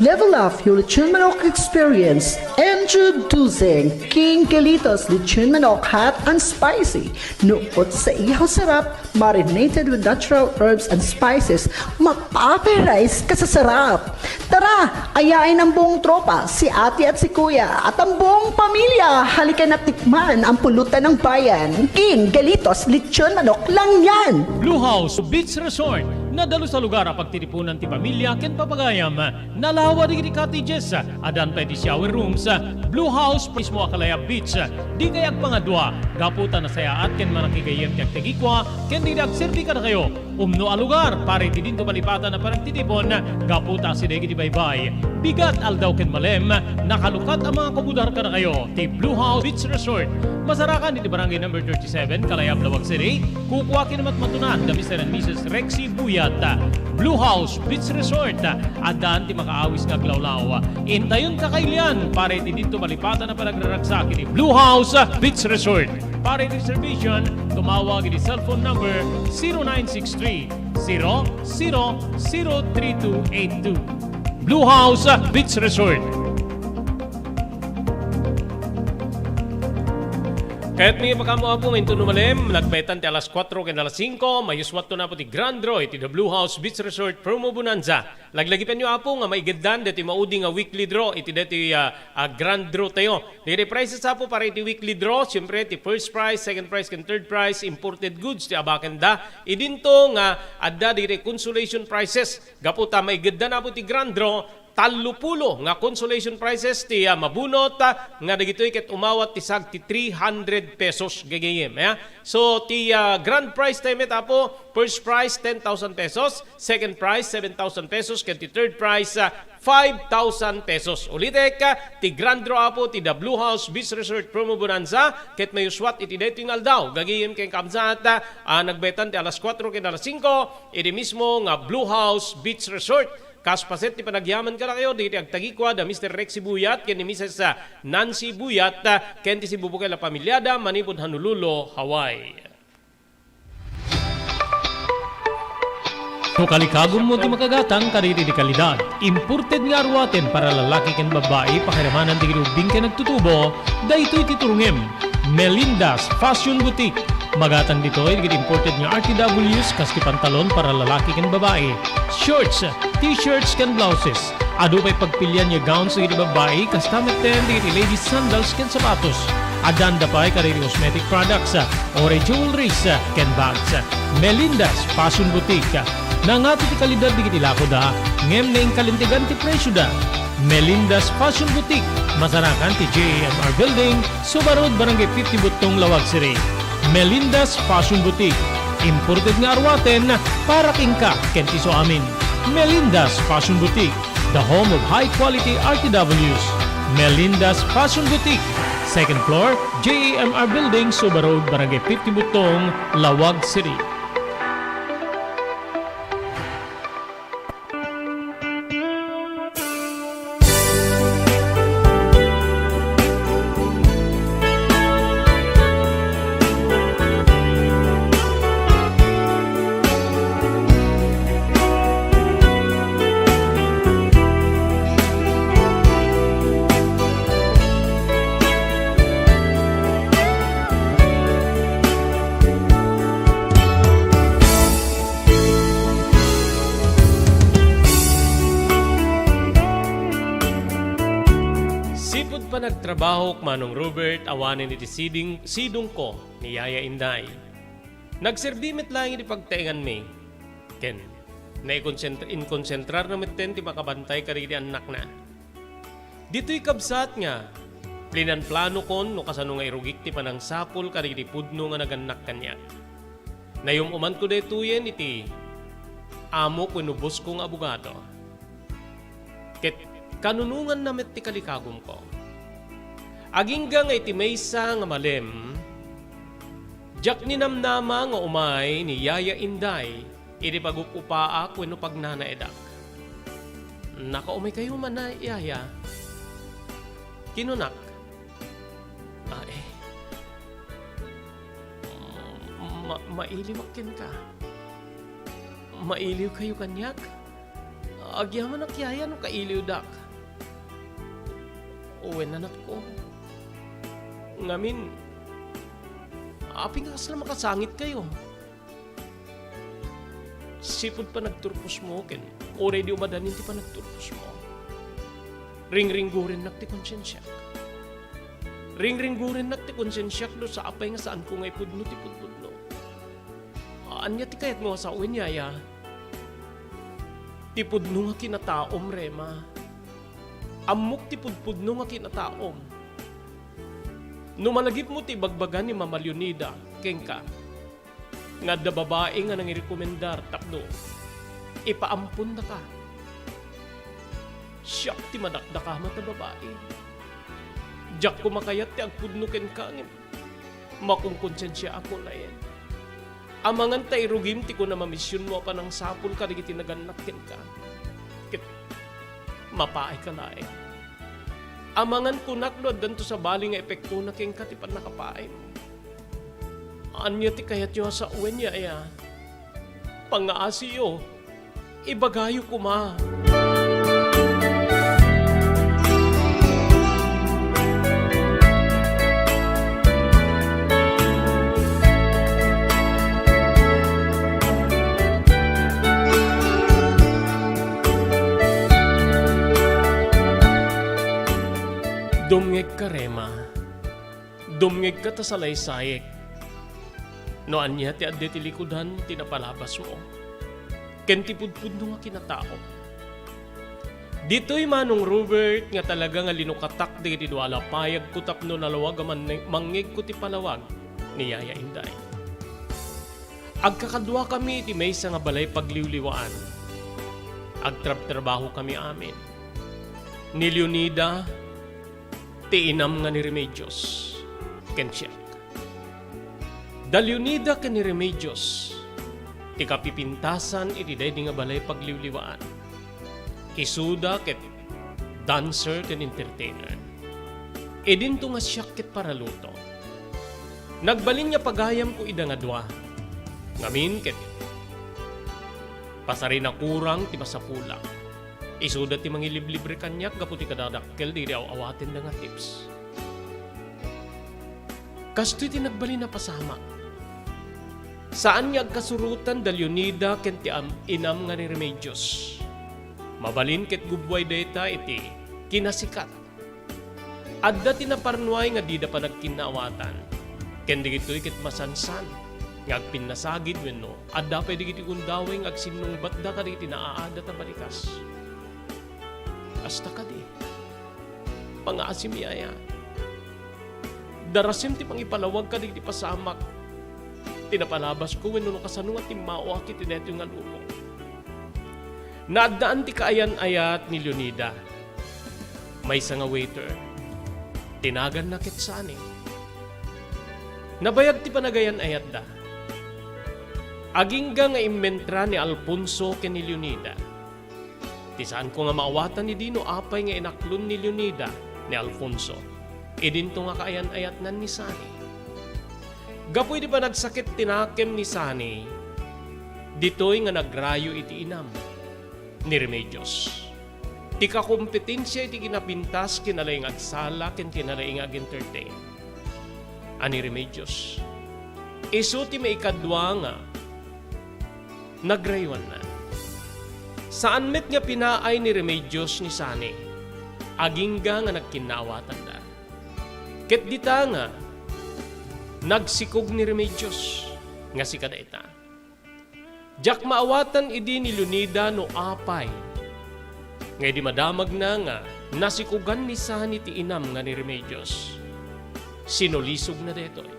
Level up your lechon manok experience. Introducing King Galitos Lechon Manok Hot and Spicy. Nuot sa ihaw sarap, marinated with natural herbs and spices, mapapahirais ka sa sarap. Tara, ayain ang buong tropa, si ate at si kuya, at ang buong pamilya. Halika na tikman ang pulutan ng bayan. King Galitos Lechon Manok lang yan! Blue House Beach Resort. Nadalus a lugar a pagtitipunan ti pamilya ken papagayam. Nalawa dagiti cottages. Addan pay ti shower rooms. Blue House mismo a Kalayab Beach. Dikay agpangadua gapu ta nasayaat ken manakigayyem ti agtagikua ken dagiti agserbi kadakayo. Umno a lugar para iti dinto malipatan a panagtitipon gapu ta asideg iti baybay, bigat, aldaw ken malem, nakalukat a mangakubudar kadakayo ti Blue House Beach Resort. Masarakan iti Barangay Number thirty-seven, Kalayab, Laoag City. Kukua ken matmatunan da Mister and Missus Rexy Buyat. Blue House Beach Resort, addan ti makaawis nga aglawlaw. Intayon kakailian para iti dinto malipatan a panagraragsak iti Blue House Beach Resort. Para iti reservation, tumawag iti cellphone number zero nine six three, zero zero zero three two eight two. Blue House Beach Resort. Kayatmi a makaammo, Apo, nga inton no malem, nagbaetan ti alas kuatro ken alas singko, mayuswatto na, Apo, ti Grand Draw iti The Blue House Beach Resort Promo Bonanza. Laglagipenyo, Apo, nga maigeddan daytoy maudi nga weekly draw iti daytoy, ah, ah, Grand Draw tayo. Dagiti prizes, Apo, para iti weekly draw, siyempre, ti first prize, second prize, ken third prize, imported goods ti abakenda. Idinto nga adda dagiti consolation prizes. Gapu ta maigeddan, Apo, ti Grand Draw, tallo pulo nga consolation prizes ti, ah, mabunot, ah, nga dagitoy ket umawat ti sag ti three hundred pesos, gagayyem, ya. So, ti, ah, grand prize tayo met, Apo, first prize, ten thousand pesos, second prize, seven thousand pesos, ken ti third prize, ah, five thousand pesos. Ulitek, ah, ti grand draw, Apo, ti The Blue House Beach Resort Promo Bonanza, ket mayuswat iti daytoy nga aldaw, gagayyem ken kamsat, ah, nagbaetan ti alas kuatro ken alas singko, iti mismo nga Blue House Beach Resort. Kas paset ti panagyaman kadakayo, dagiti agtagikua da Mister Rexy Buyat ken ni Missus, ah, Nancy Buyat, ah, ken ti sibubukel a pamiliada manipud Honolulu, Hawaii. No kalikagummo ti makagatang kadagiti kalidad, imported nga aruaten para lalaki ken babbai, pakiramanan dagiti ubbing ken agtutubo, daytoy ti turongem. Melinda's Fashion Boutique. Magatang ditoy dagiti imported nga R T Ws kas ti pantalon para lalaki ken babai, shorts, t-shirts ken blouses. Adu pay pagpilian nga gowns dagiti babbai, kasta metten dagiti ladies sandals ken sapatos. Addanda pay kadagiti cosmetic products, or jewelries, ken bags. Melinda's Fashion Boutique. Nangato ti kalidad dagiti lakoda, ngem naingkalintegan ti presioda. Melinda's Fashion Boutique, masarakan ti J A M R Building, Suba Road, Barangay fifty Buttong, Laoag City. Melinda's Fashion Boutique, imported nga aruaten para kenka ken ti isuamin. Melinda's Fashion Boutique, the home of high quality R T Ws. Melinda's Fashion Boutique, second floor, J A M R Building, Suba Road, Barangay fifty Buttong, Laoag City. Nagtrabahok, Manong Robert, awanen iti siding-, sidongko ni Yaya Inday. Nagserbi met laeng iti pagtaenganmi. Ken naikonsentr-, inkonsentrarna metten ti makabantay kadagiti annakna. Ditoy kabsat nga, plinanplanokon no kasano nga irugik ti panangsapul kadagiti pudno nga nagannak kaniak. Nayum-umanko daytoyen iti amok wenno bosko nga abogado. Ket kanunonganna met ti kalikagumko. Agingga nga iti maysa nga malem, diak ninamnama nga umay ni Yaya Inday iti pag-up-upaak wenno pagnanaedak. "Nakaumaykayo man a, Yaya?" kinunak. "Ae, ma-, mailiwak kenka. Mailiwkayo kaniak? Agyamanak, Yaya, no kailiwdak." "Wen, anakko. Ngamin, apay nga kasla makasangitkayo?" Sipud panagturposmo ken uray di umadanin ti panagturposmo, ringringgurennak ti konsensiak. Ringringgurennak ti konsensiak no sapay nga saanko nga ipudno ti pudpudno. Ania ti kayatmo a sawen, Yaya? Ti pudno nga kinataom, Rema. Ammok ti pudpudno nga kinataom. No malagipmo ti ibagbaga ni Mama Leonida kenka, nga adda babai nga nangirekomendar tapno ipaampondaka. Siak ti madakdakama ta babai. Diak koma kayat ti agpudno kenka ngem makonkonsensiaak laeng. Amangan ta irugim ti kunam a misionmo a panangsapul kadagiti nagannak kenka. Ket mapaayka laeng. Amangan kunak no addanto sabali nga epektona kenka ti pannakapaaymo. Ania ti kayatyo a sawen, Yaya? Pangngaasiyo, ibagayo koma. Dumngegka, Rema. Dumngegka ta salaysayek no ania ti adda iti likudan ti napalabasmo ken ti pudpudno nga kinataom. Ditoy, Manong Robert, nga talaga nga linukatak dagiti dua a lapayagko tapno nalawag a manne-, mangngegko ti palawag ni Yaya Inday. Agkakaduakami iti maysa nga balay pagliwliwaan. Agtrabtrabahokami amin. Ni Leonida, ti inam nga ni Remedios, ken siak. Da Leonida ken ni Remedios ti kapipintasan iti daydi nga balay pagliwliwaan. Isuda ket dancer ken entertainer. Idinto nga siak ket paraluto. Nagbalin nga pagayamko ida nga dua. Ngamin ket pasarinakurang ti masapulak. Isuda ti mangiliblibre kaniak gapu ti kadadakkel dagiti aw-awatenda nga tips. Kastoy ti nagbalin a pasamak. Saan nga agkasurotan da Leonida ken ti am-, inam nga ni Remedios. Mabalin ket gubbuay dayta iti kinasikat. Adda ti naparnuay nga dida panagkinnaawatan, ken dagitoy ket masansan nga agpinnasagid wenno adda pay dagiti gundaway nga agsinnungbatda kadagiti naaadat a balikas. Kasta kadi, pangngaasim, Yaya. Darasem ti pangipalawag kadagiti pasamak ti napalabasko wenno no kasano nga timmaoak iti daytoy nga lubong. Naaddaan ti kaayan-ayat ni Leonida. Maysa nga waiter. Ti naganna ket Sani. Nabayag ti panagayan-ayatda. Agingga nga immentra ni Alfonso ken ni Leonida. Ti saanko nga maawatan idi no apay nga inaklon ni Leonida ni Alfonso. Idinto nga kaayan-ayatnan ni Sani. Gapu iti panagsakit ti nakem ni Sani, ditoy nga nagrayo iti inam ni Remedios ti kakompetensia iti kinapintas, kinalaing agsala, ken kinalaing ag-entertain a ni Remedios. Isu ti maikadua nga nagrayuanna. Saan met nga pinaay ni Remedios ni Sani, agingga nga nagkinnaawatanda. Ket dita nga, nagsikog ni Remedios nga sika dayta. Diak maawatan idi ni Leonida no apay nga idi madamagna nga nasikogan ni Sani ti inam nga ni Remedios. Sinulisogna daytoy.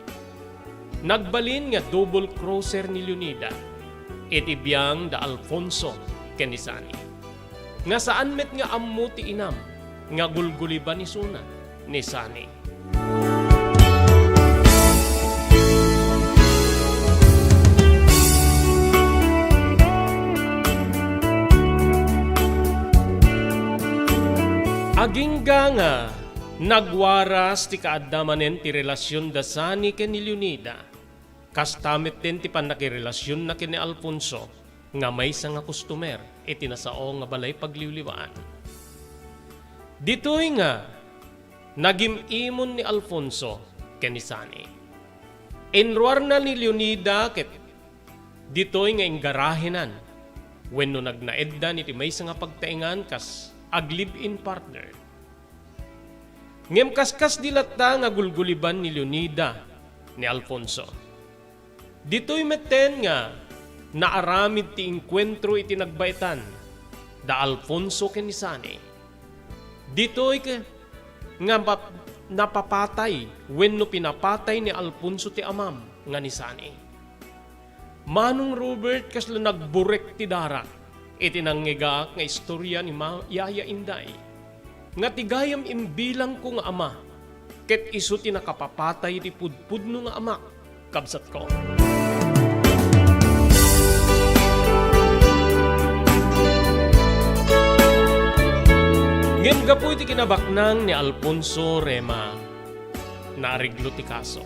Nagbalin nga double crosser ni Leonida iti biang da Alfonso ken ni Sani. Nga saan met nga ammo ti inam nga gulguliban isuna ni Sani. Agingga nga nagwaras ti kaadda manen ti relasion da Sani ken ni Leonida. Kasta metten ti pannakirelasionna ken ni Alfonso nga maysa nga customer iti nasao nga balay pagliwliwaan. Ditoy nga nagim-imon ni Alfonso ken ni Sani. Inruarna ni Leonida ket ditoy nga inggarahenan wenno nagnaeddan iti maysa nga pagtaengan kas ag-live-in partner. Ngem kaskasdi latta nga gulguliban ni Leonida ni Alfonso. Ditoy metten nga naaramid ti enkuentro iti nagbaetan da Alfonso ken ni Sani. Ditoy ke-, nga map-, napapatay wenno pinapatay ni Alfonso ti amam nga ni Sani. Manong Robert, kasla nagburek ti darak iti nangngegak nga istoria ni Ma-, Yaya Inday, nga ti gayam imbilangko nga ama, ket isu ti nakapapatay iti pudpudno nga amak, kabsatko. Ngem gapu iti kinabaknang ni Alfonso, Rema, naareglo ti kaso.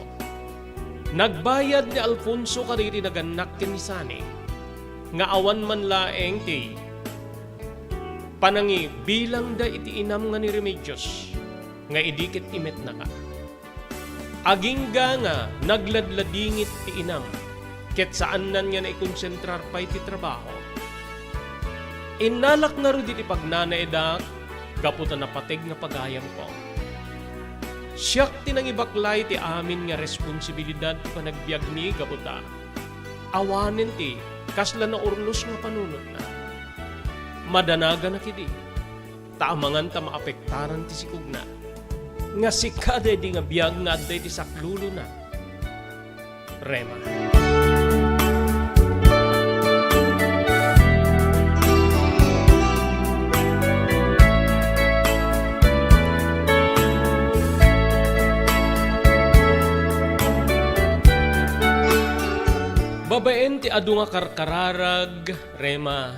Nagbayad ni Alfonso kadagiti nagannak ken ni Sani, nga awan man laeng ti panangibilangda iti inam nga ni Remedios, nga idi ket imetnaka. Agingga nga nagladladingit ti inam, ket saannan nga naikonsentrar pay ti trabaho. Innalak ngarud iti pagnanaedak gapu ta napateg nga pagayamko. Siak ti nangibaklay ti amin nga responsibilidad ti panagbiagmi gapu ta awanen ti kasla naurnos nga panunotna. Madanaganak idi, ta amangan ta maapektaran ti sikogna. Nga sika daydi nga biag nga adda iti saklulona. Rema. Babaen ti adu nga karkararag, Rema,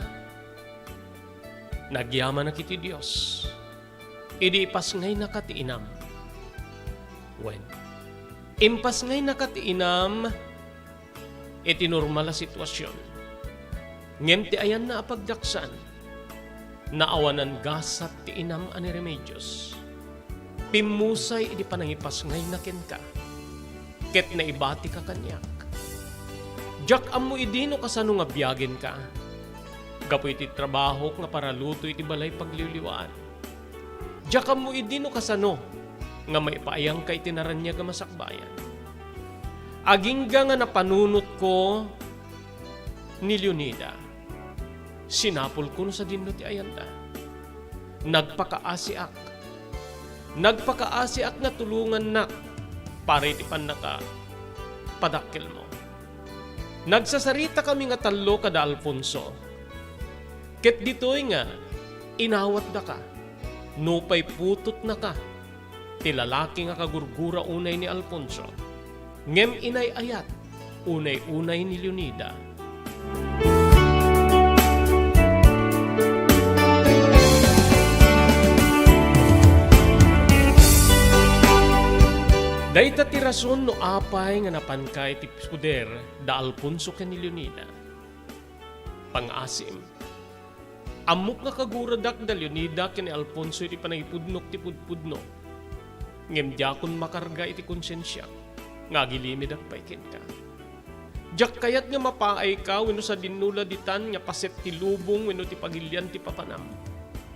nagyamanak iti Dios idi ipasngaynaka ti inam. Wen, impasngaynaka ti inam iti normal a situasion. Ngem ti ayanna a pagdaksan, naawanan gasat ti inam a ni Remedios. Pimmusay idi panangipasngayna kenka, ket naibatika kaniak. Diak ammo idi no kasano nga biagenka, gapu iti trabahok nga paraluto iti balay pagliwliwaan. Diak ammo idi no kasano nga maipaayangka iti naraniag a masakbayan. Agingga nga napanunotko ni Leonida, sinapulko no sadinno ti ayanda. Nagpakaasiak. Nagpakaasiak nga tulongannak para iti pannakapadakkelmo. Nagsasaritakami nga tallo kada Alfonso. Ket ditoy nga inawatdaka, nupay putotnaka ti lalaki nga kagurgura unay ni Alfonso, ngem inay-ayat unay-unay ni Leonida. Dayta ti rason no apay nga napanka iti poder da Alfonso ken ni Leonida. Pangaasim. Ammok nga kaguradak da Leonida ken ni Alfonso iti panangipudnok ti pudpudno. Ngem diakon makarga iti konsensiak nga agilimidak pay kenka. Diak kayat nga mapaayka wenno sadinno la ditan nga paset ti lubong wenno ti pagilian ti papanam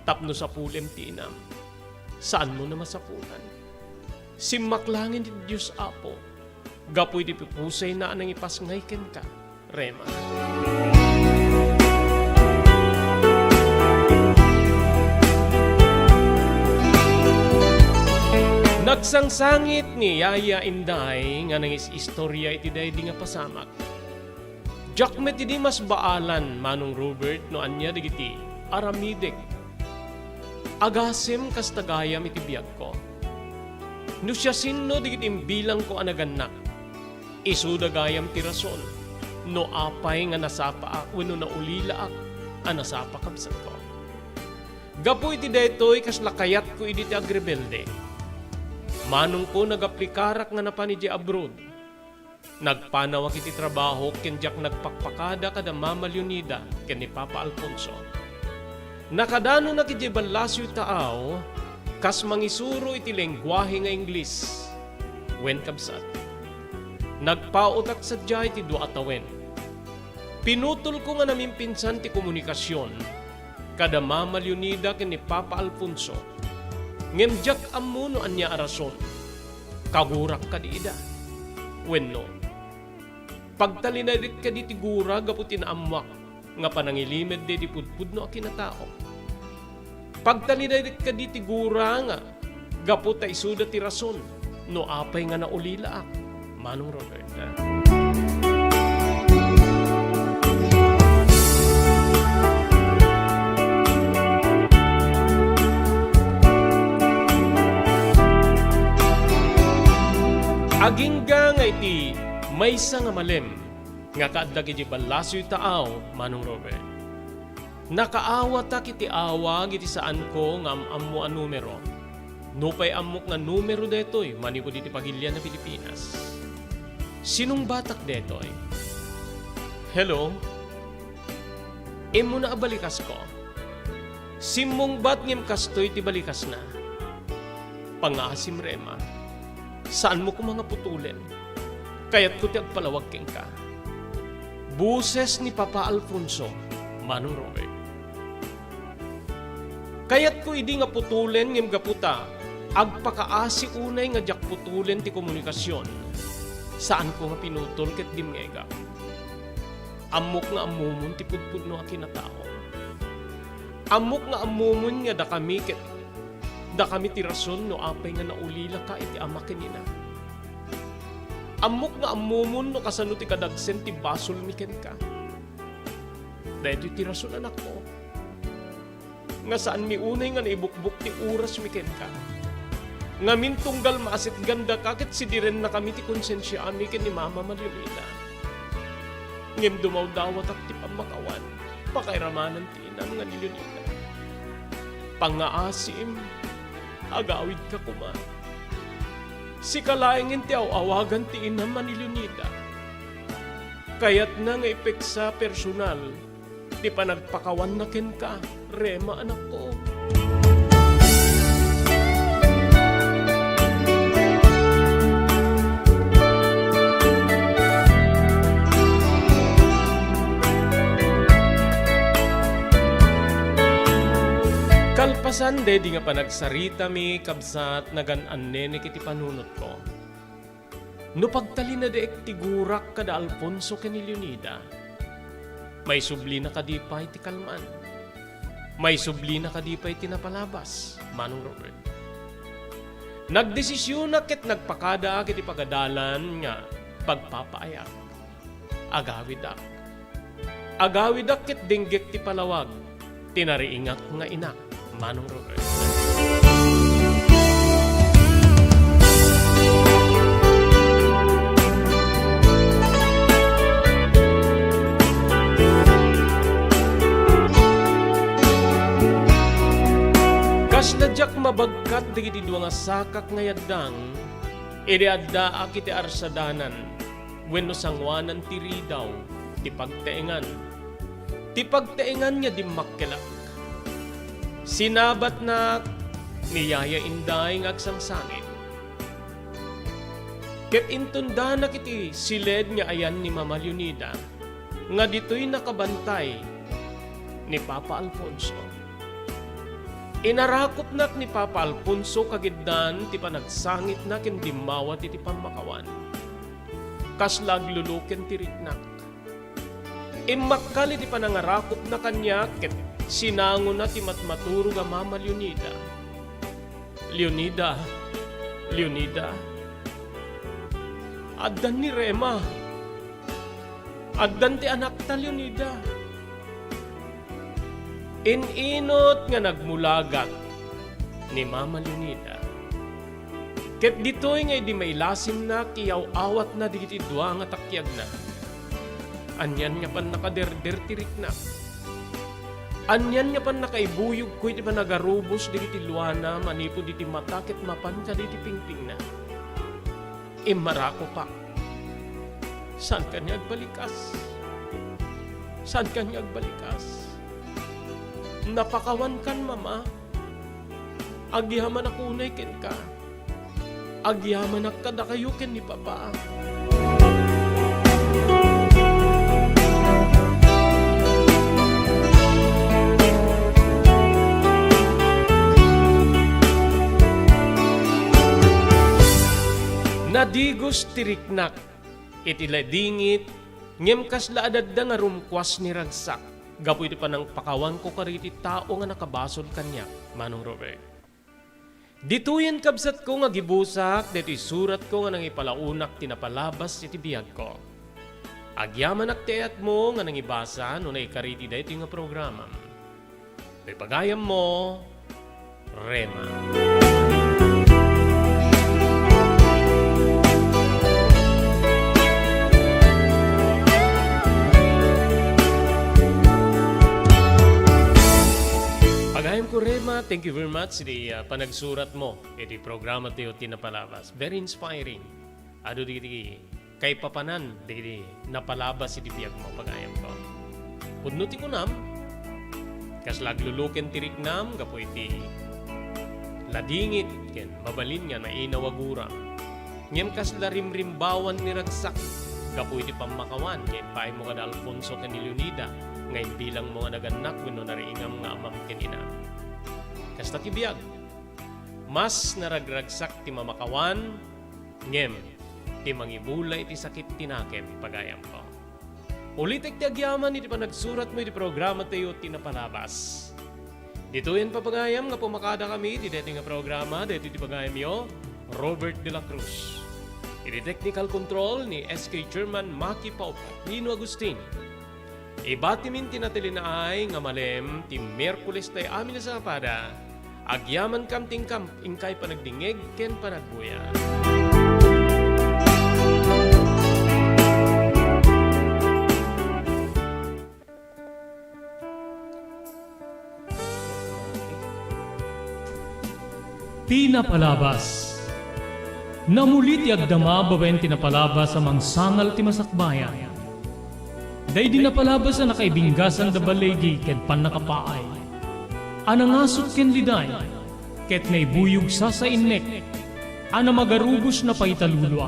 tapno sapulem ti inam. Saanmo a masapulan. Simmaklangen ti Dios, Apo, gapu iti pipusayna a nangipasngay kenka. Rema. Nagsangsangit ni Yaya Inday nga nangis-istorya iti daydi nga pasamak. Diak met idi masbaalan, Manong Robert, no ania dagiti aramidek. Agasem kasta gayam iti biagko. No siasino dagiti imbilangko a nagannak, isuda gayam ti rason no apay nga nasapaak wenno naulilaak a nasapa kabsatko. Gapu iti daytoy, kasla kayatko idi ti agrebelde. Manongko, nagaplikarak nga napan idiay abroad. Nagpanawak iti trabahok ken diak nagpakpakada kada Mama Leonida ken ni Papa Alfonso. Nakadanonak idiay ballasioy taaw kas mangisuro iti lenguahe nga Ingles. Wen, kabsat, nagpaotak sadiay ti dua a tawen. Pinutolko nga namimpinsan ti komunikasion kada Mama Leonida ken ni Papa Alfonso, ngem diak ammo no ania a rason. Kagurak kadi ida? Wenno, pagtalinaedek kadi ti gura gapu ti naammoak nga panangilimed daydi pudpudno a kinatao? Pagtalinaedek kadi ti gura nga gapu ta isuda ti rason no apay nga naulilaak, Manong Robert? Agingga nga iti maysa nga malem nga kaaddak iti ballasioy taaw, Manong Robert. Nakaawatak iti awag iti saanko nga am-ammo a numero. Nupay ammok nga numero daytoy manipud iti pagilian a Pilipinas. Sinungbatak daytoy. "Hello? Immuna a balikasko." Simmungbat ngem kastoy ti balikasna. "Pangngaasim, Rema. Saanmo koma nga putolen. Kayatko ti agpalawag kenka." Boses ni Papa Alfonso, Manong Robert. Kayatko idi nga putolen ngem gapu ta agpakaasi unay nga diak putolen ti komunikasion, saanko nga pinutol ket dimngegak. Ammok nga ammomon ti pudpudno a kinatao. Ammok nga ammomon nga dakami ket dakami ti rason no apay nga naulilaka iti ama ken ina. Ammok nga ammomon no kasano ti kadagsen ti basolmi kenka. Daytoy ti rason, anakko, nga saanmi unay nga naibukbok ti orasmi kenka. Ngamin tunggal maasitgandaka ket sidirennakami ti konsensiami ken ni Mama Mariolita. Ngem dumawdawatak ti pammakawan, pakairamanan ti inam nga ni Leonida. Pangngaasim, agawidka koma. Sika laengen ti aw-awagan ti inam a ni Leonida. Kayatna nga ipeksa personal ti panagpakawanna kenka, Rema, anakko. Kalpasan daydi nga panagsaritami, kabsat, nagan-annenek iti panunotko. No pagtalinaedek ti gurak kada Alfonso ken ni Leonida, maisublina kadi pay ti kalman? Maisublina kadi pay ti napalabas, Manong Robert? Nagdesisionak ket nagpakadaak iti pagadalan nga pagpapaayak. Agawidak. Agawidak ket denggek ti palawag ti nariingak nga inak, Manong Robert. Kasla diak mabagkat dagiti dua nga sakak nga yaddang idi addaak iti arsadanan wenno sangoanan ti ridaw ti pagtaengan. Ti pagtaengan nga dimmakkelak. Sinabatnak ni Yaya Inday nga agsangsangit. Ket intondanak iti siled nga ayan ni Mama Leonida nga ditoy nakabantay ni Papa Alfonso. Inarakupnak ni Papa Alfonso kagiddan ti panagsangitna ken dimmawa ti, ti pammakawan. Kasla agluluken ti riknak. Immakkal iti panangarakupna kaniak ket sinangona ti matmaturog a Mama Leonida. "Leonida, Leonida, addan ni Rema. Addan ti anakta, Leonida." In-inut nga nagmulagat ni Mama Leonida. Ket ditoy nga idi mailasinnak, iyaw-awatna dagiti dua nga takiagna. Anian nga pannakaderder ti riknak. Anian nga pannakaibuyogko iti panagarubos dagiti luana manipud iti mata ket mapan kadagiti pingpingna. Immarakupak. Saankan nga agbalikas. Saankan nga agbalikas. Napakawankan, Mama. Agyamanak unay kenka. Agyamanak kadakayo ken ni Papa. Nadigos ti riknak iti ladingit, ngem kasla adda nga rumkuas ni ragsak gapu iti panangpakawanko kadagiti tao nga nakabasol kaniak, Manong Robert. Ditoyen, kabsatko, nga gibusak daytoy suratko nga nangipalaonak ti napalabas iti biagko. Agyamanak ti ayatmo nga nangibasa no naikariti daytoy nga programam. Toy pagayammo, Rema. Pagayamko, Rema, thank you very much iti, ah, panagsuratmo iti programa tayo ti napalabas. Very inspiring. Adu dagiti kaipapanan dagiti napalabas iti biagmo, pagayamko. Pudno ti kunam, kasla agluluken ti riknam gapu iti ladingit ken mabalin nga nainawaguram. Ngem kasla rimrimbawan ni ragsak gapu iti pammakawan nga impaaymo kada Alfonso ken ni Leonida nga imbilangmo nga nagannak wenno nariingam nga amam ken inam. Kasta ti biag, mas naragragsak ti mamakawan, ngem ti mangimula iti sakit ti nakem, pagayamko. Ulitek ti agyaman iti panagsuratmo iti programa tayo ti napalabas. Ditoyen, papagayam, nga pumakadakami iti daytoy nga programa, daytoy ti pagayamyo, Robert de la Cruz. Iti technical control ni S K Chairman Maki Paupa, Nino Agustin. Ibatimin ti natalinaay nga malem ti Miyerkules tay amin a sabado. Agyamankam ti inkam, inkay panagdingngeg ken panagbuya. Ti napalabas. Namuli ti agdama babaen ti napalabas a mangsangal ti masakbayan. Daydi napalabas a nakaibinggasan da baligi ken pannakapaay, a nangasut ken liday, ket naibuyog sasainnek, a namagarubos na paitalulua.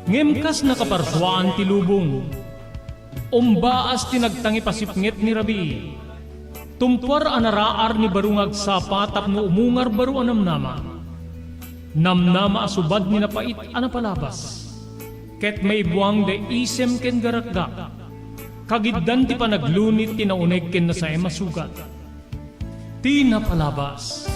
Ngem kas nakaparsuaan ti lubong, umbaas ti nagtangipasipnget ni rabii. Tumpuar a naraar ni baro nga agsapa tapno umungar baro a namnama. Namnama a subad ni napait a napalabas. Ket maibuang da isem ken garakgak. Kagiddan ti panaglunit ti nauneg ken nasaem a sugat. Ti napalabas.